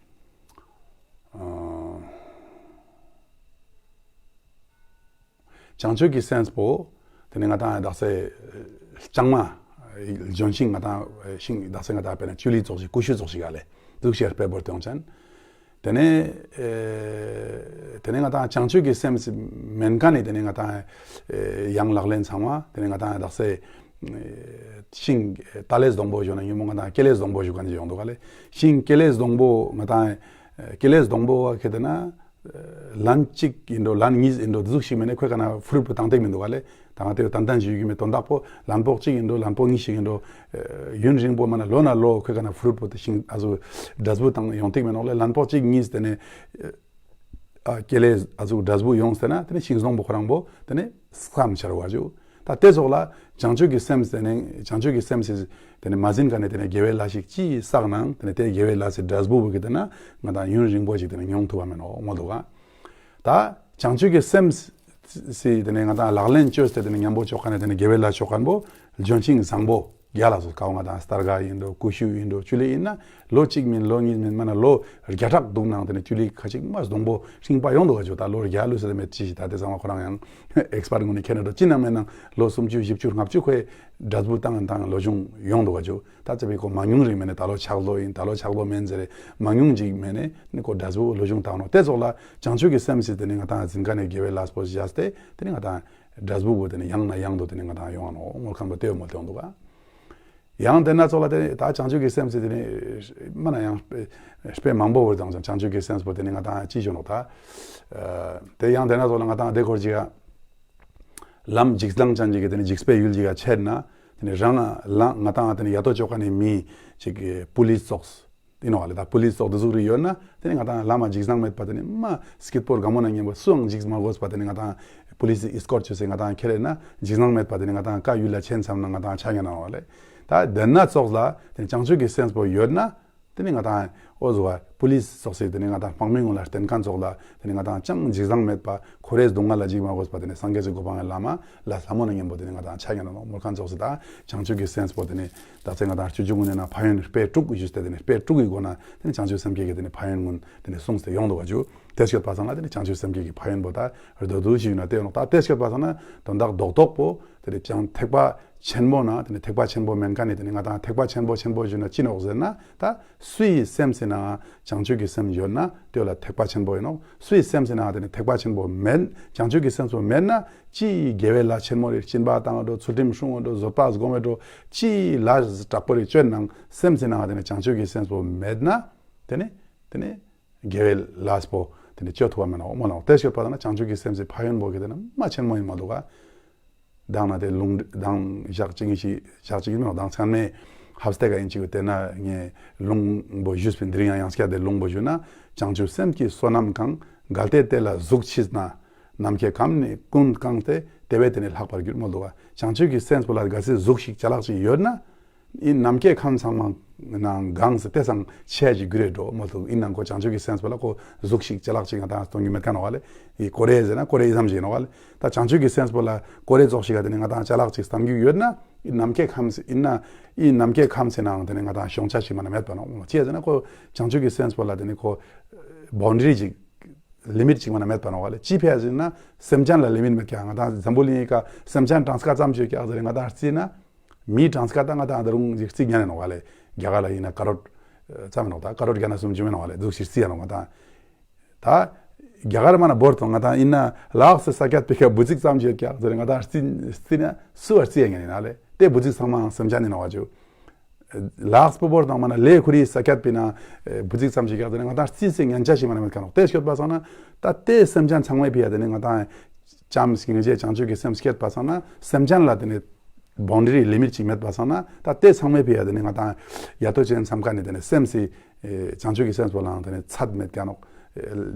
བྱང་ཆུབ་ཀྱི་སེམས་པོ་དེ་ནས་ང་ཏང་ད་སེ་ལྕང་མ་ལྗོན་ཤིང་ང་ཏང་ཤིང་ད་སེ་ང་ཏང་དཔེར་ན་ཅུ་ལི་ཙོགས་ཤིག་ཀུ་ཤུ་ཙོགས་ཤིག་ག་ལེ་དུ་ཞིག་དཔེ་བོར་ཏེ་ཡོང་ཅན། དེ་ནས་ཨེ་དེ་ནས་ང་ཏང་བྱང་ཆུབ་ཀྱི་སེམས་མེན་མཁན་ནི་དེ་ནས་ང་ཏང་ཨེ་ཡང་ལག་ལེན་ཚང་མ་དེ་ནས་ང་ཏང་དག་ས་ཤིང་ཏ་ལེ་སྡོང་པོ་ཞུ་ན་ཉོན་མོངས་ང་ཏང་ཀེ་ལེ་སྡོང་པོ་ཞུ་མཁན་ཅིག་ཡོང་འདུག་ག་ལེ། ཤིང་ཀེ་ལེ་སྡོང་པོ་ང་ཏང་ཨེ་ཀེ་ལེ་སྡོང་པོ་བ་ཁེ་དེ་ན་ལན་གཅིག་ཡིན་འགྲོ་ལན་གཉིས་ཡིན་འགྲོ་དེ་ཟུག་ཞིག་མེན་ན་ཁོའི་ཀ་ན་ཕུ་རུཊ་པོ་བཏང་སྟེ་མི་འདུག་ག་ལེ། ད་ང་དེ་ཏན་ཏན་ཞིག་ཡོད་ཀྱི་མེད། དོན་དག་པོ་ལན་པོག་གཅིག་ཡིན་འགྲོ་ལན་པོག་གཉིས་ཤིག་ཡིན་འགྲོ་ཡུན་རིང་པོ་མ་ན་ལོ་ན་ལོ་ཁོའི་ཀ་ན་ཕུ་རུཊ་པོ་དེ་ཤིང་ཨ་ཟུག་འབྲས་བུ་བཏང་ཡོང་ཐིག་མེད་ནོག་ལེ། ལན་པོག་གཅིག་གཉིས་དེ་ནས་ཨ་ཀེ་ལེ་ཨ་ཟུག་འབྲས་བུ་ཡོངས་ཏེ་ན་དེ་ནས་ཤིང་སྡོང་པོ་ཁོ་རང་པོ་དེ་ནས་སྐམ་ཆ་རུ་བ་ཞུ། ད་དེ་ཙོགས་ལ་བྱང་ཆུབ་ཀྱི་སེམས་དེ་ནས་བྱང་ཆུབ་ཀྱི་སེམས་སི་དེ་ནས་མ་ཟིན་ཀ་ནས་དེ་ནས་དགེ་བའི་ལས་ཤིག་ཅི་བསགས་ནའང་དེ་ནས་དེ་དགེ་བའི་ལས་སི་འབྲས་བུ་བོ་གི་དེ་ན་ང་ཏང་ཡུན་རིང་པོ་ཞིག་དེ་ནས་མྱོང་ཐུབ་པ་མེན་ནོག་མོ་འདུག་ག། ད་བྱང་ཆུབ་ཀྱི་སེམས་ སི་དེ་ནས་ང་ཏང་ལག་ལེན་བཅོས་ཏེ་དེ་ནས་མཉམ་པོ་ཅོ་མཁན་ནི་དེ་ནས་དགེ་བའི་ལས་ཅོ་མཁན་པོ་ལྗོན་ཤིང་བཟང་པོ་རྒྱ་ལ་སོགས་ཀ་བོ་ང་ཏང་སྟར་ག་ཡིན་འགྲོ་ཀུ་ཤུ་ཡིན་འགྲོ་ཅུ་ལེ་ཡིན་ན་ལོ་གཅིག་མིན་ལོ་གཉིས་མིན་མ་ན་ལོ་བརྒྱ་ཕྲག་འདུག་ནང་དེ་ནས་ཅུ་ལེ་ཁ་ཅིག་མ་སྡོང་པོ་ཤིང་པ་ཡོང་འདུག་ག་ཇུ། ད་ལོ་བརྒྱ་ལུས་ཟེར་མེད་ཅི་ཞིག་ད་དེ་ཚང་མ་ཁོ་རང་ཡང་ཨེགས་པར་ངོས་ནས་མཁྱེན་འགྲོ་ཅི་ནང་མེད་ནང་ལོ་སུམ་ཅུ་བཞི་བཅུ་ལྔ་བཅུ་ཁོའི་འབྲས་བུ་བཏང་བཏང་ལོ་ཆུང་ཡོང་འདུག་ག་ཇུ། ད་ཙེ་བི་ཁོ་མང་ཉུང་རིག་མེད་ནས་ད་ལོ་ཆག་ལོ་ཡིན་ད་ལོ་ཆག་ལོ་མེན་ཟེར་མང་ཉུང་ཅིག་མེད་ནས་ནི་ཁོ་འབྲས་བུ་ལོ་ཆུང་བཏང་ནོ་དེ་ཙོགས་ལ་བྱང་ཆུབ་ཀྱི་སེམས་སི་དེ་ནི་ང་ཏང་འཛིན་མཁན་ནི་དགེ་བའི་ལས་པོ་བཞག་སྟེ་དེ་ནི་ང་ཏང་འབྲས་བུ་བོ་དེ་ནི་ཡང་ན་ཡང་དུ་དེ་ནི་ང་ཏང་ཡོང་ང་ནོ་ངོར་ཁམས་པོ་དེ་བོ་མོལ་ཏེ་ཡོང་འདུག་ག། ཡང་དེ་ན་ཙོགས་ལ་དེ་ནི་ད་བྱང་ཆུབ་ཀྱི་སེམས་སི་དེ་ནི་མ་ན་ཡང་དཔེ་མང་པོ་བོར་དང་བྱང་ཆུབ་ཀྱི་སེམས་པོ་དེ་ནི་ང་ཏང་ཅི་ཞུ་ནོ་ད། དེ་ཡང་དེ་ན་ཙོགས་ལ་ང་ཏང་དེ་སྐོར་ཅིག་ག་ལམ་འཇིགས་སྣང་ཅན་ཅིག་གི་དེ་ནི་འཇིགས་པའི་ཡུལ་ཅིག་ག་ཆེར་ན་དེ་ནི་རང་ལ་ང་ཏང་དེ་ནི་ཡ་ཏོ་ཅོ་མཁན་ནི་མི་ཅིག་པུ་ལིས་ཙོགས། ཡིན་ནོག་ལེ། ད་པུ་ལིས་ཙོགས་དེ་ཟུག་རེ་ཡོད་ན་དེ་ནི་ང་ཏང་ལམ་མ་འཇིགས་སྣང་མེད་པ་དེ་ནི་མ་སྐྱིད་པོ་དགའ་མོ་ན་མཉམ་པོ་སུའང་འཇིགས་མ་དགོས་པ་དེ་ནི་ང་ཏང་པུ་ལིས་ཨེས་ཀོར་ཊ་བཅོས་སེ་ང་ཏང་ཁྱེར་ན་འཇིགས་སྣང་མེད་པ་དེ་ནི་ང་ཏང་ཀ་ཡུལ་ལ་ཆེན་མཚམས་ན་ང་ཏང་ཆ་ཉན་ནོག་ལེ། ད་དེ་ན་ཙོགས་ལ་དེ་ནི་བྱང་ཆུབ་ཀྱི་སེམས་པོ་ཡོད་ན་དེ་ནི་ང་ཏང་འོ་ཟུག་པ་པུ་ལིས་ཙོགས་སེ་དེ་ནི་ང་ཏང་དཔང་མི་ངོ་ལ་བསྟེན་མཁན་ཙོགས་ལ་དེ་ནི་ང་ཏང་ཅང་འཇིགས་སྣང་མེད་པ་འཁོར་བའི་སྡུག་བསྔལ་ལ་འཇིགས་མ་དགོས་པ་དེ་ནི་སངས་རྒྱས་ཀྱི་གོ་འཕང་ལ་མ་ལ་ལྷ་མོ་ན་མཉམ་པོ་དེ་ནི་ང་ཏང་ཆ་ཉན་ནོག་མོལ་མཁན་ཙོགས་སེ་ད་བྱང་ཆུབ་ཀྱི་སེམས་པོ་དེ་ནི་ད་ཚེ་ང་ཏང་སྤྱོད་འཇུག་ངོས་ནས་ན་ཕན་ཡོན་དཔེ་དྲུག་ཞུས་ཏེ་དེ་ནི་དཔེ་དྲུག་གི་སྒོ་ན་དེ་ནི་བྱང་ཆུབ་སེམས་བསྐྱེད་ཀྱི་དེ་ནི་ཕན་ཡོན་ངོས་དེ་ནི་གསུངས་ཏེ་ཡོང་འདུག་ག་ཇུ། དེ་ཤོད་པ་སང་ན་དེ་ནི་བྱང་ཆུབ་སེམས་བསྐྱེད་ཀྱི་ཕན་ཡོན་པོ་ད་རྡོ་རྡོ་ཞུས་ན་དེ་ཡོང་ད་དེ་ཤོད་པ་སང་ན་དོན་དག་རྡོག་རྡོག་པོ་དེ་ནི་བྱང་ཐེག་པ་ཆེན་པོ་ན་དེ་ནི་ཐེག་པ་ཆེན་པོ་མེན་མཁན་ནི་དེ་ནི་ང་ཏང་ཐེག་པ་ཆེན་པོ་ཆེན་པོ་ཞུས་ན་ཅི་ནོག་ཟེར་ན་ད་སུའི་སེམས་སི་ནང་བྱང་ཆུབ་ཀྱི་སེམས་ཡོད་ན་དེ་ལ་ཐེག་པ་ཆེན་པོ་ཡིན་ནོག་སུའི་སེམས་སི་ནང་དེ་ནི་ཐེག་པ་ཆེན་པོ་མེད་བྱང་ཆུབ་ཀྱི་སེམས་པོ་མེད་ན་ཅི་དགེ་བའི་ལས་ཆེན་མོ་རེ་སྦྱིན་པ་བཏང་འགྲོ་ཚུལ་ཁྲིམས་སྲུང་འགྲོ་བཟོད་པ་སྒོམ་འགྲོ་ཅི་ལས་དྲག་པོ་རེ་བཅོས་ནང་སེམས་སི་ནང་དེ་ནི་བྱང་ཆུབ་ཀྱི་སེམས་པོ་མེད་ན་དེ་ནི་དེ་ནི་དགེ་བའི་ལས་པོ་དེ་ནི་བཅོ་ཐུབ་པ་མེད་ནོག་མོལ་ནོག་དེ་ཤོད་པ་སང་ན་བྱང་ཆུབ་ཀྱི་སེམས་སི་ཕན་ཡོན་པོ་གི་དེ་ནི་མ་ཆེན་མོ་ཡིན་མ་འདུག་ག། མདང་ན་དེ་ལུང་མདང་ཞག་གཅིག་ཉིན་ཞིག་ཞག་གཅིག་ཉིན་མདང་ཚང་མས་ཧབ་སྟེ་ག་ཡིན་ཅིག་དེ་ན་ངས་ལུང་པོ་ཞུས་པིན། དེ་རིང་ཡང་ཡང་སྐྱར་དེ་ལུང་པོ་ཞུས་ན། བྱང་ཆུབ་སེམས་ཀྱི་བསོད་ནམས་གང་། གལ་ཏེ་དེ་ལ་གཟུགས་མཆིས་ན། ནམ་མཁའི་ཁམས་ནི་ཀུན་བཀང་སྟེ། དེ་བས་དེ་ནི་ལྷག་པར་འགྱུར་མོལ་འདུག་ག། བྱང་ཆུབ་ཀྱི་སེམས་པོ་ལ་གལ་སྲིད་གཟུགས་ཤིག་ཅ་ལག་ཅིག་ཡོད་ན། ཨིན་ནམ་མཁའི་ཁམས་ཚང་མ་ནང་གང་སེ་དེ་སང་ཆེ་ཞིག་གུ་རེ་འགྲོ་མོལ་འདུག། ཨིན་ནང་ཁོ་བྱང་ཆུབ་ཀྱི་སེམས་པོ་ལ་ཁོ་གཟུགས་ཤིག་ཅ་ལག་ཅིག་ང་ཏང་སྟོང་རྒྱུ་མེད་མཁན་ནོག་ལེ། ཨི་ཀོ་རེ་ཟེར་ན་ཀོ་རེ་ཨི་ཙམ་ཞིག་ནོག་ལེ། ད་བྱང་ཆུབ་ཀྱི་སེམས་པོ་ལ་ཀོ་རེ་ཙོགས་ཤིག་ག་དེ་ནི་ང་ཏང་ཅ་ལག་ཅིག་སྟོང་རྒྱུ་ཡོད་ན་ཨིན་ནམ་མཁའི་ཁམས་སེ་ཨིན་ན་ཨིན་ནམ་མཁའི་ཁམས་སེ་ནང་དེ་ནི་ང་ཏང་ཤོང་ཆ་ཞིག་མ་ན་མེད་པ་ནོག་མོལ། ཅི་ཟེར་ན་ཁོ་བྱང་ཆུབ་ཀྱི་སེམས་པོ་ལ་དེ་ནི་ཁོ་བའུན་ཌ་རི་ཅིག་ལི་མིཊ་ཅིག་མ་ན་མེད་པ་ནོག་ལེ། ཅི་ཕི་ཡ་ཟེར་ན་སེམས་ཅན་ལ་ལི་མིཊ་མེད་ཀྱག། ང་ཏང་འཛམ་བུ་གླིང་ངི་ཀ་སེམས་ཅན་གྲངས་ཀ་ཙམ་ཞིག་ཀྱག་ཟེར་ང་ཏང་རྩིས་ན། མིའི་གྲངས་ཀ་ད་ང་ཏང་ད་རུང་ཅིག་རྩིས་ཉན་ནོག་ལེ། རྒྱ་གར་ལ་ཨིན་ན་ཀ་རོར་ཙམ་ནོག། ད་ཀ་རོར་བརྒྱ་ན་སུམ་ཅུ་མེན་ནོག་ལེ། འདུག་ཞིག་རྩིས་ཡ་ནོག་ང་ཏང་། ད་རྒྱ་གར་མ་ན་བོར་ཏོ་ང་ཏང་ཨིན་ན་ལགས་སེ་ས་ཀྱད་པི་ཀ་བུ་ཙིག་ཙམ་ཞིག་ཀྱག་ཟེར་ང་ཏང་རྩིས་རྩིས་ན་སུ་བ་རྩིས་ཡ་ཉན་ནོག་ལེ། དེ་བུ་ཙིག་ཚང་མ་སེམས་ཅན་ཨིན་ནོག་བ་ཅུ། ལགས་པོ་བོར་དང་མ་ན་ལས་ཁུ་རི་ས་ཀྱད་པི་ན་བུ་ཙིག་ཙམ་ཞིག་ཀྱག་ཟེར་ང་ཏང་རྩིས་སེ་ཉན་ཆ་ཞིག་མ་ན་མེད་མཁན་ནོག། དེ་ཤོད་པ་སང་ན་ད་དེ་སེམས་ཅན་ཚང་མའི་ཕི་ཡ་དེ་ནི་ང་ཏང་ཅམ་སྐྱིང་རྗེ་བྱང་ཆུབ་ཀྱི་སེམས་བསྐྱེད་པ་སང་ན་སེམས་ཅན་ལ་དེ་ནི་བའུན་ཌ་རི་ལི་མིཊ་ཅིག་མེད་པ་སང་ན་ད་དེ་ཚང་མའི་ཕི་ཡ་དེ་ནི་ང་ཏང་ཡ་ཏོ་ཅན་ཚང་མ་ཀ་ནི་དེ་ནི་སེམས་སི་བྱང་ཆུབ་ཀྱི་སེམས་པོ་ལའང་དེ་ནི་ཚད་མེད་མཁན་ནོག།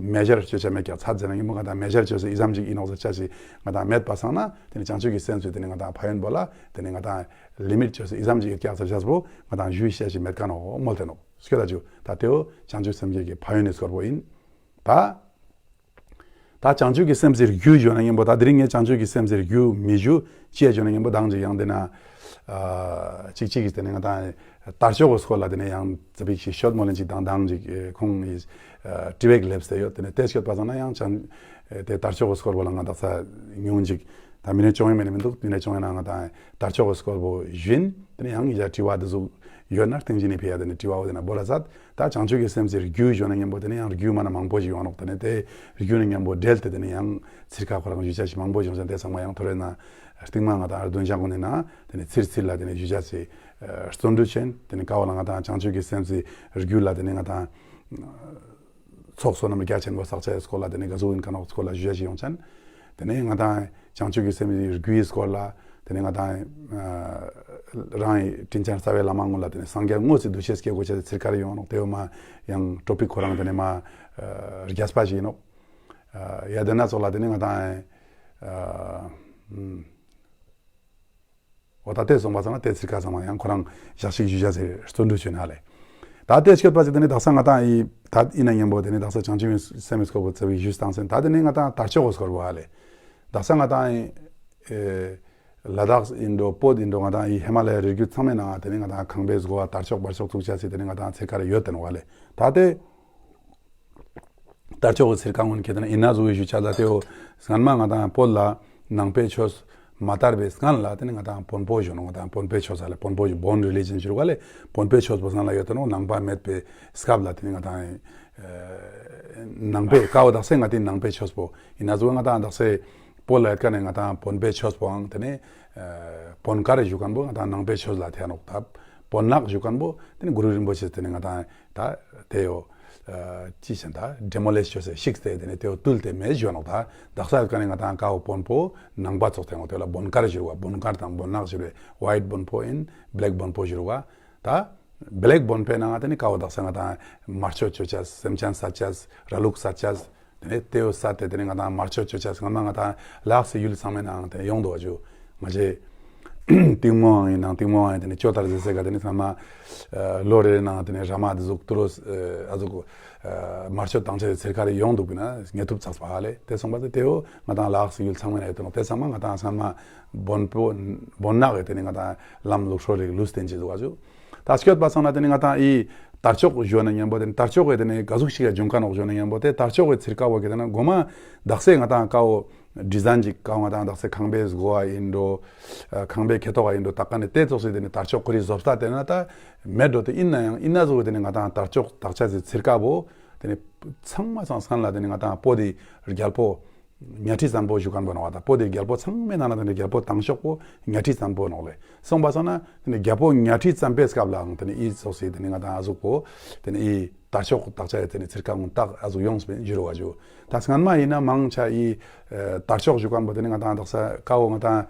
མེ་ཇར་བཅོ་ཆ་མེད་ཀྱག། ཚད་ཟེར་ན་ངི་མོ་ང་ཏང་མེ་ཇར་བཅོས་སེ་ཨི་ཙམ་ཅིག་ཨིན་ནོག་ཟེར་ཆ་ཞིག་ང་ཏང་མེད་པ་སང་ན་དེ་ནི་བྱང་ཆུབ་ཀྱི་སེམས་སི་དེ་ནི་ང་ཏང་ཕན་ཡོན་པོ་ལ་དེ་ནི་ང་ཏང་ལི་མིཊ་བཅོས་སེ་ཨི་ཙམ་ཅིག་ཡོད་ཀྱག་ཟེར་ཆ་པོ་ང་ཏང་ཞུ་ཤེས་ཞིག་མེད་མཁན་ནོག་མོལ་ཏེ་ནོག། སྐྱོད་ད་ཅུ་ད་དེའོ་བྱང་ཆུབ་སེམས་བསྐྱེད་ཀྱི་ཕན་ཡོན་ནི་སྐོར་པོ་ཨིན། ད་ད་བྱང་ཆུབ་ཀྱི་སེམས་སི་རྒྱུ་ཞུ་ན་ཉམ་པོ་ད་དེ་རིང་ངས་བྱང་ཆུབ་ཀྱི་སེམས་སི་རྒྱུ་མི་ཞུ་ཅི་ཡ་ཞུ་ན་ཉམ་པོ་དང་ཅིག་ཡང་དེ་ན་ཨ་ཅིག་ཅིག་གིས་དེ་ནི་ང་ཏང་དར་ལྕོག་གི་སྐོར་ལ་དེ་ནི་ཡང་ཙ་པིག་ཞིག་ཤོད་མོལ་ལེན་ཅིག་དང་དང་ཅིག་ཁོང་གིས་དྲི་བ་ཞིག་ལེབས་ཏེ་ཡོད། དེ་ནི་དེ་ཤོད་པ་སང་ན་ཡང་བྱང་དེ་དར་ལྕོག་གི་སྐོར་པོ་ལ་ང་དག་ས་ཉུང་ཅིག་ད་མི་ནི་ཅོང་ཡིན་མི་ནི་མི་འདུག། མི་ནི་ཅོང་ཡིན་ན་ང་ཏང་དར་ལྕོག་གི་སྐོར་པོ་ཞུ་ཡིན། དེ་ནི་ཡང་ཡ་དྲི་བ་དེ་ཟུག་ཡོད་ན་སྟིང་ཅིག་ནི་ཕི་ཡ་དེ་ནི་དྲི་བ་བོ་དེ་ན་བོ་ལ་ཟད། ད་བྱང་ཆུབ་ཀྱི་སེམས་སི་རྒྱུ་ཞུ་ན་ཉམ་པོ་དེ་ནི་ཡང་རྒྱུ་མ་ན་མང་པོ་ཞིག་ཡོང་ནོག། དེ་ནི་དེ་རྒྱུ་ནི་ཉམ་པོ་འབྲེལ་ཏེ་དེ་ནི་ཡང་ཚིར་ཁ་ཁོ་རང་ཞུ་ཆ་ཞིག་མང་པོ་ཞིག་ཡོང་ཅན་དེ་ཚང་མ་ཡང་ཐོ་རེ་ན་སྟིང་མ་ང་ཏང་ཨར་དུན་ཞག་གུན་ནི་ན་དེ་ནི་ཚིར་ཚིར་ལ་དེ་ནི་ཞུ་ཆ་ཞིག་བརྩོན་འགྲུས་ཆེན། དེ་ནི་ཀ་བོ་ལ་ང་ཏང་བྱང་ཆུབ་ཀྱི་སེམས་སི་རྒྱུ་ལ་དེ་ནི་ང་ཏང་ཚོགས་བསོད་ནམས་རྒྱ་ཆེན་པོ་བསགས་ཆ་ཡི་སྐོར་ལ་དེ་ནི་ག་ཟུག་ཡིན་མཁན་ནོག་སྐོར་ལ་ཞུ་ཆ་ཞིག་ཡོང་ཅན། དེ་ནས་ང་ཏང་བྱང་ཆུབ་ཀྱི་སེམས་ཀྱི་རྒྱུའི་སྐོར་ལ་དེ་ནས་ང་ཏང་རང་གི་དྲིན་ཅན་རྩ་བའི་བླ་མ་ངོ་ལ་དེ་ནས་སངས་རྒྱས་དངོས་སུ་འདུ་ཤེས་སྐྱེ་དགོས་ཆེད་དེ་ཚིར་ཁ་རེ་ཡོང་ནོག། དེ་བོ་མ་ཡང་ཊོ་པིག་ཁོ་རང་དེ་ནས་མ་རྒྱས་པ་ཞིག་ཡིན་ནོག། ཡ་དེ་ན་ཙོགས་ལ་དེ་ནས་ང་ཏང་འོ་ད་དེ་སོང་པ་སང་ན་དེ་ཚིར་ཁ་ཚང་མ་ཡང་ཁོ་རང་ཞག་ཞིག་ཞུ་ཆ་ཟེར་བརྩོན་འགྲུས་ཆེན་ཧ་ལེ། ད་དེ་ཤོད་པ་ཅིག་དེ་ནི་དག་ས་ང་ཏང་ཨི་ད་ཨིན་ན་ཉམ་པོ་དེ་ནི་དག་ས་བྱང་ཆུབ་སེམས་སྐོར་པོ་ཚ་བའི་ཞུས་བཏང་སེན། ད་དེ་ནི་ང་ཏང་དར་ལྕོག་གི་སྐོར་པོ་ཧ་ལེ། དག་ས་ང་ཏང་ཨེ་ལ་དྭགས་ཨིན་འགྲོ་བོད་ཨིན་འགྲོ་ང་ཏང་ཨི་ཧི་མ་ལ་ཡའི་རི་རྒྱུད་ཚང་མའི་ནང་དེ་ནི་ང་ཏང་ཁང་པའི་སྒོ་བ་དར་ལྕོག་བར་ལྕོག་བཙུགས་ཅེས་སི་དེ་ནི་ང་ཏང་ཚེ་ཁ་རེ་ཡོད་དེ་ནོག་ལེ། ད་དེ་དར་ལྕོག་གི་ཚིར་ཀ་གུན་ཁྱེད་དེ་ན་ཨིན་ན་ཟུག་གི་ཞུ་ཆ་ལ་དེའོ་སྔན་མ་ང་ཏང་བོད་ལ་ནང་པའི་ཆོས་མ་དར་བའི་སྔན་ལ་དེ་ནི་ང་ཏང་བོན་པོ་ཞུ་ནོག་ང་ཏང་བོན་པོའི་ཆོས་ལ་བོན་པོ་བོན་རི་ལི་ཇན་ཞུ་རུ་ག་ལེ། བོན་པོའི་ཆོས་པོ་སྔན་ལ་ཡོད་དེ་ནོག་ནང་པ་མེད་པའི་སྐབས་ལ་དེ་ནི་ང་ཏང་ནང་པའི་ཀ་བོ་དག་ས་ང་ཏི་ནང་པའི་ཆོས་པོ་ཨིན་ན་ཟུག་ང་ཏང་དག་ས་བོད་ལ་ཡོད་ཀ་ནི་ང་ཏང་བོན་པོའི་ཆོས་པོའང་དེ་ནི་བོན་དཀར་ཞུ་མཁན་པོ་ང་ཏང་ནང་པའི་ཆོས་ལ་ཐེ་ནོག་ད་བོན་ནག་ཞུ་མཁན་པོ་དེ་ནི་གུ་རུ་རིན་པོ་ཆེ་དེ་ནི་ང་ཏང་ད་དེའོ་ཅི་ཞན་ད་ཌེ་མོ་ལིཤ་ཅོས་སེ་ཤིགས་ཏེ་དེ་ནི་དེའོ་བཏུལ་ཏེ་མེད་ཞུ་ནོག་ད་དག་ས་ཡོད་ཀ་ནི་ང་ཏང་ཀ་བོ་བོན་པོ་ནང་པ་ཙོགས་ཐེ་ནོག་དེ་ལ་བོན་དཀར་ཞུ་བ་བོན་དཀར་དང་བོན་ནག་ཞུ་བའི་ཝའིཊ་བོན་པོ་ཨིན་བྷེ་ལེཀ་བོན་པོ་ཞུ་བ་ད། བྷེ་ལེཀ་བོན་པོའི་ནང་ང་དེ་ནི་ཀ་བོ་དག་ས་ང་ཏང་དམར་མཆོད་ཅོ་ཅེས་སེམས་ཅན་སད་ཅེས་ར་ལུག་སད་ཅེས་དེ་ནི་དེའོ་སད་དེ་དེ་ནི་ང་ཏང་དམར་མཆོད་ཅོ་ཅེས་སྔན་མ་ང་ཏང་ལ་དྭགས་སི་ཡུལ་ཚང་མའི་ནང་དེ་ནི་ཡོང་འདུག་བ་ཇུ། ང་ཅེ་ཏིང་མོའང་ཨིན་ནང་ཏིང་མོའང་ཨིན་དེ་ནི་ཅོ་ཏར་ཟེར་སེ་ག་དེ་ནི་སྔན་མ་ལོ་རེ་རེ་ནང་དེ་ནི་ར་མ་དེ་ཟུག་ཏུ་རོ་ཨ་ཟུག་དམར་མཆོད་བཏང་ཅེས་ཚེར་ཁ་རེ་ཡོང་འདུག་པིན་ན་ངེས་ཐུབ་ཚགས་པ་ཧ་ལེ། དེ་སོང་པ་དེ་དེའོ་ང་ཏང་ལ་དྭགས་སི་ཡུལ་ཚང་མའི་ནང་ཡོད་དེ་ནོག་དེ་ཚང་མ་ང་ཏང་སྔན་མ་བོན་པོ་བོན་ནག་གི་དེ་ནི་ང་ཏང་ལམ་ལུགས་སྲོལ་རིག་ལུས་བསྟན་ཅེས་ཟུག་བ་ཇུ། ད་སྐྱོད་པ་སང་ན་དེ་ནི་ང་ཏང་ཨི་དར་ལྕོག་ཞུ་ན་མཉམ་པོ་དེ་ནི་དར་ལྕོག་གི་དེ་ནི་ག་ཟུག་ཞིག་ག་འབྱུང་ཁ་ནོག་ཞུ་ན་མཉམ་པོ་དེ་དར་ལྕོག་གི་ཚིར་ཀ་བོ་གི་དེ་ན་གོ་མ་དག་ས་ང་ཏང་ཀ་བོ་ཌི་ཟའིན་ཅིག་ཀ་བོ་ང་ཏང་དག་ས་ཁང་པའི་སྒོ་བ་ཨིན་འགྲོ་ཁང་པའི་ཁེ་ཏོག་ག་ཨིན་འགྲོ་ད་ཀ་ནི་དེ་ཙོགས་སི་དེ་ནི་དར་ལྕོག་ཁོ་རི་བཟོ་ལྟ་དེ་ན་ད་མེད་འགྲོ་དེ་ཨིན་ན་ཡང་ཨིན་ན་ཟུག་དེ་ནི་ང་ཏང་དར་ལྕོག་དག་ཆ་སི་ཚིར་ཀ་བོ་དེ་ནི་ཚང་མ་ཚང་སང་ལ་དེ་ནི་ང་ཏང་བོད་དི་རྒྱལ་པོ་གཉའ་ཁྲི་བཙན་པོ་ཞུ་མཁན་པོ་ནོག་ད་བོད་དི་རྒྱལ་པོ་ཚང་མའི་ནང་ན་དེ་ནི་རྒྱལ་པོ་དང་ཤོག་པོ་གཉའ་ཁྲི་བཙན་པོ་ནོག་ལེ། སོང་པ་སང་ན་དེ་ནི་རྒྱལ་པོ་གཉའ་ཁྲི་བཙན་པོའི་སྐབས་ལའང་དེ་ནི་ཨི་ཙོགས་སི་དེ་ནི་ང་ཏང་ཨ་ཟུག་པོ་དེ་ནི་ཨི་དར་ལྕོག་དག་ཆ་ཡི་དེ་ནི་ཚིར་ཀ་གུན་དག་ཨ་ཟུག་ཡོངས་པིན་ཞུ་རུ་བ་ཇུ། ད་སྔན་མ་ཨིན་ན་མང་ཆེ་ཨི་དར་ལྕོག་ཞུ་མཁན་པོ་དེ་ནི་ང་ཏང་དག་ས་ཀ་བོ་ང་ཏང་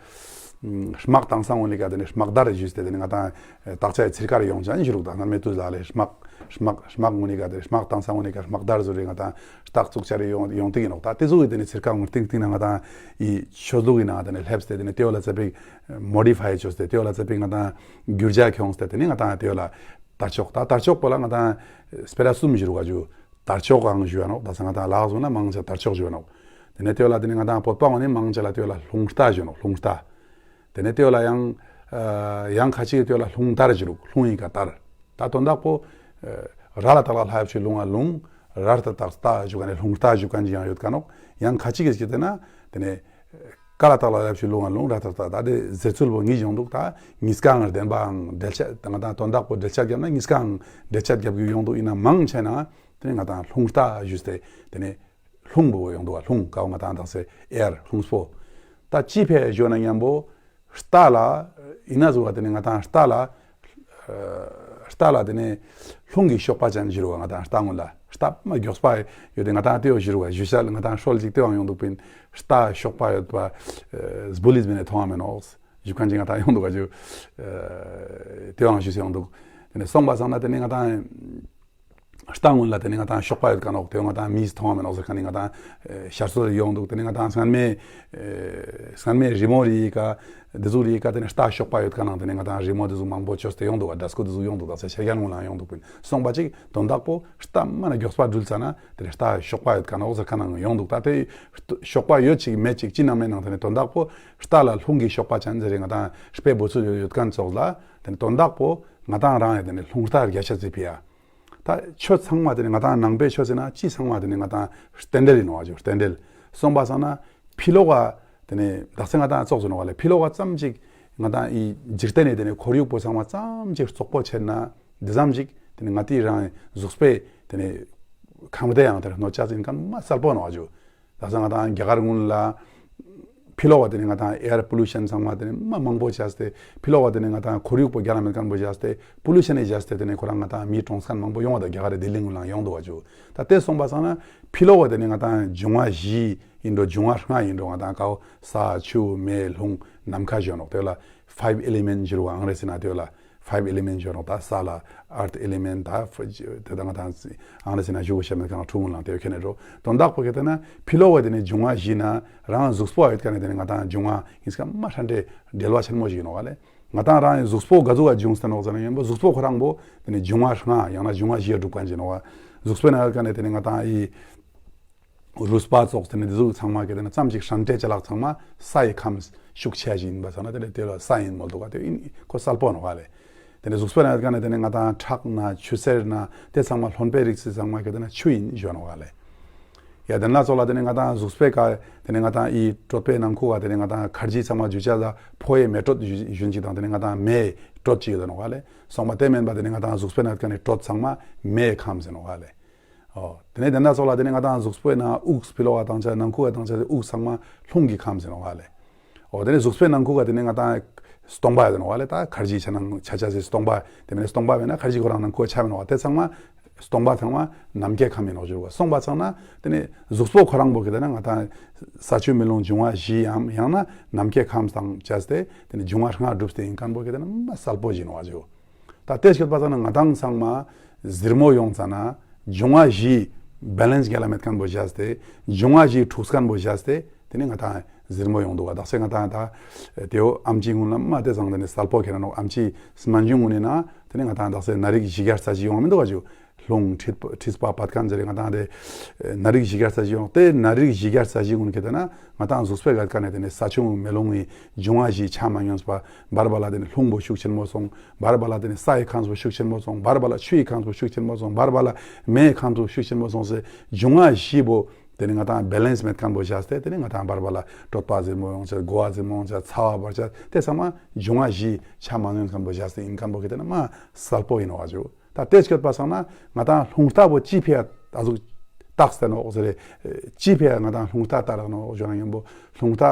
དམག་བཏང་ས་གུན་ནི་ཀ་དེ་ནི་དམག་དར་ཞུས་ཏེ་དེ་ནི་ང་ཏང་དག་ཆ་ཡི་ཚིར་ཀ་རེ་ཡོང་ཅན་ཞུ་རུག་ད་སྔན་མའི་དུས་ལ་ལེ་དམག་དམག་དམག་གུན་ནི་ཀ་དེ་དམག་བཏང་ས་གུན་ནི་ཀ་དམག་དར་ཟུར་རེ་ང་ཏང་རྟགས་བཙུགས་ཆ་རེ་ཡོང་ཡོང་ཏེ་ཨིན་ནོག་ད་དེ་ཟུག་གི་དེ་ནི་ཚིར་ཀ་གུན་སྟིང་སྟིང་ན་ང་ཏང་ཨི་ཆོས་ལུགས་ཀྱི་ནང་དེ་ནི་ལྷེབས་ཏེ་དེ་ནི་དེ་བོ་ལ་ཙ་པིག་མོ་ཌི་ཕའི་ཅོས་ཏེ་དེ་བོ་ལ་ཙ་པིག་ང་ཏང་འགྱུར་བ་ཁྱོངས་ཏེ་དེ་ནི་ང་ཏང་དེ་བོ་ལ་དར་ལྕོག་ད་དར་ལྕོག་པོ་ལ་ང་ཏང་སྤེ་ར་གསུམ་ཞུ་རུ་བ་ཇུ། དར་ལྕོག་གང་ཞུ་ཡ་ནོག་ད་ས་ང་ཏང་ལ་དྭགས་ཟུག་ན་མང་ཆེ་དར་ལྕོག་ཞུ་ཡ་ནོག་དེ་ནས་དེ་བོ་ལ་དེ་ནི་ང་ཏང་བོད་པ་གུན་ནི་མང་ཆེ་ལ་དེ་བོ་ལ་རླུང་རྟ་ཞུ་ཡ་ནོག་རླུང་རྟ། དེ་ནས་དེ་བོ་ལ་ཡང་ཡང་ཁ་ཅིག་གི་དེ་བོ་ལ་རླུང་དར་ཞུ་རུག་རླུང་ཡི་ག་དར། ད་དོན་དག་པོ་ར་ལ་བཏགས་ལ་ལྷ་ཡབ་ཞུ་རླུང་ང་རླུང་། ར་ལ་བཏགས་རྟ་ཞུ་མཁན་ནི་རླུང་རྟ་ཞུ་མཁན་ཅིག་ཡང་ཡོད་ཀ་ནོག་ཡང་ཁ་ཅིག་གི་ཅིག་དེ་ན་དེ་ནས་ཀ་ལ་བཏགས་ལ་ལྷ་ཡབ་ཞུ་རླུང་ང་རླུང་། ར་ལ་བཏགས་རྟ། ད་དེ་ཟེར་ཚུལ་བོ་གཉིས་ཡོང་འདུག་ད་གཉིས་ཀའང་འགྲེལ་ཆ་ང་ཏང་དོན་དག་པོ་འགྲེལ་ཆ་བརྒྱབ་ན་གཉིས་ཀའང་འགྲེལ་ཆ་བརྒྱབ་རྒྱུ་ཡོང་འདུག་ཡིན་ན་མང་ཆེ་ན་དེ་ནས་ང་ཏང་རླུང་རྟ་ཞུས་ཏེ་དེ་ནས་རླུང་བོ་ཡོང་འདུག་བ། རླུང་ཀ་བོ་ང་ཏང་དག་ས་ཨེར་རླུང་སྤོ། ད་ཅི་ཕི་ཞུ་ན་མཉམ་པོ་རྟ་ལ་ཡིན་ན་ཟུག་བ་དེ་ནི་ང་ཏང་རྟ་ལ་རྟ་ལ་དེ་ནི་རླུང་གི་གཤོག་པ་ཅན་ཞུ་རུ་བ། ང་ཏང་རྟ་གུན་ལ་རྟ་མ་མགྱོགས་པ་ཡོད་དེ་ང་ཏང་དེ་བོ་ཞུ་རུ་བ། ཞུ་ཤ་ལ་ང་ཏང་སྲོལ་ཅིག་དེ་བོའང་ཡོང་འདུག་པིན། རྟ་གཤོག་པ་ཡོད་པ་སྦུ་ལིས་མེ་ནས་མཐོང་བ་མེད་ནོག་ཞུ་མཁན་ཅིག་ང་ཏང་ཡོང་འདུག་ག་ཞུ། དེ་བོའང་ཞུས་ཡོང་འདུག་དེ་ནས་སོང་པ་སང་ན་དེ་ནི་ང་ཏང་རྟ་གུན་ལ་དེ་ནི་ང་ཏང་གཤོག་པ་ཡོད་ཀ་ནོག་དེ་བོ་ང་ཏང་མིས་མཐོང་བ་མེད་ནོག་ཟེར་མཁན་ནི་ང་ཏང་ཤར་སོ་ཡོང་འདུག་དེ་ནི་ང་ཏང་སྔན་མའི་སྔན་མའི་རི་མོ་རི་ཡི་ཀ་དེ་ཟུག་རི་ཡི་ཀ་དེ་ནི་རྟ་གཤོག་པ་ཡོད་ཀ་ནང་དེ་ནི་ང་ཏང་རི་མོ་དེ་ཟུག་མང་པོ་ཅོས་ཏེ་ཡོང་འདུག་བ། འདྲ་སྐུ་དེ་ཟུག་ཡོང་འདུག་ད་ས་ཤར་རྒྱན་གུན་ལའང་ཡོང་འདུག་པིན། སོང་པ་ཅིག་དོན་དག་པོ་རྟ་མ་ན་མགྱོགས་པ་འགྲུལ་ཙ་ན་དེ་ནི་རྟ་གཤོག་པ་ཡོད་ཀ་ནོག་ཟེར་མཁན་ནང་ཡོང་འདུག་ད་དེ་གཤོག་པ་ཡོད་ཅིག་མེད་ཅིག་ཅི་ནང་མེད་ནང་དེ་ནི་དོན་དག་པོ་རྟ་ལ་རླུང་གི་གཤོག་པ་ཅན་ཟེར་རེ་ང་ཏང་དཔེ་འབོད་ཚུལ་ཡོད་ཡོད་མཁན་ཙོགས་ལ་དེ་ནི་དོན་དག་པོ་ང་ཏང་རང་ཡང་དེ་ནི་རླུང་རྟ་རྒྱ་ཆ་ཚིག་ཕི་ཡ། ད་ཆོས་ཚང་མ་དེ་ནི་ང་ཏང་ནང་པའི་ཆོས་ཟེར་ན་ཅི་ཚང་མ་དེ་ནི་ང་ཏང་རྟེན་འབྲེལ་ཡིན་ནོག་བ་ཇུ། རྟེན་འབྲེལ། སོང་པ་སང་ན་ཕི་ལོག་ག་དེ་ནི་དག་ས་ང་ཏང་ཙོགས་ཟེར་ནོག་བ་ལེ། ཕི་ལོག་ག་ཙམ་ཅིག་ང་ཏང་ཨི་འཇིག་རྟེན་ནི་དེ་ནི་ཁོར་ཡུག་པོ་ཚང་མ་ཙམ་ཅིག་རྩོག་པོ་ཆེ་ན་དེ་ཙམ་ཅིག་དེ་ནི་ང་ཏི་རང་གཟུགས་པོའི་དེ་ནི་ཁམས་བདེ་ཡང་དེ་ནི་གནོད་ཅེས་ཡིན་མཁན་མ་གསལ་པོ་ནོག་བ་ཇུ། ད་ས་ང་ཏང་རྒྱ་གར་གུན་ལ་ཕི་ལོག་བ་དེ་ནི་ང་ཏང་ཨེར་པོ་ལུ་ཤན་ཚང་མ་དེ་ནི་མ་མང་པོ་ཆགས་ཏེ་ཕི་ལོག་བ་དེ་ནི་ང་ཏང་ཁོར་ཡུག་པོ་རྒྱ་ལ་མེད་མཁན་པོ་ཆགས་ཏེ་པོ་ལུ་ཤན་ནི་ཆགས་ཏེ་དེ་ནི་ཁོ་རང་ང་ཏང་མི་གྲོངས་མཁན་མང་པོ་ཡོང་བ། ད་རྒྱ་གར་རི་ལྡི་ལི་གུན་ལའང་ཡོང་འདུག་བ་ཇུ། ད་དེ་སོང་པ་སང་ན་ཕི་ལོག་བ་དེ་ནི་ང་ཏང་འབྱུང་བ་བཞི་ཡིན་འགྲོ་འབྱུང་བ་ལྔ་ཡིན་འགྲོ་ང་ཏང་ཀ་བོ་ས་ཆུ་མེ་རླུང་ནམ་མཁའ་ཞུ་ནོག་དེ་ལ་ཕའིབ་ཨེ་ལི་མེན་ཊ་ཞུ་རུ་བ་ཨང་རེ་སི་ན་དེ་ལ། ཕའིབ་ཨེ་ལི་མེན་ཊ་ཞུ་ནོག་ད་ས་ལ་ཨརཐ་ཨེ་ལི་མེན་ཊ་ད་དེ་ད་ང་ཏང་ཨང་རེ་སི་ན་ཞུ་གོ་ཤེས་མེད་མཁན་ཕྲུ་གུ་ལའང་དེ་ཁྱེད་ནས་འགྲོ། དོན་དག་པོ་ཁྱེད་དེ་ན་ཕི་ལོག་བ་དེ་ནི་འབྱུང་བ་བཞི་ན་རང་གཟུགས་པོ་ཡོད་མཁན་ནི་དེ་ནི་ང་ཏང་འབྱུང་བ་ཡིན་ས་མ་ཧྲན་ཏེ་འབྲེལ་བ་ཆེན་མོ་ཞིག་ཡིན་ནོག་བ་ལེ། ང་ཏང་རང་གཟུགས་པོ་ག་ཟུག་ག་འབྱུང་སྟེ་ནོག་ཟེར་ན་ཡིན་པོ་གཟུགས་པོ་ཁོ་རང་པོ་དེ་ནི་འབྱུང་བ་ལྔ་ཡང་ན་འབྱུང་བ་བཞི་ཡ་གྲུབ་མཁན་ཞིག་ཡིན་ནོག་བ། གཟུགས་པོའི་ནང་ཡོད་མཁན་ནི་དེ་ནི་ང་ཏང་ཨི་ རུས་པ་ཙོགས་ཏེ་ནེ་ཏེ་ཟུག་ཚང་མ་གི་ཏེ་ནེ་ཙམ་ཞིག་ཧྲན་ཏེ་ཅ་ལག་ཚང་མ་སའི་ཁམས་ཤུགས་ཆེ་ཞིག་ཨིན་པ་སང་ན་ཏེ་ནེ་ཏེ་ལ་ས་ཨིན་མོལ་དུག་ག། ཏེ་ཨིན་ཁོ་སལ་པོ་ནོག་ག་ལེ། ཏེ་ནེ་གཟུགས་པོའི་ནང་ཀ་ནེ་ཏེ་ནེ་ང་ཏང་ཁྲག་ན་ཆུ་སེར་ན་ཏེ་ཚང་མ་རློན་པའི་རིགས་སི་ཚང་མ་གི་ཏེ་ནེ་ཆུ་ཨིན་ཞུ་ནོག་ག་ལེ། ཡ་ཏེ་ན་ཙོགས་ལ་ཏེ་ནེ་ང་ཏང་གཟུགས་པོའི་ཀ་ཏེ་ནེ་ང་ཏང་འི་གྲོད་པའི་ནང་ཁུག་ག་ཏེ་ནེ་ང་ཏང་ཁར་ཇི་ཚང་མ་ཇུ་ཆ་ལ་ཕོ་ཡི་མེ་དྲོད་ཞུ་ཞུན་ཅིག་དང་ཏེ་ནེ་ང་ཏང་མེའི་དྲོད་ཅིག་ཡོད་ནོག་ག་ལེ། སོང་པ་ཏེ་མེན་པ་ཏེ་ནེ་ང་ཏང་གཟུགས་པོའི་ནང་ཀ་ནེ་དྲོད་ཚང་མ་མེའི་ཁམས་ཨིན་ནོག་ག་ལེ། འོ། ཏེ་ནེ་ཏེ་ན་ཙོགས་ལ་ཏེ་ནེ་ང་ཏང་གཟུགས་པོའི་ནང་དབུགས་ཕི་ལོག་ག་ཏང་ཆ་ནང་ཁུག་ག་ཏང་ཆ་དབུགས་ཚང་མ་རླུང་གི་ཁམས་ཨིན་ནོག་ག་ལེ། འོ། ཏེ་ནེ་གཟུགས་པོའི་ནང་ཁུག་ག་ཏེ་ནེ་ང་ཏང་སྟོང་པ་ཡོད་ནོག་ག་ལེ། ད་ཁར་ཇི་ཆ་ནང་ཆ་ཆ་སི་སྟོང་པ་ཏེ་མེན་ན་སྟོང་པ་མེན་ན་ཁར་ཇི་ཁོ་རང་ནང་ཁུག་ག་ཆ་མེན་ནོག་ག། ཏེ་ཚང་མ་སྟོང་པ་ཚང་མ་ནམ་མཁའི་ཁམས་ཨིན་ནོག་ཞུ་བ། སོང་པ་ཚང་ན་ཏེ་ནེ་གཟུགས་པོ་ཁོ་རང་པོ་གི་ཏེ་ནེ་ང་ཏང་ས་ཆུ་མེ་རླུང་འབྱུང་བ་བཞི་ཡང་ཡང་ན་ནམ་མཁའི་ཁམས་དང་བཅས་ཏེ་ཏེ་ནེ་འབྱུང་བ་ལྔ་གྲུབ་སྟེ་ཨིན་ཁན་པོ་གི་ཏེ་ནེ་མ་སལ་པོ་ཞིག་ཨིན་ནོག་ཞུ། ད་ཏེ་སྐྱོད་པ་ཙ་ན་ང་ཏང་ཚང་མ་ཟུར་མོ་ཡོང་ཙ་ན་འབྱུང་བ་བཞི་བེ་ལེནས་རྒྱལ་ལ་མེད་ཁན་པོ་བཞག་སྟེ་འབྱུང་བ་བཞི་འཁྲུགས་ཁན་པོ་བཞག་སྟེ་ཏེ་ནེ་ང་ཏང་ཟུར་མོ་ཡོང་དུག་ག། དག་ས་ང་ཏང་ད་ཏེའོ་ཨམ་ཆི་གུན་ལ་མ་ཏེ་ཚང་ཏེ་ནེ་སལ་པོ་ཁྱེར་ནོག། ཨམ་ཆི་སྨན་གཞུང་གུན་ནི་ན་ཏེ་ནེ་ང་ཏང་དག་ས་ནད་རིགས་བཞི་བརྒྱ་རྩ་བཞི་ཡོང་མི་དུག་ག་ཞུ། རླུང་མཁྲིས་པ་མཁྲིས་པ་བད་ཀན་ཟེར་ང་ཏང་ཏེ་ནད་རིགས་བཞི་བརྒྱ་རྩ་བཞི་ཡོང་། ཏེ་ནད་རིགས་བཞི་བརྒྱ་རྩ་བཞི་གུན་ཁེ་ཏེ་ན་ང་ཏང་གཟུགས་པོའི་གད་ཀ་ནེ་ཏེ་ནེ་ས་ཆུ་མེ་རླུང་གི་འབྱུང་བ་བཞི་ཆ་མ་ཉམས་པ་བར་བར་ལ་ཏེ་ནེ་རླུང་པོ་ཤུགས་ཆེན་མོ་སོང་། བར་བར་ལ་ཏེ་ནེ་སའི་ཁམས་པོ་ཤུགས་ཆེན་མོ་སོང་། བར་བར་ལ་ཆུའི་ཁམས་པོ་ཤུགས་ཆེན་མོ་སོང་། བར་བར་ལ་མེའི་ཁམས་པོ་ཤུགས་ཆེན་མོ་སོང་སེ་འབྱུང་བ་བཞི་པོ་ཏེ་ནེ་ང་ཏང་བེ་ལེནས་མེད་ཁན་པོ་བཞག་སྟེ་ཏེ་ནེ་ང་ཏང་བར་བར་ལ་གྲོད་པ་ཟུར་མོ་ཡོང་ཅེས། མགོ་བ་ཟུར་མོ་ཡོང་ཅེས། ཚ་བ་འབར་ཅེས། ཏེ་ཚང་མ་འབྱུང་བ་བཞི་ཆ་མ་ཉམས་ཁན་པོ་བཞག་སྟེ་ཨིན་ཁན་པོ་ཁེ་ཏེ་ན་མ་སལ་པོ་ཨིན་ནོག་ཞུ། ད་ཏེ་སྐྱོད་པ་སང་ན་ང་ཏང་རླུང་རྟ་པོ་ཅི་ཕི་ཡ་ཨ་ཟུག་ཏགས་ཏེ་ནོག་ཟེར་རེ། ཅི་ཕི་ཡ་ང་ཏང་རླུང་རྟ་ཏར་ནོག་ཞུ་ན་ཉམ་པོ་རླུང་རྟ་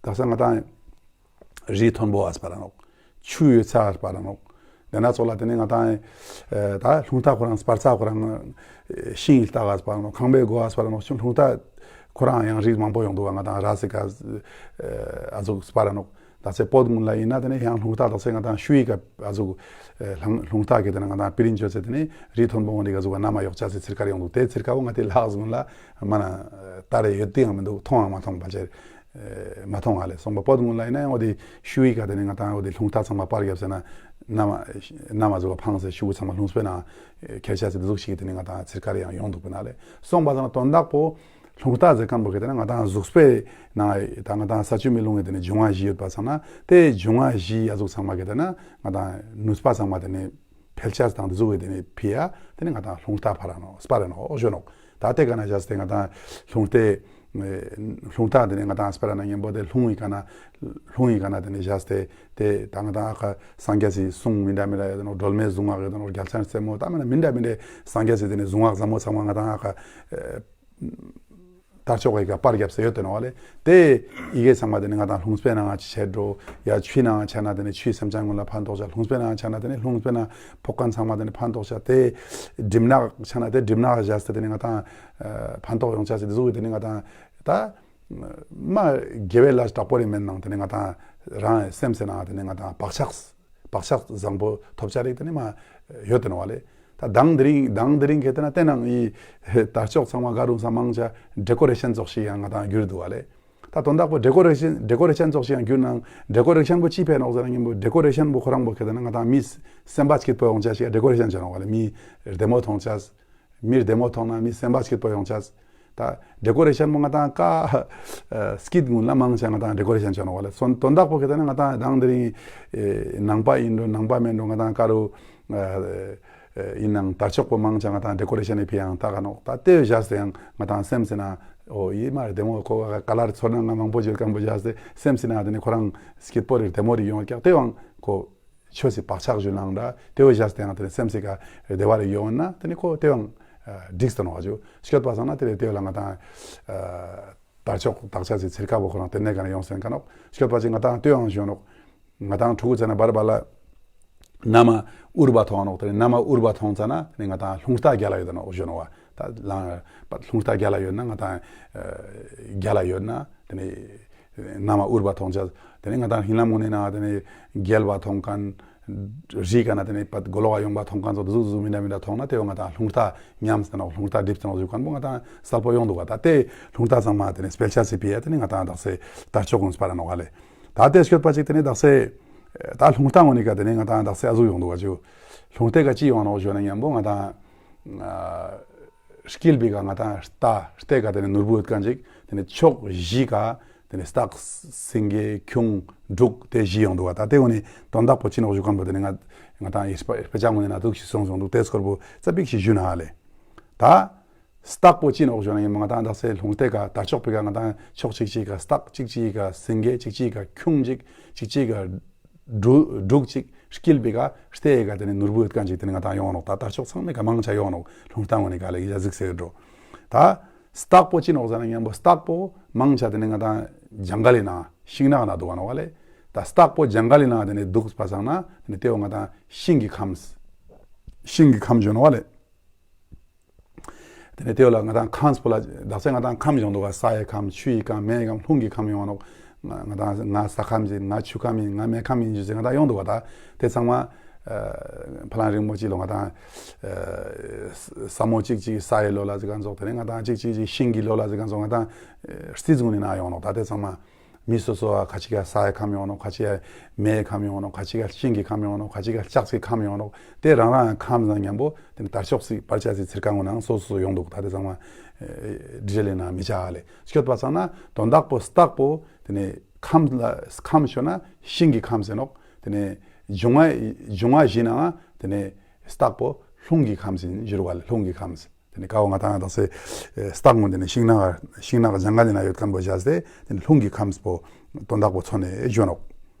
དག་ས་ང་ཏང་རི་མཐོན་པོ་ཨ་སྤར་ནོག། ཆུ་ཡོད་ས་ཨ་སྤར་ནོག། ཏེ་ན་ཙོགས་ལ་ཏེ་ནེ་ང་ཏང་ད་རླུང་རྟ་ཁོ་རང་སྤར་ས་ཁོ་རང་ཤིང་ལྟག་ཨ་སྤར་ནོག། ཁང་པའི་སྒོ་ཨ་སྤར་ནོག། རླུང་རྟ་ཁོ་རང་ཡང་རིགས་མང་པོ་ཡོང་དུག་ག། ང་ཏང་ར་སི་ཀ་ཨ་ཟུག་སྤར་ནོག། དག་ས་བོད་གུན་ལ་ཨིན་ན་ཏེ་ནེ་ཡང་རླུང་རྟ་དག་ས་ང་ཏང་ཤུ་ཡི་ཀ་ཨ་ཟུག་རླུང་རྟ་གི་ཏེ་ནེ་ང་ཏང་པི་རིན་ཅོ་ཅེས་ཏེ་ནེ་རི་མཐོན་པོ་འོ་ནི་ཀ་ཟུག་ག་ན་མ་ཡོག་ཅེས་སི་ཚིར་ཁ་རེ་ཡོང་དུག། ཏེ་ཚིར་ཁ་བོ་ང་ཏི་ལྷག་གུན་ལ་མ་ན་ཏར་རེ་ཡོད་དེ་ཡང་མི་དུག། ཐོང་ཡང་མ་ཐོང་པ་ཅེ་མ་ཐོང་ཨ་ལེ། སོང་པ་བོད་གུན་ལ་ཨིན་ན་ཡང་འོ་ཏེ་ཤུ་ཡི་ཀ་ཏེ་ནེ་ང་ཏང་འོ་ཏེ་རླུང་རྟ་ཚང་མ་པར་རྒྱབ་སེ་ན་ན་མ་ན་མ་ཟུག་ག་ཕངས་སེ་ཤུ་གུ་ཚང་མ་རླུང་སྤོས་ནང་ཁྱེར་ཅེས་སི་ཏེ་ཟུག་ཞིག་ཏེ་ནེ་ང་ཏང་ཚིར་ཁ་རེ་ཡང་ཡོང་དུག་པ་ན་ལེ། སོང་པ་ཙ་ན་དོན་དག་པོ་རླུང་རྟ་ཟེར་ཁན་པོ་ཁེ་ཏེ་ན་ང་ཏང་གཟུགས་པོའི་ནང་ད་ང་ཏང་ས་ཆུ་མེ་རླུང་གི་ཏེ་ནེ་འབྱུང་བ་བཞི་ཡོད་པ་སང་ན་ཏེ་འབྱུང་བ་བཞི་ཨ་ཟུག་ཚང་མ་ཁེ་ཏེ་ན་ང་ཏང་ནུས་པ་ཚང་མ་ཏེ་ནེ་འཕེལ་ཅེས་དང་ཏེ་ཟུག་གི་ཏེ་ནེ་ཕི་ཡ་ཏེ་ནེ་ང་ཏང་རླུང་རྟ་ཕར་ར་ནོག་སྤར་ར་ནོག་ཞུ་ནོག། ད་ཏེ་ཀ་ན་བཞག་སྟེ་ང་ཏང་རླུང་རྟའི་རླུང་རྟ་ཏེ་ནེ་ང་ཏང་སྤར་ར་ན་ཉམ་པོ་ཏེ་རླུང་ཡི་ཀ་ན་རླུང་ཡི་ཀ་ན་ཏེ་ནེ་བཞག་སྟེ་ཏེ་ད་ང་ཏང་ཨ་ཀ་སངས་རྒྱས་སི་གསུང་མི་འདྲ་མི་འདྲ་ཡོད་ནོག། སྒྲོལ་མའི་གཟུངས་སྔགས་ཡོད་ནོག། རྒྱལ་མཚན་རྩེ་མོ་ད་མ་ན་མི་འདྲ་མི་འདྲ་སངས་རྒྱས་སི་ཏེ་ནེ་གཟུངས་སྔགས་ཟབ་མོ་ཚང་མ་ང་ཏང་ཨ་ཀ་དར་ལྕོག་གི་ཀ་པར་རྒྱབ་སེ་ཡོད་དེ་ནོག་ལེ། ཏེ་ཡི་གེ་ཚང་མ་ཏེ་ནེ་ང་ཏང་རླུང་སྤོས་ནང་ཆ་འགྲོ་ཡ་ཆུའི་ནང་ཆ་ན་ཏེ་ནེ་ཆུའི་སེམས་ཅན་གུན་ལ་ཕན་ཐོགས་ཆ། རླུང་སྤོས་ནང་ཆ་ན་ཏེ་ནེ་རླུང་སྤོས་ནང་ཕོག་ཁན་ཚང་མ་ཏེ་ནེ་ཕན་ཐོགས་ཆ། ཏེ་གྲིབ་ནག་ཆ་ན་ཏེ་གྲིབ་ནག་བཞག་སྟེ་ཏེ་ནེ་ང་ཏང་ཕན་ཐོགས་ཡོང་ཆ་སི་ཏེ་ཟུག་གི་ཏེ་ནེ་ང་ཏང་ད་མ་དགེ་བའི་ལས་དྲག་པོ་རེ་མེན་ནང་ཏེ་ནེ་ང་ཏང་རང་སེམས་སི་ནང་ཏེ་ནེ་ང་ཏང་བག་ཆགས་བག་ཆགས་བཟང་པོ་ཐོབ་ཆ་རིགས་ཏེ་ནེ་མ་ཡོད་དེ་ནོག་ལེ། ད་དང་དེ་རིང་དང་དེ་རིང་ཁེ་ཏེ་ན་ཏེ་ནང་ཡི་དར་ལྕོག་ཚང་མ་ག་རུང་ས་མང་ཆ་ཌེ་ཀོ་རེ་ཤན་ཙོགས་ཤིག་ཡང་ང་ཏང་གྱུར་དུག་ག་ལེ། ད་དོན་དག་པོ་ཌེ་ཀོ་རེ་ཤན་ཌེ་ཀོ་རེ་ཤན་ཙོགས་ཤིག་ཡང་གྱུར་ནང་ཌེ་ཀོ་རེ་ཤན་པོ་ཅི་ཕན་ནོག་ཟེར་ན་ཉམ་པོ་ཌེ་ཀོ་རེ་ཤན་པོ་ཁོ་རང་པོ་ཁེ་ཏེ་ན་ང་ཏང་མི་སེམས་པ་སྐྱིད་པོ་ཡོང་ཆ་ཞིག་ཌེ་ཀོ་རེ་ཤན་ཆ་ནོག་ག་ལེ། མི་བདེ་མོ་ཐོང་ཆ། མི་བདེ་མོ་ཐོང་ན་མི་སེམས་པ་སྐྱིད་པོ་ཡོང་ཆ། ད་ཌེ་ཀོ་རེ་ཤན་པོ་ང་ཏང་ཀ་སྐྱིད་གུན་ལ་མང་ཆ་ང་ཏང་ཌེ་ཀོ་རེ་ཤན་ཆ་ནོག་ག་ལེ། སོན་དོན་དག་པོ་ཁེ་ཏེ་ན་ང་ཏང་དང་དེ་རིང་ནང་པ་ཨིན་འགྲོ་ནང་པ་མེན་འགྲོ་ང་ཏང་ཀ་རུ་ཨིན་ནང་དར་ལྕོག་པོ་མང་ཆ་ང་ཏང་ཌེ་ཀོ་རེ་ཤན་ནི་ཕི་ཡ་ཡང་ཏག་ག་ནོག། ད་ཏེ་བཞག་སྟེ་ཡང་ང་ཏང་སེམས་སི་ན་འོ་ཡི་མ་བདེ་མོ་ཁོ་ཀ་ལར་ཚོར་སྣང་མང་པོ་ཅིག་ཡོད་ཁན་པོ་བཞག་སྟེ་སེམས་སི་ན་ཏེ་ནེ་ཁོ་རང་སྐྱིད་པོ་རེ་བདེ་མོ་རེ་ཡོང་ཀྱག། ཏེ་ཡང་ཁོ་ཆོས་སི་བག་ཆགས་ཞུ་ནང་འདྲ་ཏེ་བོ་བཞག་སྟེ་ཡང་ཏེ་ནེ་སེམས་སི་ཀ་བདེ་བ་རེ་ཡོང་ན་ཏེ་ནེ་ཁོ་ཏེ་ཡང་འགྲིག་སྟེ་ནོག་ཞུ། སྐྱོད་པ་སང་ན་ཏེ་ནེ་ཏེ་བོ་ལ་ང་ཏང་དར་ལྕོག་དག་ཆ་སི་ཚིར་ཁ་བོ་ཁོ་རང་ཏེ་ནེ་ཀ་ནེ་ཡོང་སེན་ཀ་ནོག། སྐྱོད་པ་ཅིག་ང་ཏང་ཏེ་ཡང་ཞུ་ནོག། ང་ཏང་ཕྲུ་གུ་ཚེ་ན་བར་བར་ལ་ན་མ་འུར་བ་ཐོང་ནོག། ཏེ་ནེ་ན་མ་འུར་བ་ཐོང་ཙ་ན་ཏེ་ནེ་ང་ཏང་རླུང་རྟ་རྒྱལ་ལ་ཡོད་ནོག་ཞུ་ནོག་བ། ད་ལང་རླུང་རྟ་རྒྱལ་ལ་ཡོད་ན་ང་ཏང་རྒྱལ་ལ་ཡོད་ན་ཏེ་ནེ་ན་མ་འུར་བ་ཐོང་ཆ། ཏེ་ནེ་ང་ཏང་ཧིན་ལམ་གུན་ནི་ན་ཏེ་ནེ་རྒྱལ་བ་ཐོང་ཁན་རི་ཀ་ན་ཏེ་ནེ་པད་གོ་ལོག་ག་ཡོང་བ་ཐོང་ཁན་ཙོགས་ཏེ་ཟུག་ཟུག་མི་འདྲ་མི་འདྲ་ཐོང་ན་ཏེ་བོ་ང་ཏང་རླུང་རྟ་ཉམས་ཏེ་ནོག། རླུང་རྟ་འགྲིབ་ཏེ་ནོག་ཞུ་ཁན་པོ་ང་ཏང་སལ་པོ་ཡོང་དུག་ག། ད་ཏེ་རླུང་རྟ་ཚང་མ་ཏེ་ནེ་སྤེལ་ཆ་སི་ཕི་ཡ་ཏེ་ནེ་ང་ཏང་དག་ས་དར་ལྕོག་གུན་སྤར་ར་ནོག་ག་ལེ། ད་ཏེ་སྐྱོད་པ་ཅིག་ཏེ་ནེ་དག་ས་ད་རླུང་རྟ་ངོ་ནི་ཀ་ཏེ་ནེ་ང་ཏང་དག་ས་ཨ་ཟུག་ཡོང་དུག་ག་ཞུ། རླུང་རྟ་ཀ་ཅི་ཡོང་ནོག་ཞུ་ན་ཉམ་པོ་ང་ཏང་ཨ་ དཀྱིལ་པའི་ཀ་ང་ཏང་རྟ་རྟའི་ཀ་དེ་ནེ་ནོར་བུ་ཡོད་ཁན་ཅིག་དེ་ནེ་ཕྱོགས་བཞི་ཀ་དེ་ནེ་སྟག་སེང་གེ་ཁྱུང་འབྲུག་དེ་བཞི་ཡོང་འདུག་ག། ད་དེ་འོ་ནི་དོན་དག་པོ་ཅི་ནོག་ཞུ་ཁན་པོ་དེ་ནེ་ང་ང་ཏང་ཡི་དཔེ་ཆ་ངོ་ནེ་ན་འདུག་ཞིག་སོང་སོང་འདུག། དེ་སྐོར་པོ་ཙ་པིག་ཞིག་ཞུ་ན་ཧ་ལེ། ད་སྟག་པོ་ཅི་ནོག་ཞུ་ན་ཡིན་ང་ཏང་དག་ས་ལྷུང་སྟེ་ཀ་དར་ལྕོག་པའི་ཀ་ང་ཏང་ཕྱོགས་གཅིག་གཅིག་ཀ་སྟག་གཅིག་གཅིག་ཀ་སེང་གེ་གཅིག་གཅིག་ཀ་ཁྱུང་གཅིག་གཅིག་གཅིག་ཀ་འབྲུ་འབྲུག་ཅིག་དཀྱིལ་པའི་ཀ་རྟའི་ཀ་དེ་ནེ་ནོར་བུ་ཡོད་ཁན་ཅིག་དེ་ནེ་ང་ཏང་ཡོང་ནོག། ད་དར་ལྕོག་ཚང་མའི་ཀ་མང་ཆེ་ཡོང་ནོག་ལྷུང་སྟེ་ངོ་ནེ་ཀ་ལེ་ཡ་གཟིགས་སེ་འགྲོ། ད་སྟག་པོ་ཅི་ནོག་ཟེར་ན་མཉམ་པོ་སྟག་པོ་མང་ཆེ་དེ་ནེ་ང་ཏང་ཇང་གལ་ལི་ནང་ཤིང་ནགས་ནང་འདུག་ག་ནོག་ལེ། ད་སྟག་པོ་ཇང་གལ་ལི་ནང་དེ་ནེ་འདུག་པ་སང་ན་དེ་ནེ་དེ་བོ་ང་ཏང་ཤིང་གི་ཁམས་ཤིང་གི་ཁམས་ཞུ་ནོག་ལེ། དེ་ནེ་དེ་བོ་ལ་ང་ཏང་ཁམས་པོ་ལ་དག་ས་ང་ཏང་ཁམས་ཡོང་འདུག་ག། ས་ཡི་ཁམས། ཆུ་ཡི་ཁམས། མེ་ཡི་ཁམས། རླུང་གི་ཁམས་ཡོང་ནོག། ང་ང་ཏང་ང་ས་ཁམས་ཡིན། ང་ཆུ་ཁམས་ཡིན། ང་མེ་ཁམས་ཡིན་ཞུས་ཏེ་ང་ཏང་ཡོང་འདུག་ག། ད་དེ་ཚང་མ་ཨ་ཕ་ལང་རིང་མོ་ཅིག་ལོ་ང་ཏང་ཨ་ས་མོ་ཅིག་ཅིག་ས་ཡི་ལོ་ལ་ཟེར་ཁན་ཙོགས། དེ་ནེ་ང་ཏང་ཅིག་ཅིག་ཅིག་ཤིང་གི་ལོ་ལ་ཟེར་ཁན་ཙོགས། ང་ཏང་ཨ་རྩིས་ཟུང་ནེ་ན་ཡོང་ནོག། ད་དེ་ཚང་མ་མི་སོ་སོ་བ་ཁ་ཅིག་ག་ས་ཡི་ཁམས་ཡོང་ནོག། ཁ་ཅིག་ག་མེ་ཡི་ཁམས་ཡོང་ནོག། ཁ་ཅིག་ག་ཤིང་གི་ཁམས་ཡོང་ནོག། ཁ་ཅིག་ག་ལྕགས་ཀྱི་ཁམས་ཡོང་ནོག། དེ་རང་རང་ཁམས་དང་མཉམ་པོ་དེ་ནེ་དར་ལྕོག་སི་བར་ཆ་སི་ཚིར་ཀ་ངོ་ནང་སོ་སོ་ཡོང་འདུག། ད་དེ་ཚང་མ་ཨེ་འདྲི་ལེ་ན་མི་ཆ་ཧ་ལེ། སྐྱོད་པ་སང་ན་དོན་དག་པོ་སྟག་པོ་དེ་ནེ་ཁམས་ལ་ཁམས་ཞུ་ན་ཤིང་གི་ཁམས་ཟེར་ནོག། དེ་ནེ་འབྱུང་བ་འབྱུང་བ་བཞི་ནང་དེ་ནེ་སྟག་པོ་རླུང་གི་ཁམས་ཡིན་ཞུ་རུ་བ་ལེ། རླུང་གི་ཁམས། དེ་ནེ་ཀ་བོ་ང་ཏང་དག་ས་ཨེ་སྟག་མོ་དེ་ནེ་ཤིང་ནགས་ཤིང་ནགས་ཇང་གལ་ལི་ནང་ཡོད་ཁན་པོ་བཞག་སྟེ་དེ་ནེ་རླུང་གི་ཁམས་པོ་དོན་དག་པོ་མཚོན་ནེ་ཞུ་ནོག།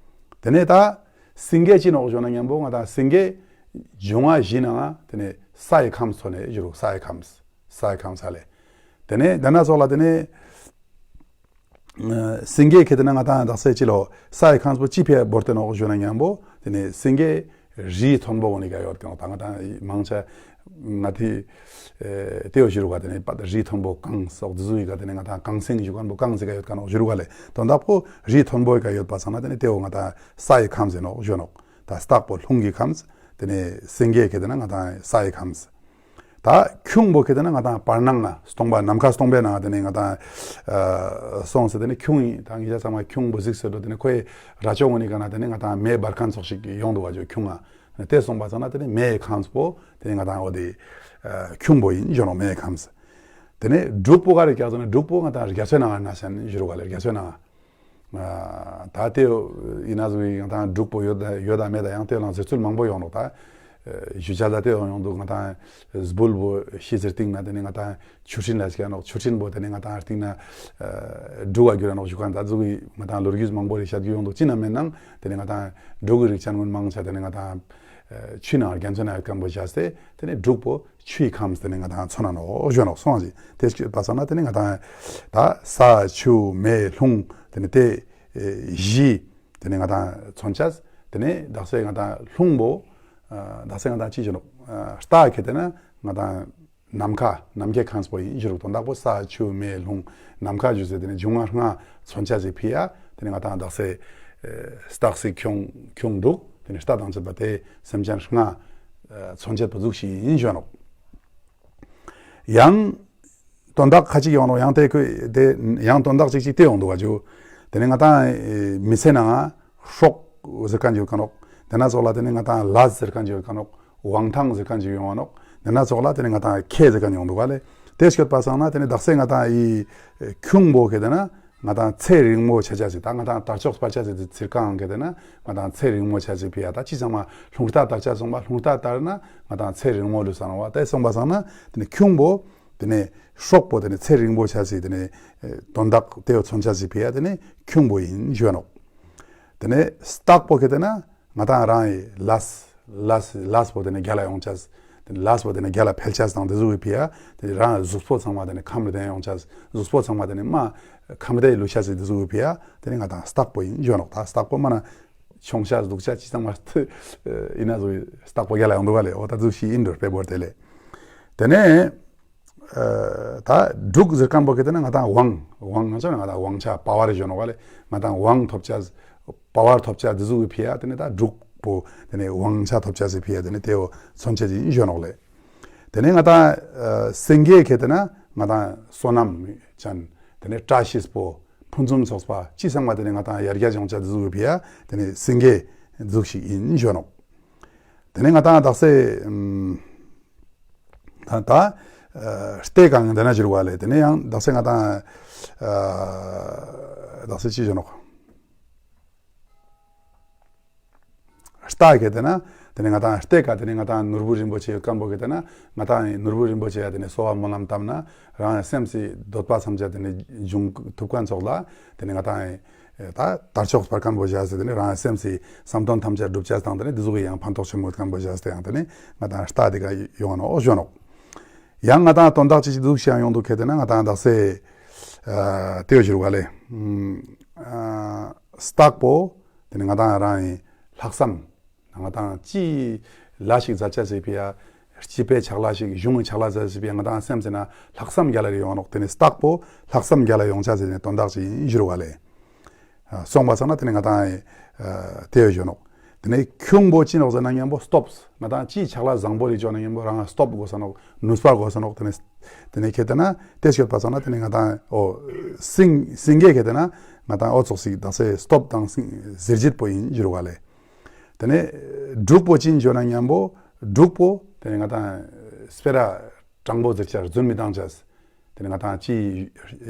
དེ་ནེ་ད་སེང་གེ་ཅི་ནོག་ཞུ་ན་མཉམ་པོ་ང་ཏང་སེང་གེ་འབྱུང་བ་བཞི་ནང་དེ་ནེ་ས་ཡི་ཁམས་མཚོན་ནེ་ཞུ་རུ། ས་ཡི་ཁམས། ས་ཡི་ཁམས་ཧ་ལེ། དེ་ནེ་དེ་ན་ཙོགས་ལ་དེ་ནེ་ཨ་སེང་གེ་ཁེ་དེ་ན་ང་ཏང་དག་ས་ཅི་ལོ་ས་ཡི་ཁམས་པོ་ཅི་ཕི་ཡ་བོར་ཏེ་ནོག་ཞུ་ན་མཉམ་པོ་དེ་ནེ་སེང་གེ་རི་མཐོན་པོ་གོ་ནེ་ཀ་ཡོད་ཀྱང་ད་ང་ཏང་མང་ཆེ་ང་ཏི་ཨེ་དེ་བོ་ཞུ་རུ་ག། དེ་ནེ་པ་རི་མཐོན་པོ་གངས་སོགས་དེ་ཟུག་གི་ཀ་དེ་ནེ་ང་ཏང་གངས་སེང་ཞུ་ཁན་པོ་གངས་སི་ཀ་ཡོད་ཀྱང་ནོག་ཞུ་རུ་ག་ལེ། དོན་དག་པོ་རི་མཐོན་པོའི་ཀ་ཡོད་པ་སང་ན་དེ་ནེ་དེ་བོ་ང་ཏང་ས་ཡི་ཁམས་ཟེར་ནོག་ཞུ་ནོག། ད་སྟག་པོ་རླུང་གི་ཁམས། དེ་ནེ་སེང་གེ་ཁེ་དེ་ན་ང་ཏང་ས་ཡི་ཁམས། ད་ཁྱུང་པོ་ཁེ་དེ་ན་ང་ཏང་བར་སྣང་ན་སྟོང་པ་ནམ་མཁའ་སྟོང་པའི་ནང་དེ་ནེ་ང་ཏང་ཨ་སོང་སྟེ་དེ་ནེ་ཁྱུང་ཡིན། ད་ངེད་ཅག་ཚང་མ་ཁྱུང་པོ་གཟིགས་སེ་འགྲོ། དེ་ནེ་ཁོའི་རྭ་ཅོ་ངོ་ནེ་ཀ་ན་དེ་ནེ་ང་ཏང་མེ་འབར་ཁན་ཙོགས་ཤིག་ཡོང་འདུག་བ་ཇོ་ཁྱུང་ང་། དེ་སོང་པ་སང་ན་དེ་ནེ་མེ་ཡི་ཁམས་པོ་དེ་ནེ་ང་ཏང་འོ་དེ་ཨ་ཁྱུང་པོ་ཡིན་ཞུ་ནོག། མེ་ཡི་ཁམས། དེ་ནེ་འབྲུག་པོ་ག་རེ་ཀྱག་ཟེར་ན་འབྲུག་པོ་ང་ཏང་རྒྱ་མཚོའི་ནང་ན་ཤན་ཞུ་རུ་ག་ལེ། རྒྱ་མཚོའི་ནང་། ཨ་ད་དེ་ཡིན་ན་ཟུག་ཡང་ད་འབྲུག་པོ་ཡོད་ད་ཡོད་ད་མེད་ད་ཡང་དེ་ལ་ཟེར་ཚུལ་མང་པོ་ཡོང་ནོག། ད་ཞུ་ཆ་ད་དེ་ཡོང་ཡོང་འདུག། ང་ཏང་སྦུལ་པོ་ཤི་ཟེར་སྟིང་ན་དེ་ནེ་ང་ཏང་ཆུ་སྲིན་ལ་སྐྱེ་ནོག། ཆུ་སྲིན་པོ་དེ་ནེ་ང་ཏང་སྟིང་ན་འབྲུག་ག་གྱུར་ནོག་ཞུ་ཁན་ད་ཟུག་གི་ང་ཏང་ལོ་རྒྱུས་མང་པོ་རེ་བཤད་རྒྱུ་ཡོང་འདུག། ཅི་ན་མེད་ནང་དེ་ནེ་ང་ཏང་འབྲུག་གི་རིགས་ཅན་ཀུན་མང་ཆེ་དེ་ནེ་ང་ཏང་ཆུའི་ནང་རྒྱ་མཚོའི་ནང་ཡོད་ཁན་པོ་བྱས་ཏེ་དེ་ནེ་འབྲུག་པོ་ཆུའི་ཁམས་དེ་ནེ་ང་ཏང་མཚོན་ན་ནོག་ཞུ་ནོག། སོང་ཞིག་དེ་སྐྱོད་པ་སང་ན་དེ་ནེ་ང་ཏང་ད་ས་ཆུ་མེ་རླུང་དེ་ནེ་དེ་བཞི་དེ་ནེ་ང་ཏང་མཚོན་ཆ། དེ་ནེ་དག་ས་ང་ཏང་རླུང་པོ་ཨ་དག་ས་ང་ཏང་ཅི་ཞུ་ནོག། ཨ་རྟ་ཁེ་དེ་ན་ང་ཏང་ནམ་མཁའ་ནམ་མཁའི་ཁམས་པོ་ཡིན་ཞུ་རུ། དོན་དག་པོ་ས་ཆུ་མེ་རླུང་ནམ་མཁའ་ཞུ་སེ་དེ་ནེ་འབྱུང་བ་ལྔ་མཚོན་ཆ་ཞིག་ཕི་ཡ་དེ་ནེ་ང་ཏང་དག་ས་ཨེ་སྟག་སེང་ཁྱུང་ཁྱུང་འབྲུག་དེ་ནེ་རྟ་དང་བཅས་པ་དེ་སེམས་ཅན་ལྔ་ཨ་མཚོན་ཆ་པོ་ཟུག་ཞིག་ཡིན་ཞུ་ནོག། ཡང་དོན་དག་ཁ་ཅིག་ཡོང་ནོག། ཡང་དེ་ཁོས་དེ་ཡང་དོན་དག་ཅིག་ཅིག་དེ་ཡོང་འདུག་བ་ཇུ། དེ་ནེ་ང་ཏང་ཨེ་མི་ཚེ་ནང་སྲོག་ཟེར་ཁན་ཡོད་ཀ་ནོག། དེ་ན་ཙོགས་ལ་དེ་ནེ་ང་ཏང་ལས་ཟེར་ཁན་ཡོད་ཀ་ནོག། དབང་ཐང་ཟེར་ཁན་ཅིག་ཡོང་བ་ནོག། དེ་ན་ཙོགས་ལ་དེ་ནེ་ང་ཏང་ཁེ་ཟེར་ཁན་ཡོང་འདུག་ག་ལེ། དེ་སྐྱོད་པ་སང་ན་དེ་ནེ་དག་ས་ང་ཏང་ཨི་ཁྱུང་པོ་ཁེ་དེ་ན་ང་ཏང་ཚེ་རིང་མོ་ཆ་ཆ་ཟིག། ད་ང་ཏང་དར་ལྕོག་སྤར་ཆ་ཟིག་ཚིར་ཀ་ཨང་ཁེ་དེ་ན་ང་ཏང་ཚེ་རིང་མོ་ཆ་ཟིག་ཕི་ཡ། ད་ཅི་ཚང་མ་ལྷུང་རྟ་དར་ཆ་སོང་པ་ལྷུང་རྟ་དར་ན་ང་ཏང་ཚེ་རིང་མོ་ལུས་ས་ནོག་བ། དེ་སོང་པ་སང་ན་དེ་ནེ་ཁྱུང་པོ་དེ་ནེ་སྲོག་པོ་དེ་ནེ་ཚེ་རིང་པོ་ཆ་ཟིག་དེ་ནེ་ཨེ་དོན་དག་དེ་བོ་མཚོན་ཆ་ཟིག་ཕི་ཡ་དེ་ནེ་ཁྱུང་པོ་ཡིན་ཞུ་ནོག། དེ་ནེ་སྟག་པོ་ཁེ་དེ་ན་ང་ཏང་རང་ཡི་ལས་ལས་ལས་པོ་དེ་ནེ་རྒྱལ་ལ་ཡོང་ཆ་ཟིག། དེ་ནེ་ལས་པོ་དེ་ནེ་རྒྱལ་ལ་འཕེལ་ཆ་ཟིག་དང་དེ་ཟུག་གི་ཕི་ཡ། དེ་ནེ་རང་གཟུགས་པོ་ཚང་མ་དེ་ནེ་ཁམས་བདེ་ཡོང་ཆ་ཟིག། གཟུགས་པོ་ཚང་མ་དེ་ནེ་མ་ཁམས་བདེ་ལུས་ཆ་ཟིག་དེ་ཟུག་གི་ཕི་ཡ། དེ་ནེ་ང་ཏང་སྟག་པོ་ཡིན་ཞུ་ནོག། ད་སྟག་པོ་མ་ན་ཆོང་ཆ་ཟུག་ཆ་ཅི་ཚང་མ་ཡིན་ན་ཟུག་སྟག་པོ་རྒྱལ་ལ་ཡོང་འདུག་ག་ལེ། འོ་ད་ཟུག་ཞིག་ཡིན་འགྲོ་དཔེ་བོར་དེ་ལེ། དེ་ནེ་ཨ་ད་འབྲུག་ཟེར་ཁན་པོ་ཁེ་དེ་ན་ང་ཏང་དབང་དབང་ང་ཚོ་ན་ང་ཏང་དབང་ཆ་པ་ཝར་ཞུ་ནོག་ག་ལེ། ང་ཏང་དབང་ཐོབ་ཆ་པ་ཝར་ཐོབ་ཆ་དེ་ཟུག་གི་ཕི་ཡ་དེ་ནེ་ད་འབྲུག་པོ་དེ་ནེ་དབང་ཆ་ཐོབ་ཆ་ཟིག་ཕི་ཡ་དེ་ནེ་དེ་བོ་མཚོན་ཆ་ཟིག་ཡིན་ཞུ་ནོག་ལེ། དེ་ནེ་ང་ཏང་ཨ་སེང་གེ་ཁེ་དེ་ན་ང་ཏང་སོ་ནམ་ཅན་དེ་ནེ་བཀྲ་ཤིས་པོ་ཕུན་སུམ་ཚོགས་པ་ཅི་ཚང་མ་དེ་ནེ་ང་ཏང་ཡར་རྒྱས་ཡོང་ཆ་དེ་ཟུག་གི་ཕི་ཡ་དེ་ནེ་སེང་གེ་ཟུག་ཞིག་ཡིན་ཞུ་ནོག། དེ་ནེ་ང་ཏང་དག་ས་ཨམ་ད་ད་ ཨ་རྟའི་ཀ་ང་དེ་ན་ཞུ་རུག་ག་ལེ། དེ་ནས་ཡང་དག་ས་ང་ཏང་ཨ་དག་ས་ཅི་ཞུ་ནོག། རྟ་གལ་ཏེ་ན་དེ་ནས་ང་ཏང་རྟའི་ཀ་དེ་ནས་ང་ཏང་ནོར་བུ་རིན་པོ་ཆེ་ཡོད་ཁན་བོ་གལ་ཏེ་ན་ང་ཏང་ནོར་བུ་རིན་པོ་ཆེ་ཡ་དེ་ནས་གསོལ་བ་སྨོན་ལམ་བཏབ་ན་རང་སེམས་སི་འདོད་པ་ཐམས་ཅད་དེ་ནས་འབྱུང་ཐུབ་ཁན་ཙོགས་ལ་དེ་ནས་ང་ཏང་ད་དར་ལྕོག་སྤར་ཁན་བོ་བཞག་སྟེ་དེ་ནས་རང་སེམས་སི་བསམ་དོན་ཐམས་ཅད་འགྲུབ་ཅེས་དང་དེ་ནས་དེ་ཟུག་གི་ཡང་ཕན་ཐོགས་ཆེན་མོ་ཡོད་ཁན་བོ་བཞག་སྟེ་ཡང་དེ་ནས་ང་ཏང་རྟ་དེ་ཀ་ཡོང་ང་ནོག་ཞུ་ནོག། ཡང་ང་ཏང་དོན་དག་ཅིག་ཅིག་འདུག་ཞིག་ཡང་ཡོང་འདུག་གལ་ཏེ་ན་ང་ཏང་དག་ས་ཨ་དེ་ཡོད་ཞུ་རུག་ག་ལེ། ཨ་སྟག་པོ་དེ་ནས་ང་ཏང་རང་ཡིན་ལྷག་བསམ་ང་ཏང་ཅི་ལ་ཞིག་མཛད་ཅེས་སི་ཕི་ཡ་སྤྱི་པའི་ཕྱག་ལ་ཞིག་གཞུང་གི་ཕྱག་ལ་མཛད་ཅེས་སི་ཕི་ཡ་ང་ཏང་སེམས་སི་ན་ལྷག་བསམ་རྒྱལ་ལ་ཡོང་ང་ནོག། དེ་ནས་སྟག་པོ་ལྷག་བསམ་རྒྱལ་ལ་ཡོང་ཅེས་སི་དོན་དག་ཅིག་ཡིན་ཞུ་རུག་ག་ལེ། ཨ་སོང་པ་སང་ན་དེ་ནས་ང་ཏང་ཨ་དེ་ཡོད་ཞུ་ནོག། དེ་ནས་ཁྱུང་པོ་ཅི་ནོག་ཟེར་ན་མཉམ་པོ་སྟོབས། ང་ཏང་ཅི་ཕྱག་ལ་བཟང་པོ་རིག་ཅོ་ན་མཉམ་པོ་རང་སྟོབས་དགོས་ས་ནོག། ནུས་པ་དགོས་ས་ནོག། དེ་ནས་དེ་ནས་གལ་ཏེ་ན་དེ་སྐྱོད་པ་སང་ན་དེ་ནས་ང་ཏང་ཨོ་སེང་སེང་གེ་གལ་ཏེ་ན་ང་ཏང་ཨོ་ཙོགས་ཤིག་དག་ས་སྟོབས་དང་སེང་གཟི་བརྗིད་པོ་ཡིན་ཞུ་རུག་ག་ལེ། དེ་ནས་འབྲུག་པོ་ཅི་ཡིན་ཞུ་ན་མཉམ་པོ་འབྲུག་པོ་དེ་ནས་ང་ཏང་སྤེ་ར་དྲང་པོ་ཟེར་ཅེས་རྫུན་མི་བཏང་ཅེས། དེ་ནས་ང་ཏང་ཅི་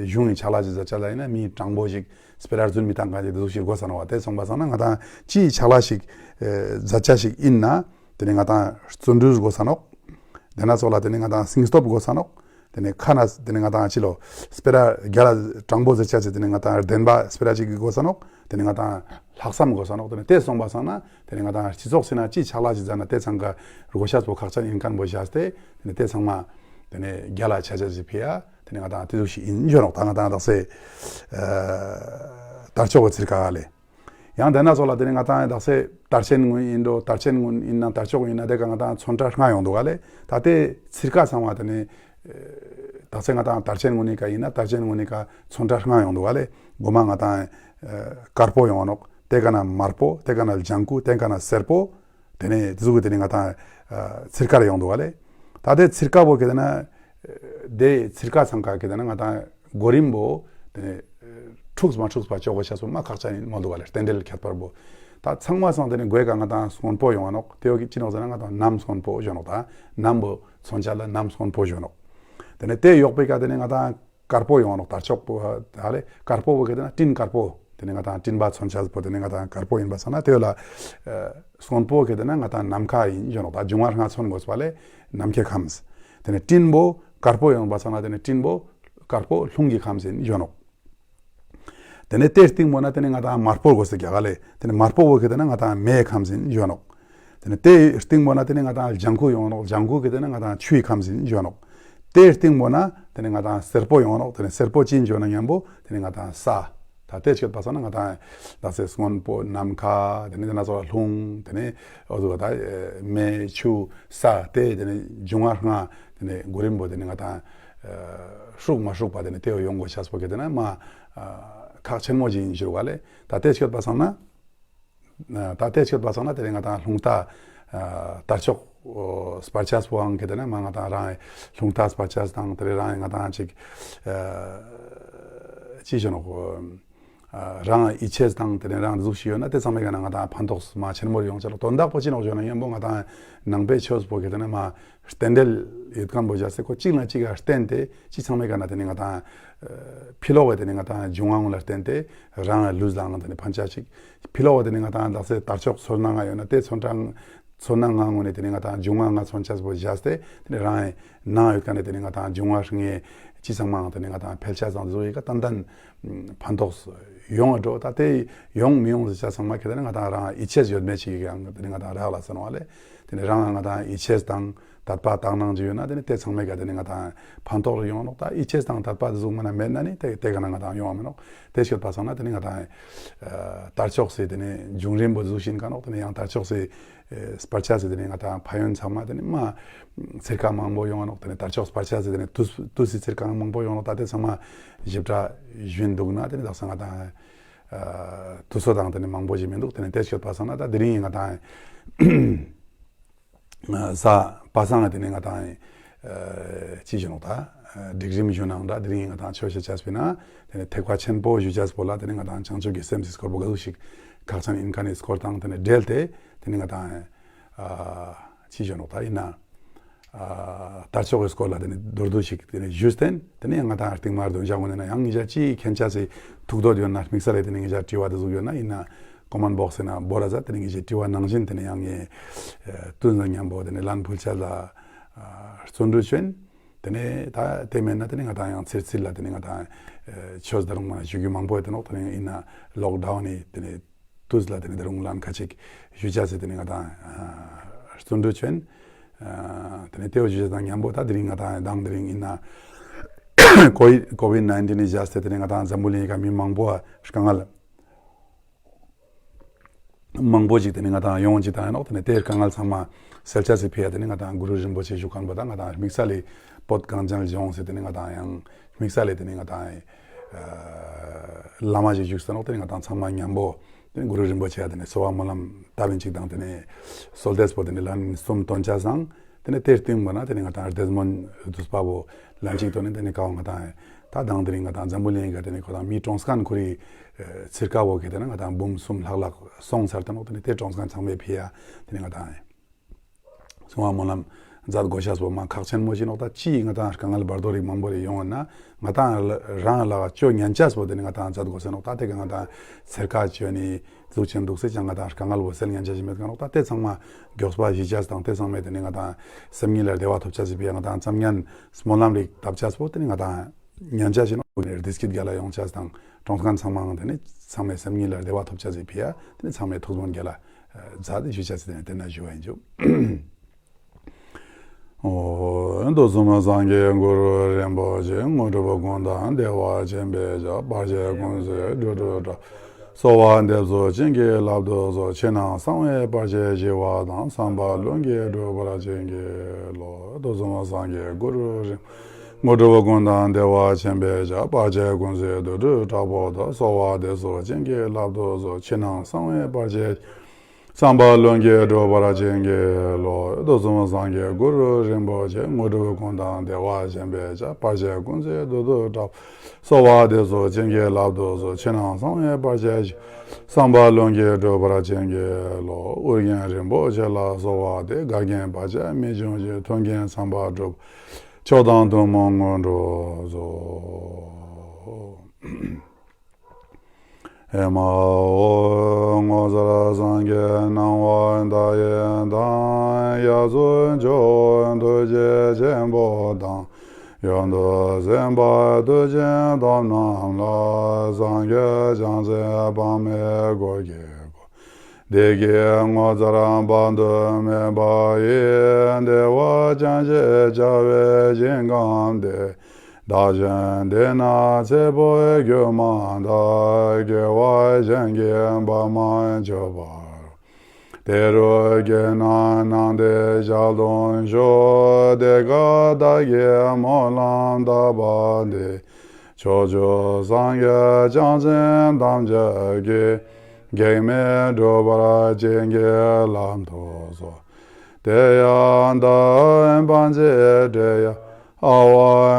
གཞུང་གི་ཕྱག་ལ་ཅིག་མཛད་ཅེས་ལ་ཡིན་ན་མི་དྲང་པོ་ཞིག་སྤེ་ར་རྫུན་མི་བཏང་མཁན་ཞིག་དེ་ཟུག་ཞིག་དགོས་ས་ནོག་པ། དེ་སོང་པ་སང་ན་ང་ཏང་ཅི་ཕྱག་ལ་ཞིག་ཨེ་མཛད་ཅེས་ཞིག་ཡིན་ན་དེ་ནས་ང་ཏང་བརྩོན་འགྲུས་དགོས་ས་ནོག། དེ་ན་ཙོགས་ལ་དེ་ནས་ང་ཏང་སྙིང་སྟོབས་དགོས་ས་ནོག། དེ་ནས་ཁ་ན་དེ་ནས་ང་ཏང་ཅི་ལོ་སྤེ་ར་རྒྱལ་ལ་དྲང་པོ་ཟེར་ཅེས་ཅིག་དེ་ནས་ང་ཏང་བདེན་པ་སྤེ་ར་ཅིག་དགོས་ས་ནོག། དེ་ནས་ང་ཏང་ལྷག་བསམ་དགོས་ས་ནོག། དེ་ནས་དེ་སོང་པ་སང་ན་དེ་ནས་ང་ཏང་སྤྱི་ཚོགས་སི་ན་ཅི་ཕྱག་ལ་ཅིག་མཛད་ན་དེ་ཚང་ཀ་དགོས་ཤེས་པོ་ཁག་ཅན་ཡིན་མཁན་བོ་བཞག་སྟེ་དེ་ནས་དེ་ཚང་མ་དེ་ནས་རྒྱལ་ལ་ཆ་ཅེས་སི་ཕི་ཡ་དེ་ནས་ང་ཏང་དེ་ཟུག་ཞིག་ཡིན་ཞུ་ནོག། ད་ང་ཏང་དག་ས་ཨ་དར་ལྕོག་གི་ཚིར་ཀ་ལེ། ཡང་དེ་ན་ཙོགས་ལ་དེ་ནས་ང་ཏང་དག་ས་དར་ཆེན་གུན་ཡིན་འགྲོ། དར་ཆེན་གུན་ཡིན་ན་དར་ལྕོག་ཡིན་ན་དེ་ཀ་ང་ཏང་ཚོན་ཁྲ་ལྔ་ཡོང་འདུག་ག་ལེ། ད་དེ་ཚིར་ཀ་ཚང་མ་དེ་ནས་ཨེ་དག་ས་ང་ཏང་དར་ཆེན་གུན་ནི་ཀ་ཡིན་ན་དར་ཆེན་གུན་ནི་ཀ་ཚོན་ཁྲ་ལྔ་ཡོང་འདུག་ག་ལེ། གོ་མ་ང་ཏང་ཨེ་དཀར་པོ་ཡོང་ནོག། དེ་ཀ་ན་དམར་པོ། དེ་ཀ་ན་ལྗང་ཁུ། དེ་ཀ་ན་སེར་པོ། དེ་ནས་དེ་ཟུག་གི་དེ་ནས་ང་ཏང་ཨ་ཚིར་ཀ་རེ་ཡོང་འདུག་ག་ལེ། ད་དེ་ཚིར་ཀ་བོ་གལ་ཏེ་ན་དེ་ཚིར་ཀ་ཚང་ཀ་གལ་ཏེ་ན་ང་ཏང་གོ་རིམ་བོ་དེ་ནས་འཁྲུགས་མ་འཁྲུགས་པ་ཅོ་དགོས་ཤེས་པོ་མ་ཁག་ཅན་ཡིན་མོལ་འདུག་ག་ལེ། རྟེན་འབྲེལ་ཁྱད་པར་བོ། ད་ཚང་མ་སང་དེ་ནས་གོའི་ཀ་ང་ཏང་སྔོན་པོ་ཡོང་ང་ནོག། དེ་བོ་གི་ཅི་ནོག་ཟེར་ན་ང་ཏང་ནམ་སྔོན་པོ་ཞུ་ནོག། ད་ནམ་བོ་མཚོན་ཆ་ལ་ནམ་སྔོན་པོ་ཞུ་ནོག། དེ་ནས་དེ་ཡོག་པའི་ཀ་དེ་ནས་ང་ཏང་དཀར་པོ་ཡོང་ནོག། དར་ལྕོག་པོ་ཧ་ལེ་དཀར་པོ་བོ་གལ་ཏེ་ན་སྤྲིན་དཀར་པོ། དེ་ནས་ང་ཏང་སྤྲིན་པ་མཚོན་ཆ་པོ་དེ་ནས་ང་ཏང་དཀར་པོ་ཡིན་པ་སང་ན་དེ་ལ་ཨ་སྔོན་པོ་གལ་ཏེ་ན་ང་ཏང་ནམ་མཁའ་ཡིན་ཞུ་ནོག། ད་འབྱུང་བ་ལྔ་མཚོན་དགོས་པ་ལེ་ནམ་མཁའི་ཁམས། དེ་ནས་སྤྲིན་པོ་དཀར་པོ་ཡོང་པ་སང་ན་དེ་ནས་སྤྲིན་པོ་དཀར་པོ་རླུང་གི་ཁམས་ཡིན་ཞུ་ནོག། དེ་ནས་དེ་སྟིང་པོ་ན་དེ་ནས་ང་ཏང་དམར་པོ་དགོས་ས་རྒྱག་ག་ལེ། དེ་ནས་དམར་པོ་བོ་གལ་ཏེ་ན་ང་ཏང་མེའི་ཁམས་ཡིན་ཞུ་ནོག། དེ་ནས་དེ་སྟིང་པོ་ན་དེ་ནས་ང་ཏང་ལྗང་ཁུ་ཡོང་ནོག། ལྗང་ཁུ་གལ་ཏེ་ན་ང་ཏང་ཆུའི་ཁམས་ཡིན་ཞུ་ནོག། དེ་སྟིང་པོ་ན་དེ་ནས་ང་ཏང་སེར་པོ་ཡོང་ནོག། དེ་ནས་སེར་པོ་ཅི་ཡིན་ཞུ་ན་མཉམ་པོ་དེ་ནས་ང་ཏང་ས། ད་དེ་སྐྱོད་པ་སང་ན་ང་ཏང་དག་ས་སྔོན་པོ་ནམ་མཁའ་དེ་ནས་དེ་ན་ཙོགས་ལ་རླུང་དེ་ནས་འོ་ཟུག་ད་མེ་ཆུ་ས་དེ་དེ་ནས་འབྱུང་བ་ལྔ་དེ་ནས་གོ་རིམ་བོ་དེ་ནས་ང་ཏང་ཨ་ཧྲུག་མ་ཧྲུག་པ་དེ་ནས་དེ་བོ་ཡོང་དགོས་ཤེས་པོ་གལ་ཏེ་ན་མ་ཨ་ཁག་ཆེན་མོ་ཅིག་ཡིན་ཞུ་རུག་ག་ལེ། ད་དེ་སྐྱོད་པ་སང་ན་ཨ་ད་དེ་སྐྱོད་པ་སང་ན་དེ་ནས་ང་ཏང་རླུང་རྟ་ཨ་དར་ལྕོག་ཨོ་སྤར་ཆས་པོའང་གལ་ཏེ་ན་མ་ང་ཏང་རང་རླུང་རྟ་སྤར་ཆས་དང་དེ་རང་ང་ཏང་ཅིག་ཨ་ཅི་ཞུ་ནོག། ཨ་རང་ཡིད་ཆེས་དང་དེ་ནས་རང་གཟུགས་ཤིག་ཡོད་ན་དེ་ཚང་མའི་ཀ་ན་ང་ཏང་ཕན་ཐོགས་མ་ཆེན་མོ་ཡོང་ཆ་ལ། དོན་དག་པོ་ཅི་ནོག་ཞུ་ན་མཉམ་པོ་ང་ཏང་ནང་པའི་ཆོས་པོ་གལ་ཏེ་ན་མ་རྟེན་འབྲེལ་ཡོད་མཁན་པོ་བཞག་སྟེ་ཁོ་གཅིག་ན་གཅིག་ག་བརྟེན་ཏེ་ཅི་ཚང་མའི་ཀ་ན་དེ་ནས་ང་ཏང་ཨ་ཕི་ལོག་གི་དེ་ནས་ང་ཏང་འབྱུང་བ་ངོ་ལ་བརྟེན་ཏེ་རང་ལུས་ལའང་དེ་ནས་ཕན་ཆ་ཅིག། ཕི་ལོག་གི་དེ་ནས་ང་ཏང་དག་ས་དར་ལྕོག་ཚོན་ཁྲ་ལྔ་ཡོད་ན་དེ་ཚོན་ཁྲ་ཚོན་ཁྲ་ལྔ་ངོ་ནས་དེ་ནས་ང་ཏང་འབྱུང་བ་ལྔ་མཚོན་ཆ་པོ་བཞག་སྟེ་དེ་ནས་རང་ནང་ཡོད་མཁན་ནས་དེ་ནས་ང་ཏང་འབྱུང་བ་ལྔའི་ཅི་ཚང་མའང་དེ་ནས་ང་ཏང་འཕེལ་ཆ་ཚང་བཟོ་ཡི་ཀ་ཏན་ཏན་ཕན་ཐོགས་ཡོང་བ་འགྲོ། ད་དེ་ཡོང་མི་ཡོང་ཟེར་ཆ་ཚང་མ་གལ་ཏེ་ན་ང་ཏང་རང་ཡིད་ཆེས་ཡོད་མེད་ཅིག་གི་ཡང་དེ་ནས་ང་ཏང་རག་ལས་ནོག་ལེ། དེ་ནས་རང་ང་ཏང་ཡིད་ཆེས་དང་དད་པ་དག་སྣང་ཅིག་ཡོད་ན་དེ་ནས་དེ་ཚང་མའི་ཀ་དེ་ནས་ང་ཏང་ཕན་ཐོགས་ཡོང་ནོག། ད་ཡིད་ཆེས་དང་དད་པ་དེ་ཟུག་མ་ན་མེད་ན་ནི་དེ་དེ་ཀ་ན་ང་ཏང་ཡོང་བ་མི་ནོག། དེ་སྐྱོད་པ་སང་ན་དེ་ནས་ང་ཏང་ཨ་དར་ལྕོག་སི་དེ་ནས་འབྱུང་རིམ་པོ་དེ་ཟུག་ཤིག་ཡིན་ཀ་ནོག། དེ་ནས་ཡང་དར་ལྕོག་སི་ཨེ་སྤར་ཆས་སི་དེ་ནས་ང་ཏང་ཕན་ཡོན་ཚང་མ་དེ་ནས་མ་ཚིར་ཀ་མང་པོ་ཡོང་ང་ནོག། དེ་ནས་དར་ལྕོག་སྤར་ཆས་སི་དེ་ནས་དུས་དུས་སི་ཚིར་ཀ་མང་པོ་ཡོང་ནོག། ད་དེ་ཚང་མ་ཞིབ་ཕྲ་ཞུས་འདུག་ན་དེ་ནས་དག་ས་ང་ཏང་ཨ་དུས་ཚོད་དང་དེ་ནས་མང་པོ་ཞིག་མི་འདུག། དེ་ནས་དེ་སྐྱོད་པ་སང་ན་ད་དེ་རིང་ང་ཏང་ཨ་གཟའ་པ་སངས་དེ་ནས་ང་ཏང་ཨ་ཅི་ཞུ་ནོག། ད་ཨ་སྒྲིག་རིམ་ཞུ་ནང་ད་དེ་རིང་ང་ཏང་ཆོས་བཤད་ཅེས་པོ་ན་དེ་ནས་ཐེག་པ་ཆེན་པོ་ཞུ་ཅེས་པོ་ལ་དེ་ནས་ང་ཏང་བྱང་ཆུབ་ཀྱི་སེམས་སི་སྐོར་པོ་ག་ཟུག་ཤིག་ཁག་ཅན་ཡིན་མཁན་ནི་སྐོར་དང་དེ་ནས་འབྲེལ་ཏེ་དེ་ནས་ང་ཏང་ཨ་ཅི་ཞུ་ནོག། ད་ཡིན་ན་ ཨ་དར་ལྕོག་གི་སྐོར་ལ་དེ་ནི་མདོར་བསྡུས་ཤིག་དེ་ནི་ཞུས་ཏེ་དེ་ནི་ང་ཏང་རྟིང་མ་དོན་ཞག་གུན་ན་ཡང་ཉེ་ཞ་ཅི་མཁྱེན་ཆ་སི་ཐུགས་འདོད་ཡོད་ན་དམིགས་བསལ་ལ་དེ་ནི་ཉེ་ཞ་དྲི་བ་དེ་ཟུག་ཡོད་ན་ཡིན་ན་ཀོ་མེན་བོགས་སི་ནང་བོར་ར་ཟ། དེ་ནི་ཉེ་ཞའི་དྲི་བ་ནང་བཞིན་དེ་ནི་ཡང་ངས་ཨ་ཏུན་ཟ་མཉམ་པོ་དེ་ནི་ལན་ཕུལ་ཆ་ལ་ཨ་བརྩོན་འགྲུས་ཅོ་ཡིན། དེ་ནས་ད་དེ་མེད་ན་དེ་ནས་ང་ཏང་ཡང་ཚིར་ཚིར་ལ་དེ་ནས་ང་ཏང་ཆོས་ད་རུང་མ་ཞུ་རྒྱུ་མང་པོ་ཡོད་དེ་ནོག། དེ་ནས་ཡིན་ན་ལོག་ཌའུན་ནི་དེ་ནས་དུས་ལ་དེ་ནས་ད་རུང་ལན་ཁ་ཅིག་ཞུ་ཆ་སི་དེ་ནས་ང་ཏང་བརྩོན་འགྲུས་ཅོ་ཡིན། དེ་ནས་དེ་བོ་ཞུ་ཆ་དང་མཉམ་པོ་ད་དེ་རིང་ང་ཏང་དང་དེ་རིང་ཡིན་ན་ཀོ་ཝིཌ་ཀོ་ཝིཌ་ནའིན་ཊིན་ནི་བཞག་སྟེ་དེ་ནས་ང་ཏང་འཛམ་བུ་གླིང་ག་མི་མང་པོ་དཀའ་ངལ་མང་པོ་ཞིག་དེ་ནི་ང་ཏང་ཡོང་ཅིག་དང་ཡིན་ནོག། དེ་ནི་དེ་དཀའ་ངལ་ཚང་མ་སེལ་ཆ་སི་ཕི་ཡ་དེ་ནི་ང་ཏང་གུ་རུ་རིན་པོ་ཆེ་བཞུགས་མཁན་པོ་དང་ང་ཏང་དམིགས་བསལ་ལི་བོད་གངས་ཅན་ལྗོངས་སི་དེ་ནི་ང་ཏང་ཡང་དམིགས་བསལ་ལི་དེ་ནི་ང་ཏང་ཨ་བླ་མ་ཞིག་བཞུགས་ས་ནོག། དེ་ནི་ང་ཏང་ཚང་མ་མཉམ་པོ་དེ་ནི་གུ་རུ་རིན་པོ་ཆེ་ཡ་དེ་ནི་གསོལ་བ་སྨོན་ལམ་བཏབ་ཡིན་ཅིག་དང་དེ་ནི་གསོལ་འདེབས་པོ་དེ་ནི་ལན་གསུམ་འདོན་ཆ་སང་དེ་ནི་དེ་རྟིང་མ་ན་དེ་ནི་ང་ཏང་རྡེ་མོན་དུས་པ་བོ་ལན་ཅིག་དོན་ནི་དེ་ནི་ཀའོ་ང་ཏང་ད་དང་དེ་རིང་ང་ཏང་འཛམ་བུ་གླིང་ག་དེ་ནི་ཁོ་ཏང་མི་གྲོངས་མཁན་ཁོ་རི་ཚིར་ཀ་བོ་གི་དེ་ནི་ང་ཏང་འབུམ་གསུམ་ལྷག་ལྷག་སོང་ཚར་ཏེ་ནོག། དེ་ནི་དེ་གྲོངས་མཁན་ཚང་མའི་ཕི་ཡ་དེ་ནི་ང་ཏང་གསོལ་བ་སྨོན་ལམ་མཛད་དགོས་ཤེས་པོ་མ་ཁག་ཆེན་མོ་ཞིག་ནོག། ད་ཅི་ང་ཏང་དཀའ་ངལ་བར་དོ་རིགས་མང་པོ་རིགས་ཡོང་ན་ང་ཏང་རང་ལ་ཅོ་ཉན་ཆེས་པོ་དེ་ནི་ང་ཏང་མཛད་དགོས་ས་ནོག། ད་དེ་ག་ང་ཏང་ཚིར་ཀ་ཅོ་ནི་འཛུགས་ཆེན་འདུག་སེ་ཅང་ང་ཏང་དཀའ་ངལ་བོ་སེལ་ཉན་ཆ་ཞིག་མེད་ཀ་ནོག། ད་དེ་ཚང་མ་མགྱོགས་པ་ཞི་ཆ་དང་དེ་ཚང་མས་དེ་ནི་ང་ཏང་སེམས་ཉིད་ལ་བདེ་བ་ཐོབ་ཆ་ཞིག་ཕི་ཡ་ང་ཏང་ཙམ་ཉན་སྨོན་ལམ་རིགས་བཏབ་ཆ་སྤོ་དེ་ནི་ང་ཏང་ཉན་ཆ་ཞིག་ནོག། བདེ་སྐྱིད་རྒྱལ་ལ་ཡོང་ཆ་དང་གྲོངས་མཁན་ཚང་མའང་དེ་ནི་ཚང་མའི་སེམས་ཉིད་ལ་བདེ་བ་ཐོབ་ཆ་ཞིག་ཕི་ཡ་དེ་ནི་ཚང་མའི་ཐུགས་སྨོན་རྒྱལ་ལ་མཛད་དེ་ཞུ་ཆ་ཞིག་དེ་ནི་དེ་ན་ཞུ་བ་ཡིན་ཞུ། འོ་དུས་གསུམ་སངས་རྒྱས་གུ་རུ་རིན་པོ་ཆེ། དངོས་གྲུབ་ཀུན་བདག་བདེ་བ་ཆེན་པོའི་ཕྱིར། བར་ཆད་ཀུན་སེལ་སྒྲུབ་གྲོགས། གསོལ་བ་འདེབས་སོ་བྱིན་གྱིས་བརླབ་ཏུ་གསོལ། ཕྱི་ནང་གསང་བའི་བར་ཆད་ཞི་བ་དང་། བསམ་པ་ལྷུན་གྱིས་འགྲུབ་པར་བྱིན་གྱིས་རློབས། དུས་གསུམ་སངས་རྒྱས་གུ་རུ་རིན། དངོས་གྲུབ་ཀུན་བདག་བདེ་བ་ཆེན་པོའི་ཕྱིར། བར་ཆད་ཀུན་སེལ་དུས་གྲོགས་དྲག་པོ་སྟེ། གསོལ་བ་འདེབས་སོ་བྱིན་གྱིས་བརླབ་ཏུ་གསོལ། ཕྱི་ནང་གསང་བའི་བར་ཆད། བསམ་པ་ལྷུན་གྱིས་འགྲུབ་པར་བྱིན་གྱིས་རློབས། དུས་གསུམ་སངས་རྒྱས་གུ་རུ་རིན་པོ་ཆེ། དངོས་གྲུབ་ཀུན་བདག་བདེ་བ་ཆེན་པོའི་ཕྱིར། བར་ཆད་ཀུན་སེལ་དུས་གྲོགས་དྲག་པོ། གསོལ་བ་འདེབས་སོ་བྱིན་གྱིས་བརླབ་ཏུ་གསོལ། ཕྱི་ནང་གསང་བའི་བར་ཆད་ཞི། བསམ་པ་ལྷུན་གྱིས་འགྲུབ་པར་བྱིན་གྱིས་རློབས། ཨོ་རྒྱན་རིན་པོ་ཆེ་ལ་གསོལ་བ་འདེབས། འགལ་རྐྱེན་བར་ཆད་མི་འབྱུང་ཞིང་། མཐུན་རྐྱེན་ཚངས་པར་སྒྲུབ། མཆོག་དང་ཐུན་མོང་དངོས་གྲུབ་སྩོལ། ཨེ་མ་ཧོ། ངོ་མཚར་སངས་རྒྱས་སྣང་བ་མཐའ་ཡས་དང་། དབྱར་གསོལ་མཆོག་ཐུགས་རྗེ་ཆེན་པོ་དང་། ཡོན་ཏན་སེམས་དཔའ་མཐུ་ཆེན་ཐོབ་རྣམས་ལ། སངས་རྒྱས་བྱང་སེམས་དཔག་མེད་སྐུ་གྱི་སྒོ། བདེ་སྐྱིད་ངོ་མཚར་དཔག་ཏུ་མེད་པ་ཡི། བདེ་བ་ཅན་ཞེས་བྱ་བའི་ཞིང་ཁམས་དེར། བདག་གཞན་འདི་ན་ཚེ་འཕོས་གྱུར་མ་ཐག། སྐྱེ་བ་གཞན་གྱིས་བར་མ་ཆོད་པ། དེ་རུ་སྐྱེས་ན་སྣང་མཐའི་ཞལ་མཐོང་ཤོག། དེ་ཀ་བདག་གིས་སྨོན་ལམ་བཏབ་པ་འདི། ཕྱོགས་བཅུའི་སངས་རྒྱས་བྱང་སེམས་ཐམས་ཅད་ཀྱིས། གེགས་མེད་འགྲུབ་པར་བྱིན་གྱིས་བརླབ་ཏུ་གསོལ། ཏདྱ་ཐཱ། པཉྩེ་དྲི་ཡ་ཨ་ཝ་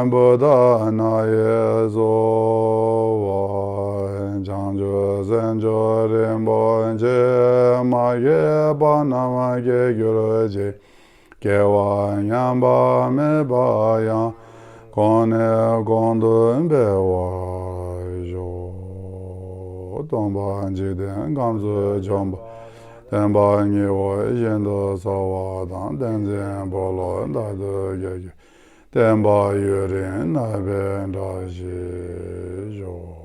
བུདྡྷ་ན་ཡེ་སྭཱ་ཧཱ། བྱང་ཆུབ་སེམས་མཆོག་རིན་པོ་ཆེ། མ་སྐྱེས་པ་རྣམས་སྐྱེ་གྱུར་ཅིག། སྐྱེས་པ་ཉམས་པ་མེད་པ་ཡང་། གོང་ནས་གོང་དུ་འཕེལ་བར་ཤོག། སྟོན་པ་འཇིག་རྟེན་ཁམས་སུ་བྱོན་པ། བསྟན་པ་ཉི་འོད་བཞིན་དུ་གསལ་བ་དང་། བསྟན་འཛིན་འཁོར་ལོ་བདག་ཏུ་བསྐྱེད་ཀྱི། བསྟན་པ་ཡུན་རིང་གནས་པའི་བཀྲ་ཤིས་ཤོག།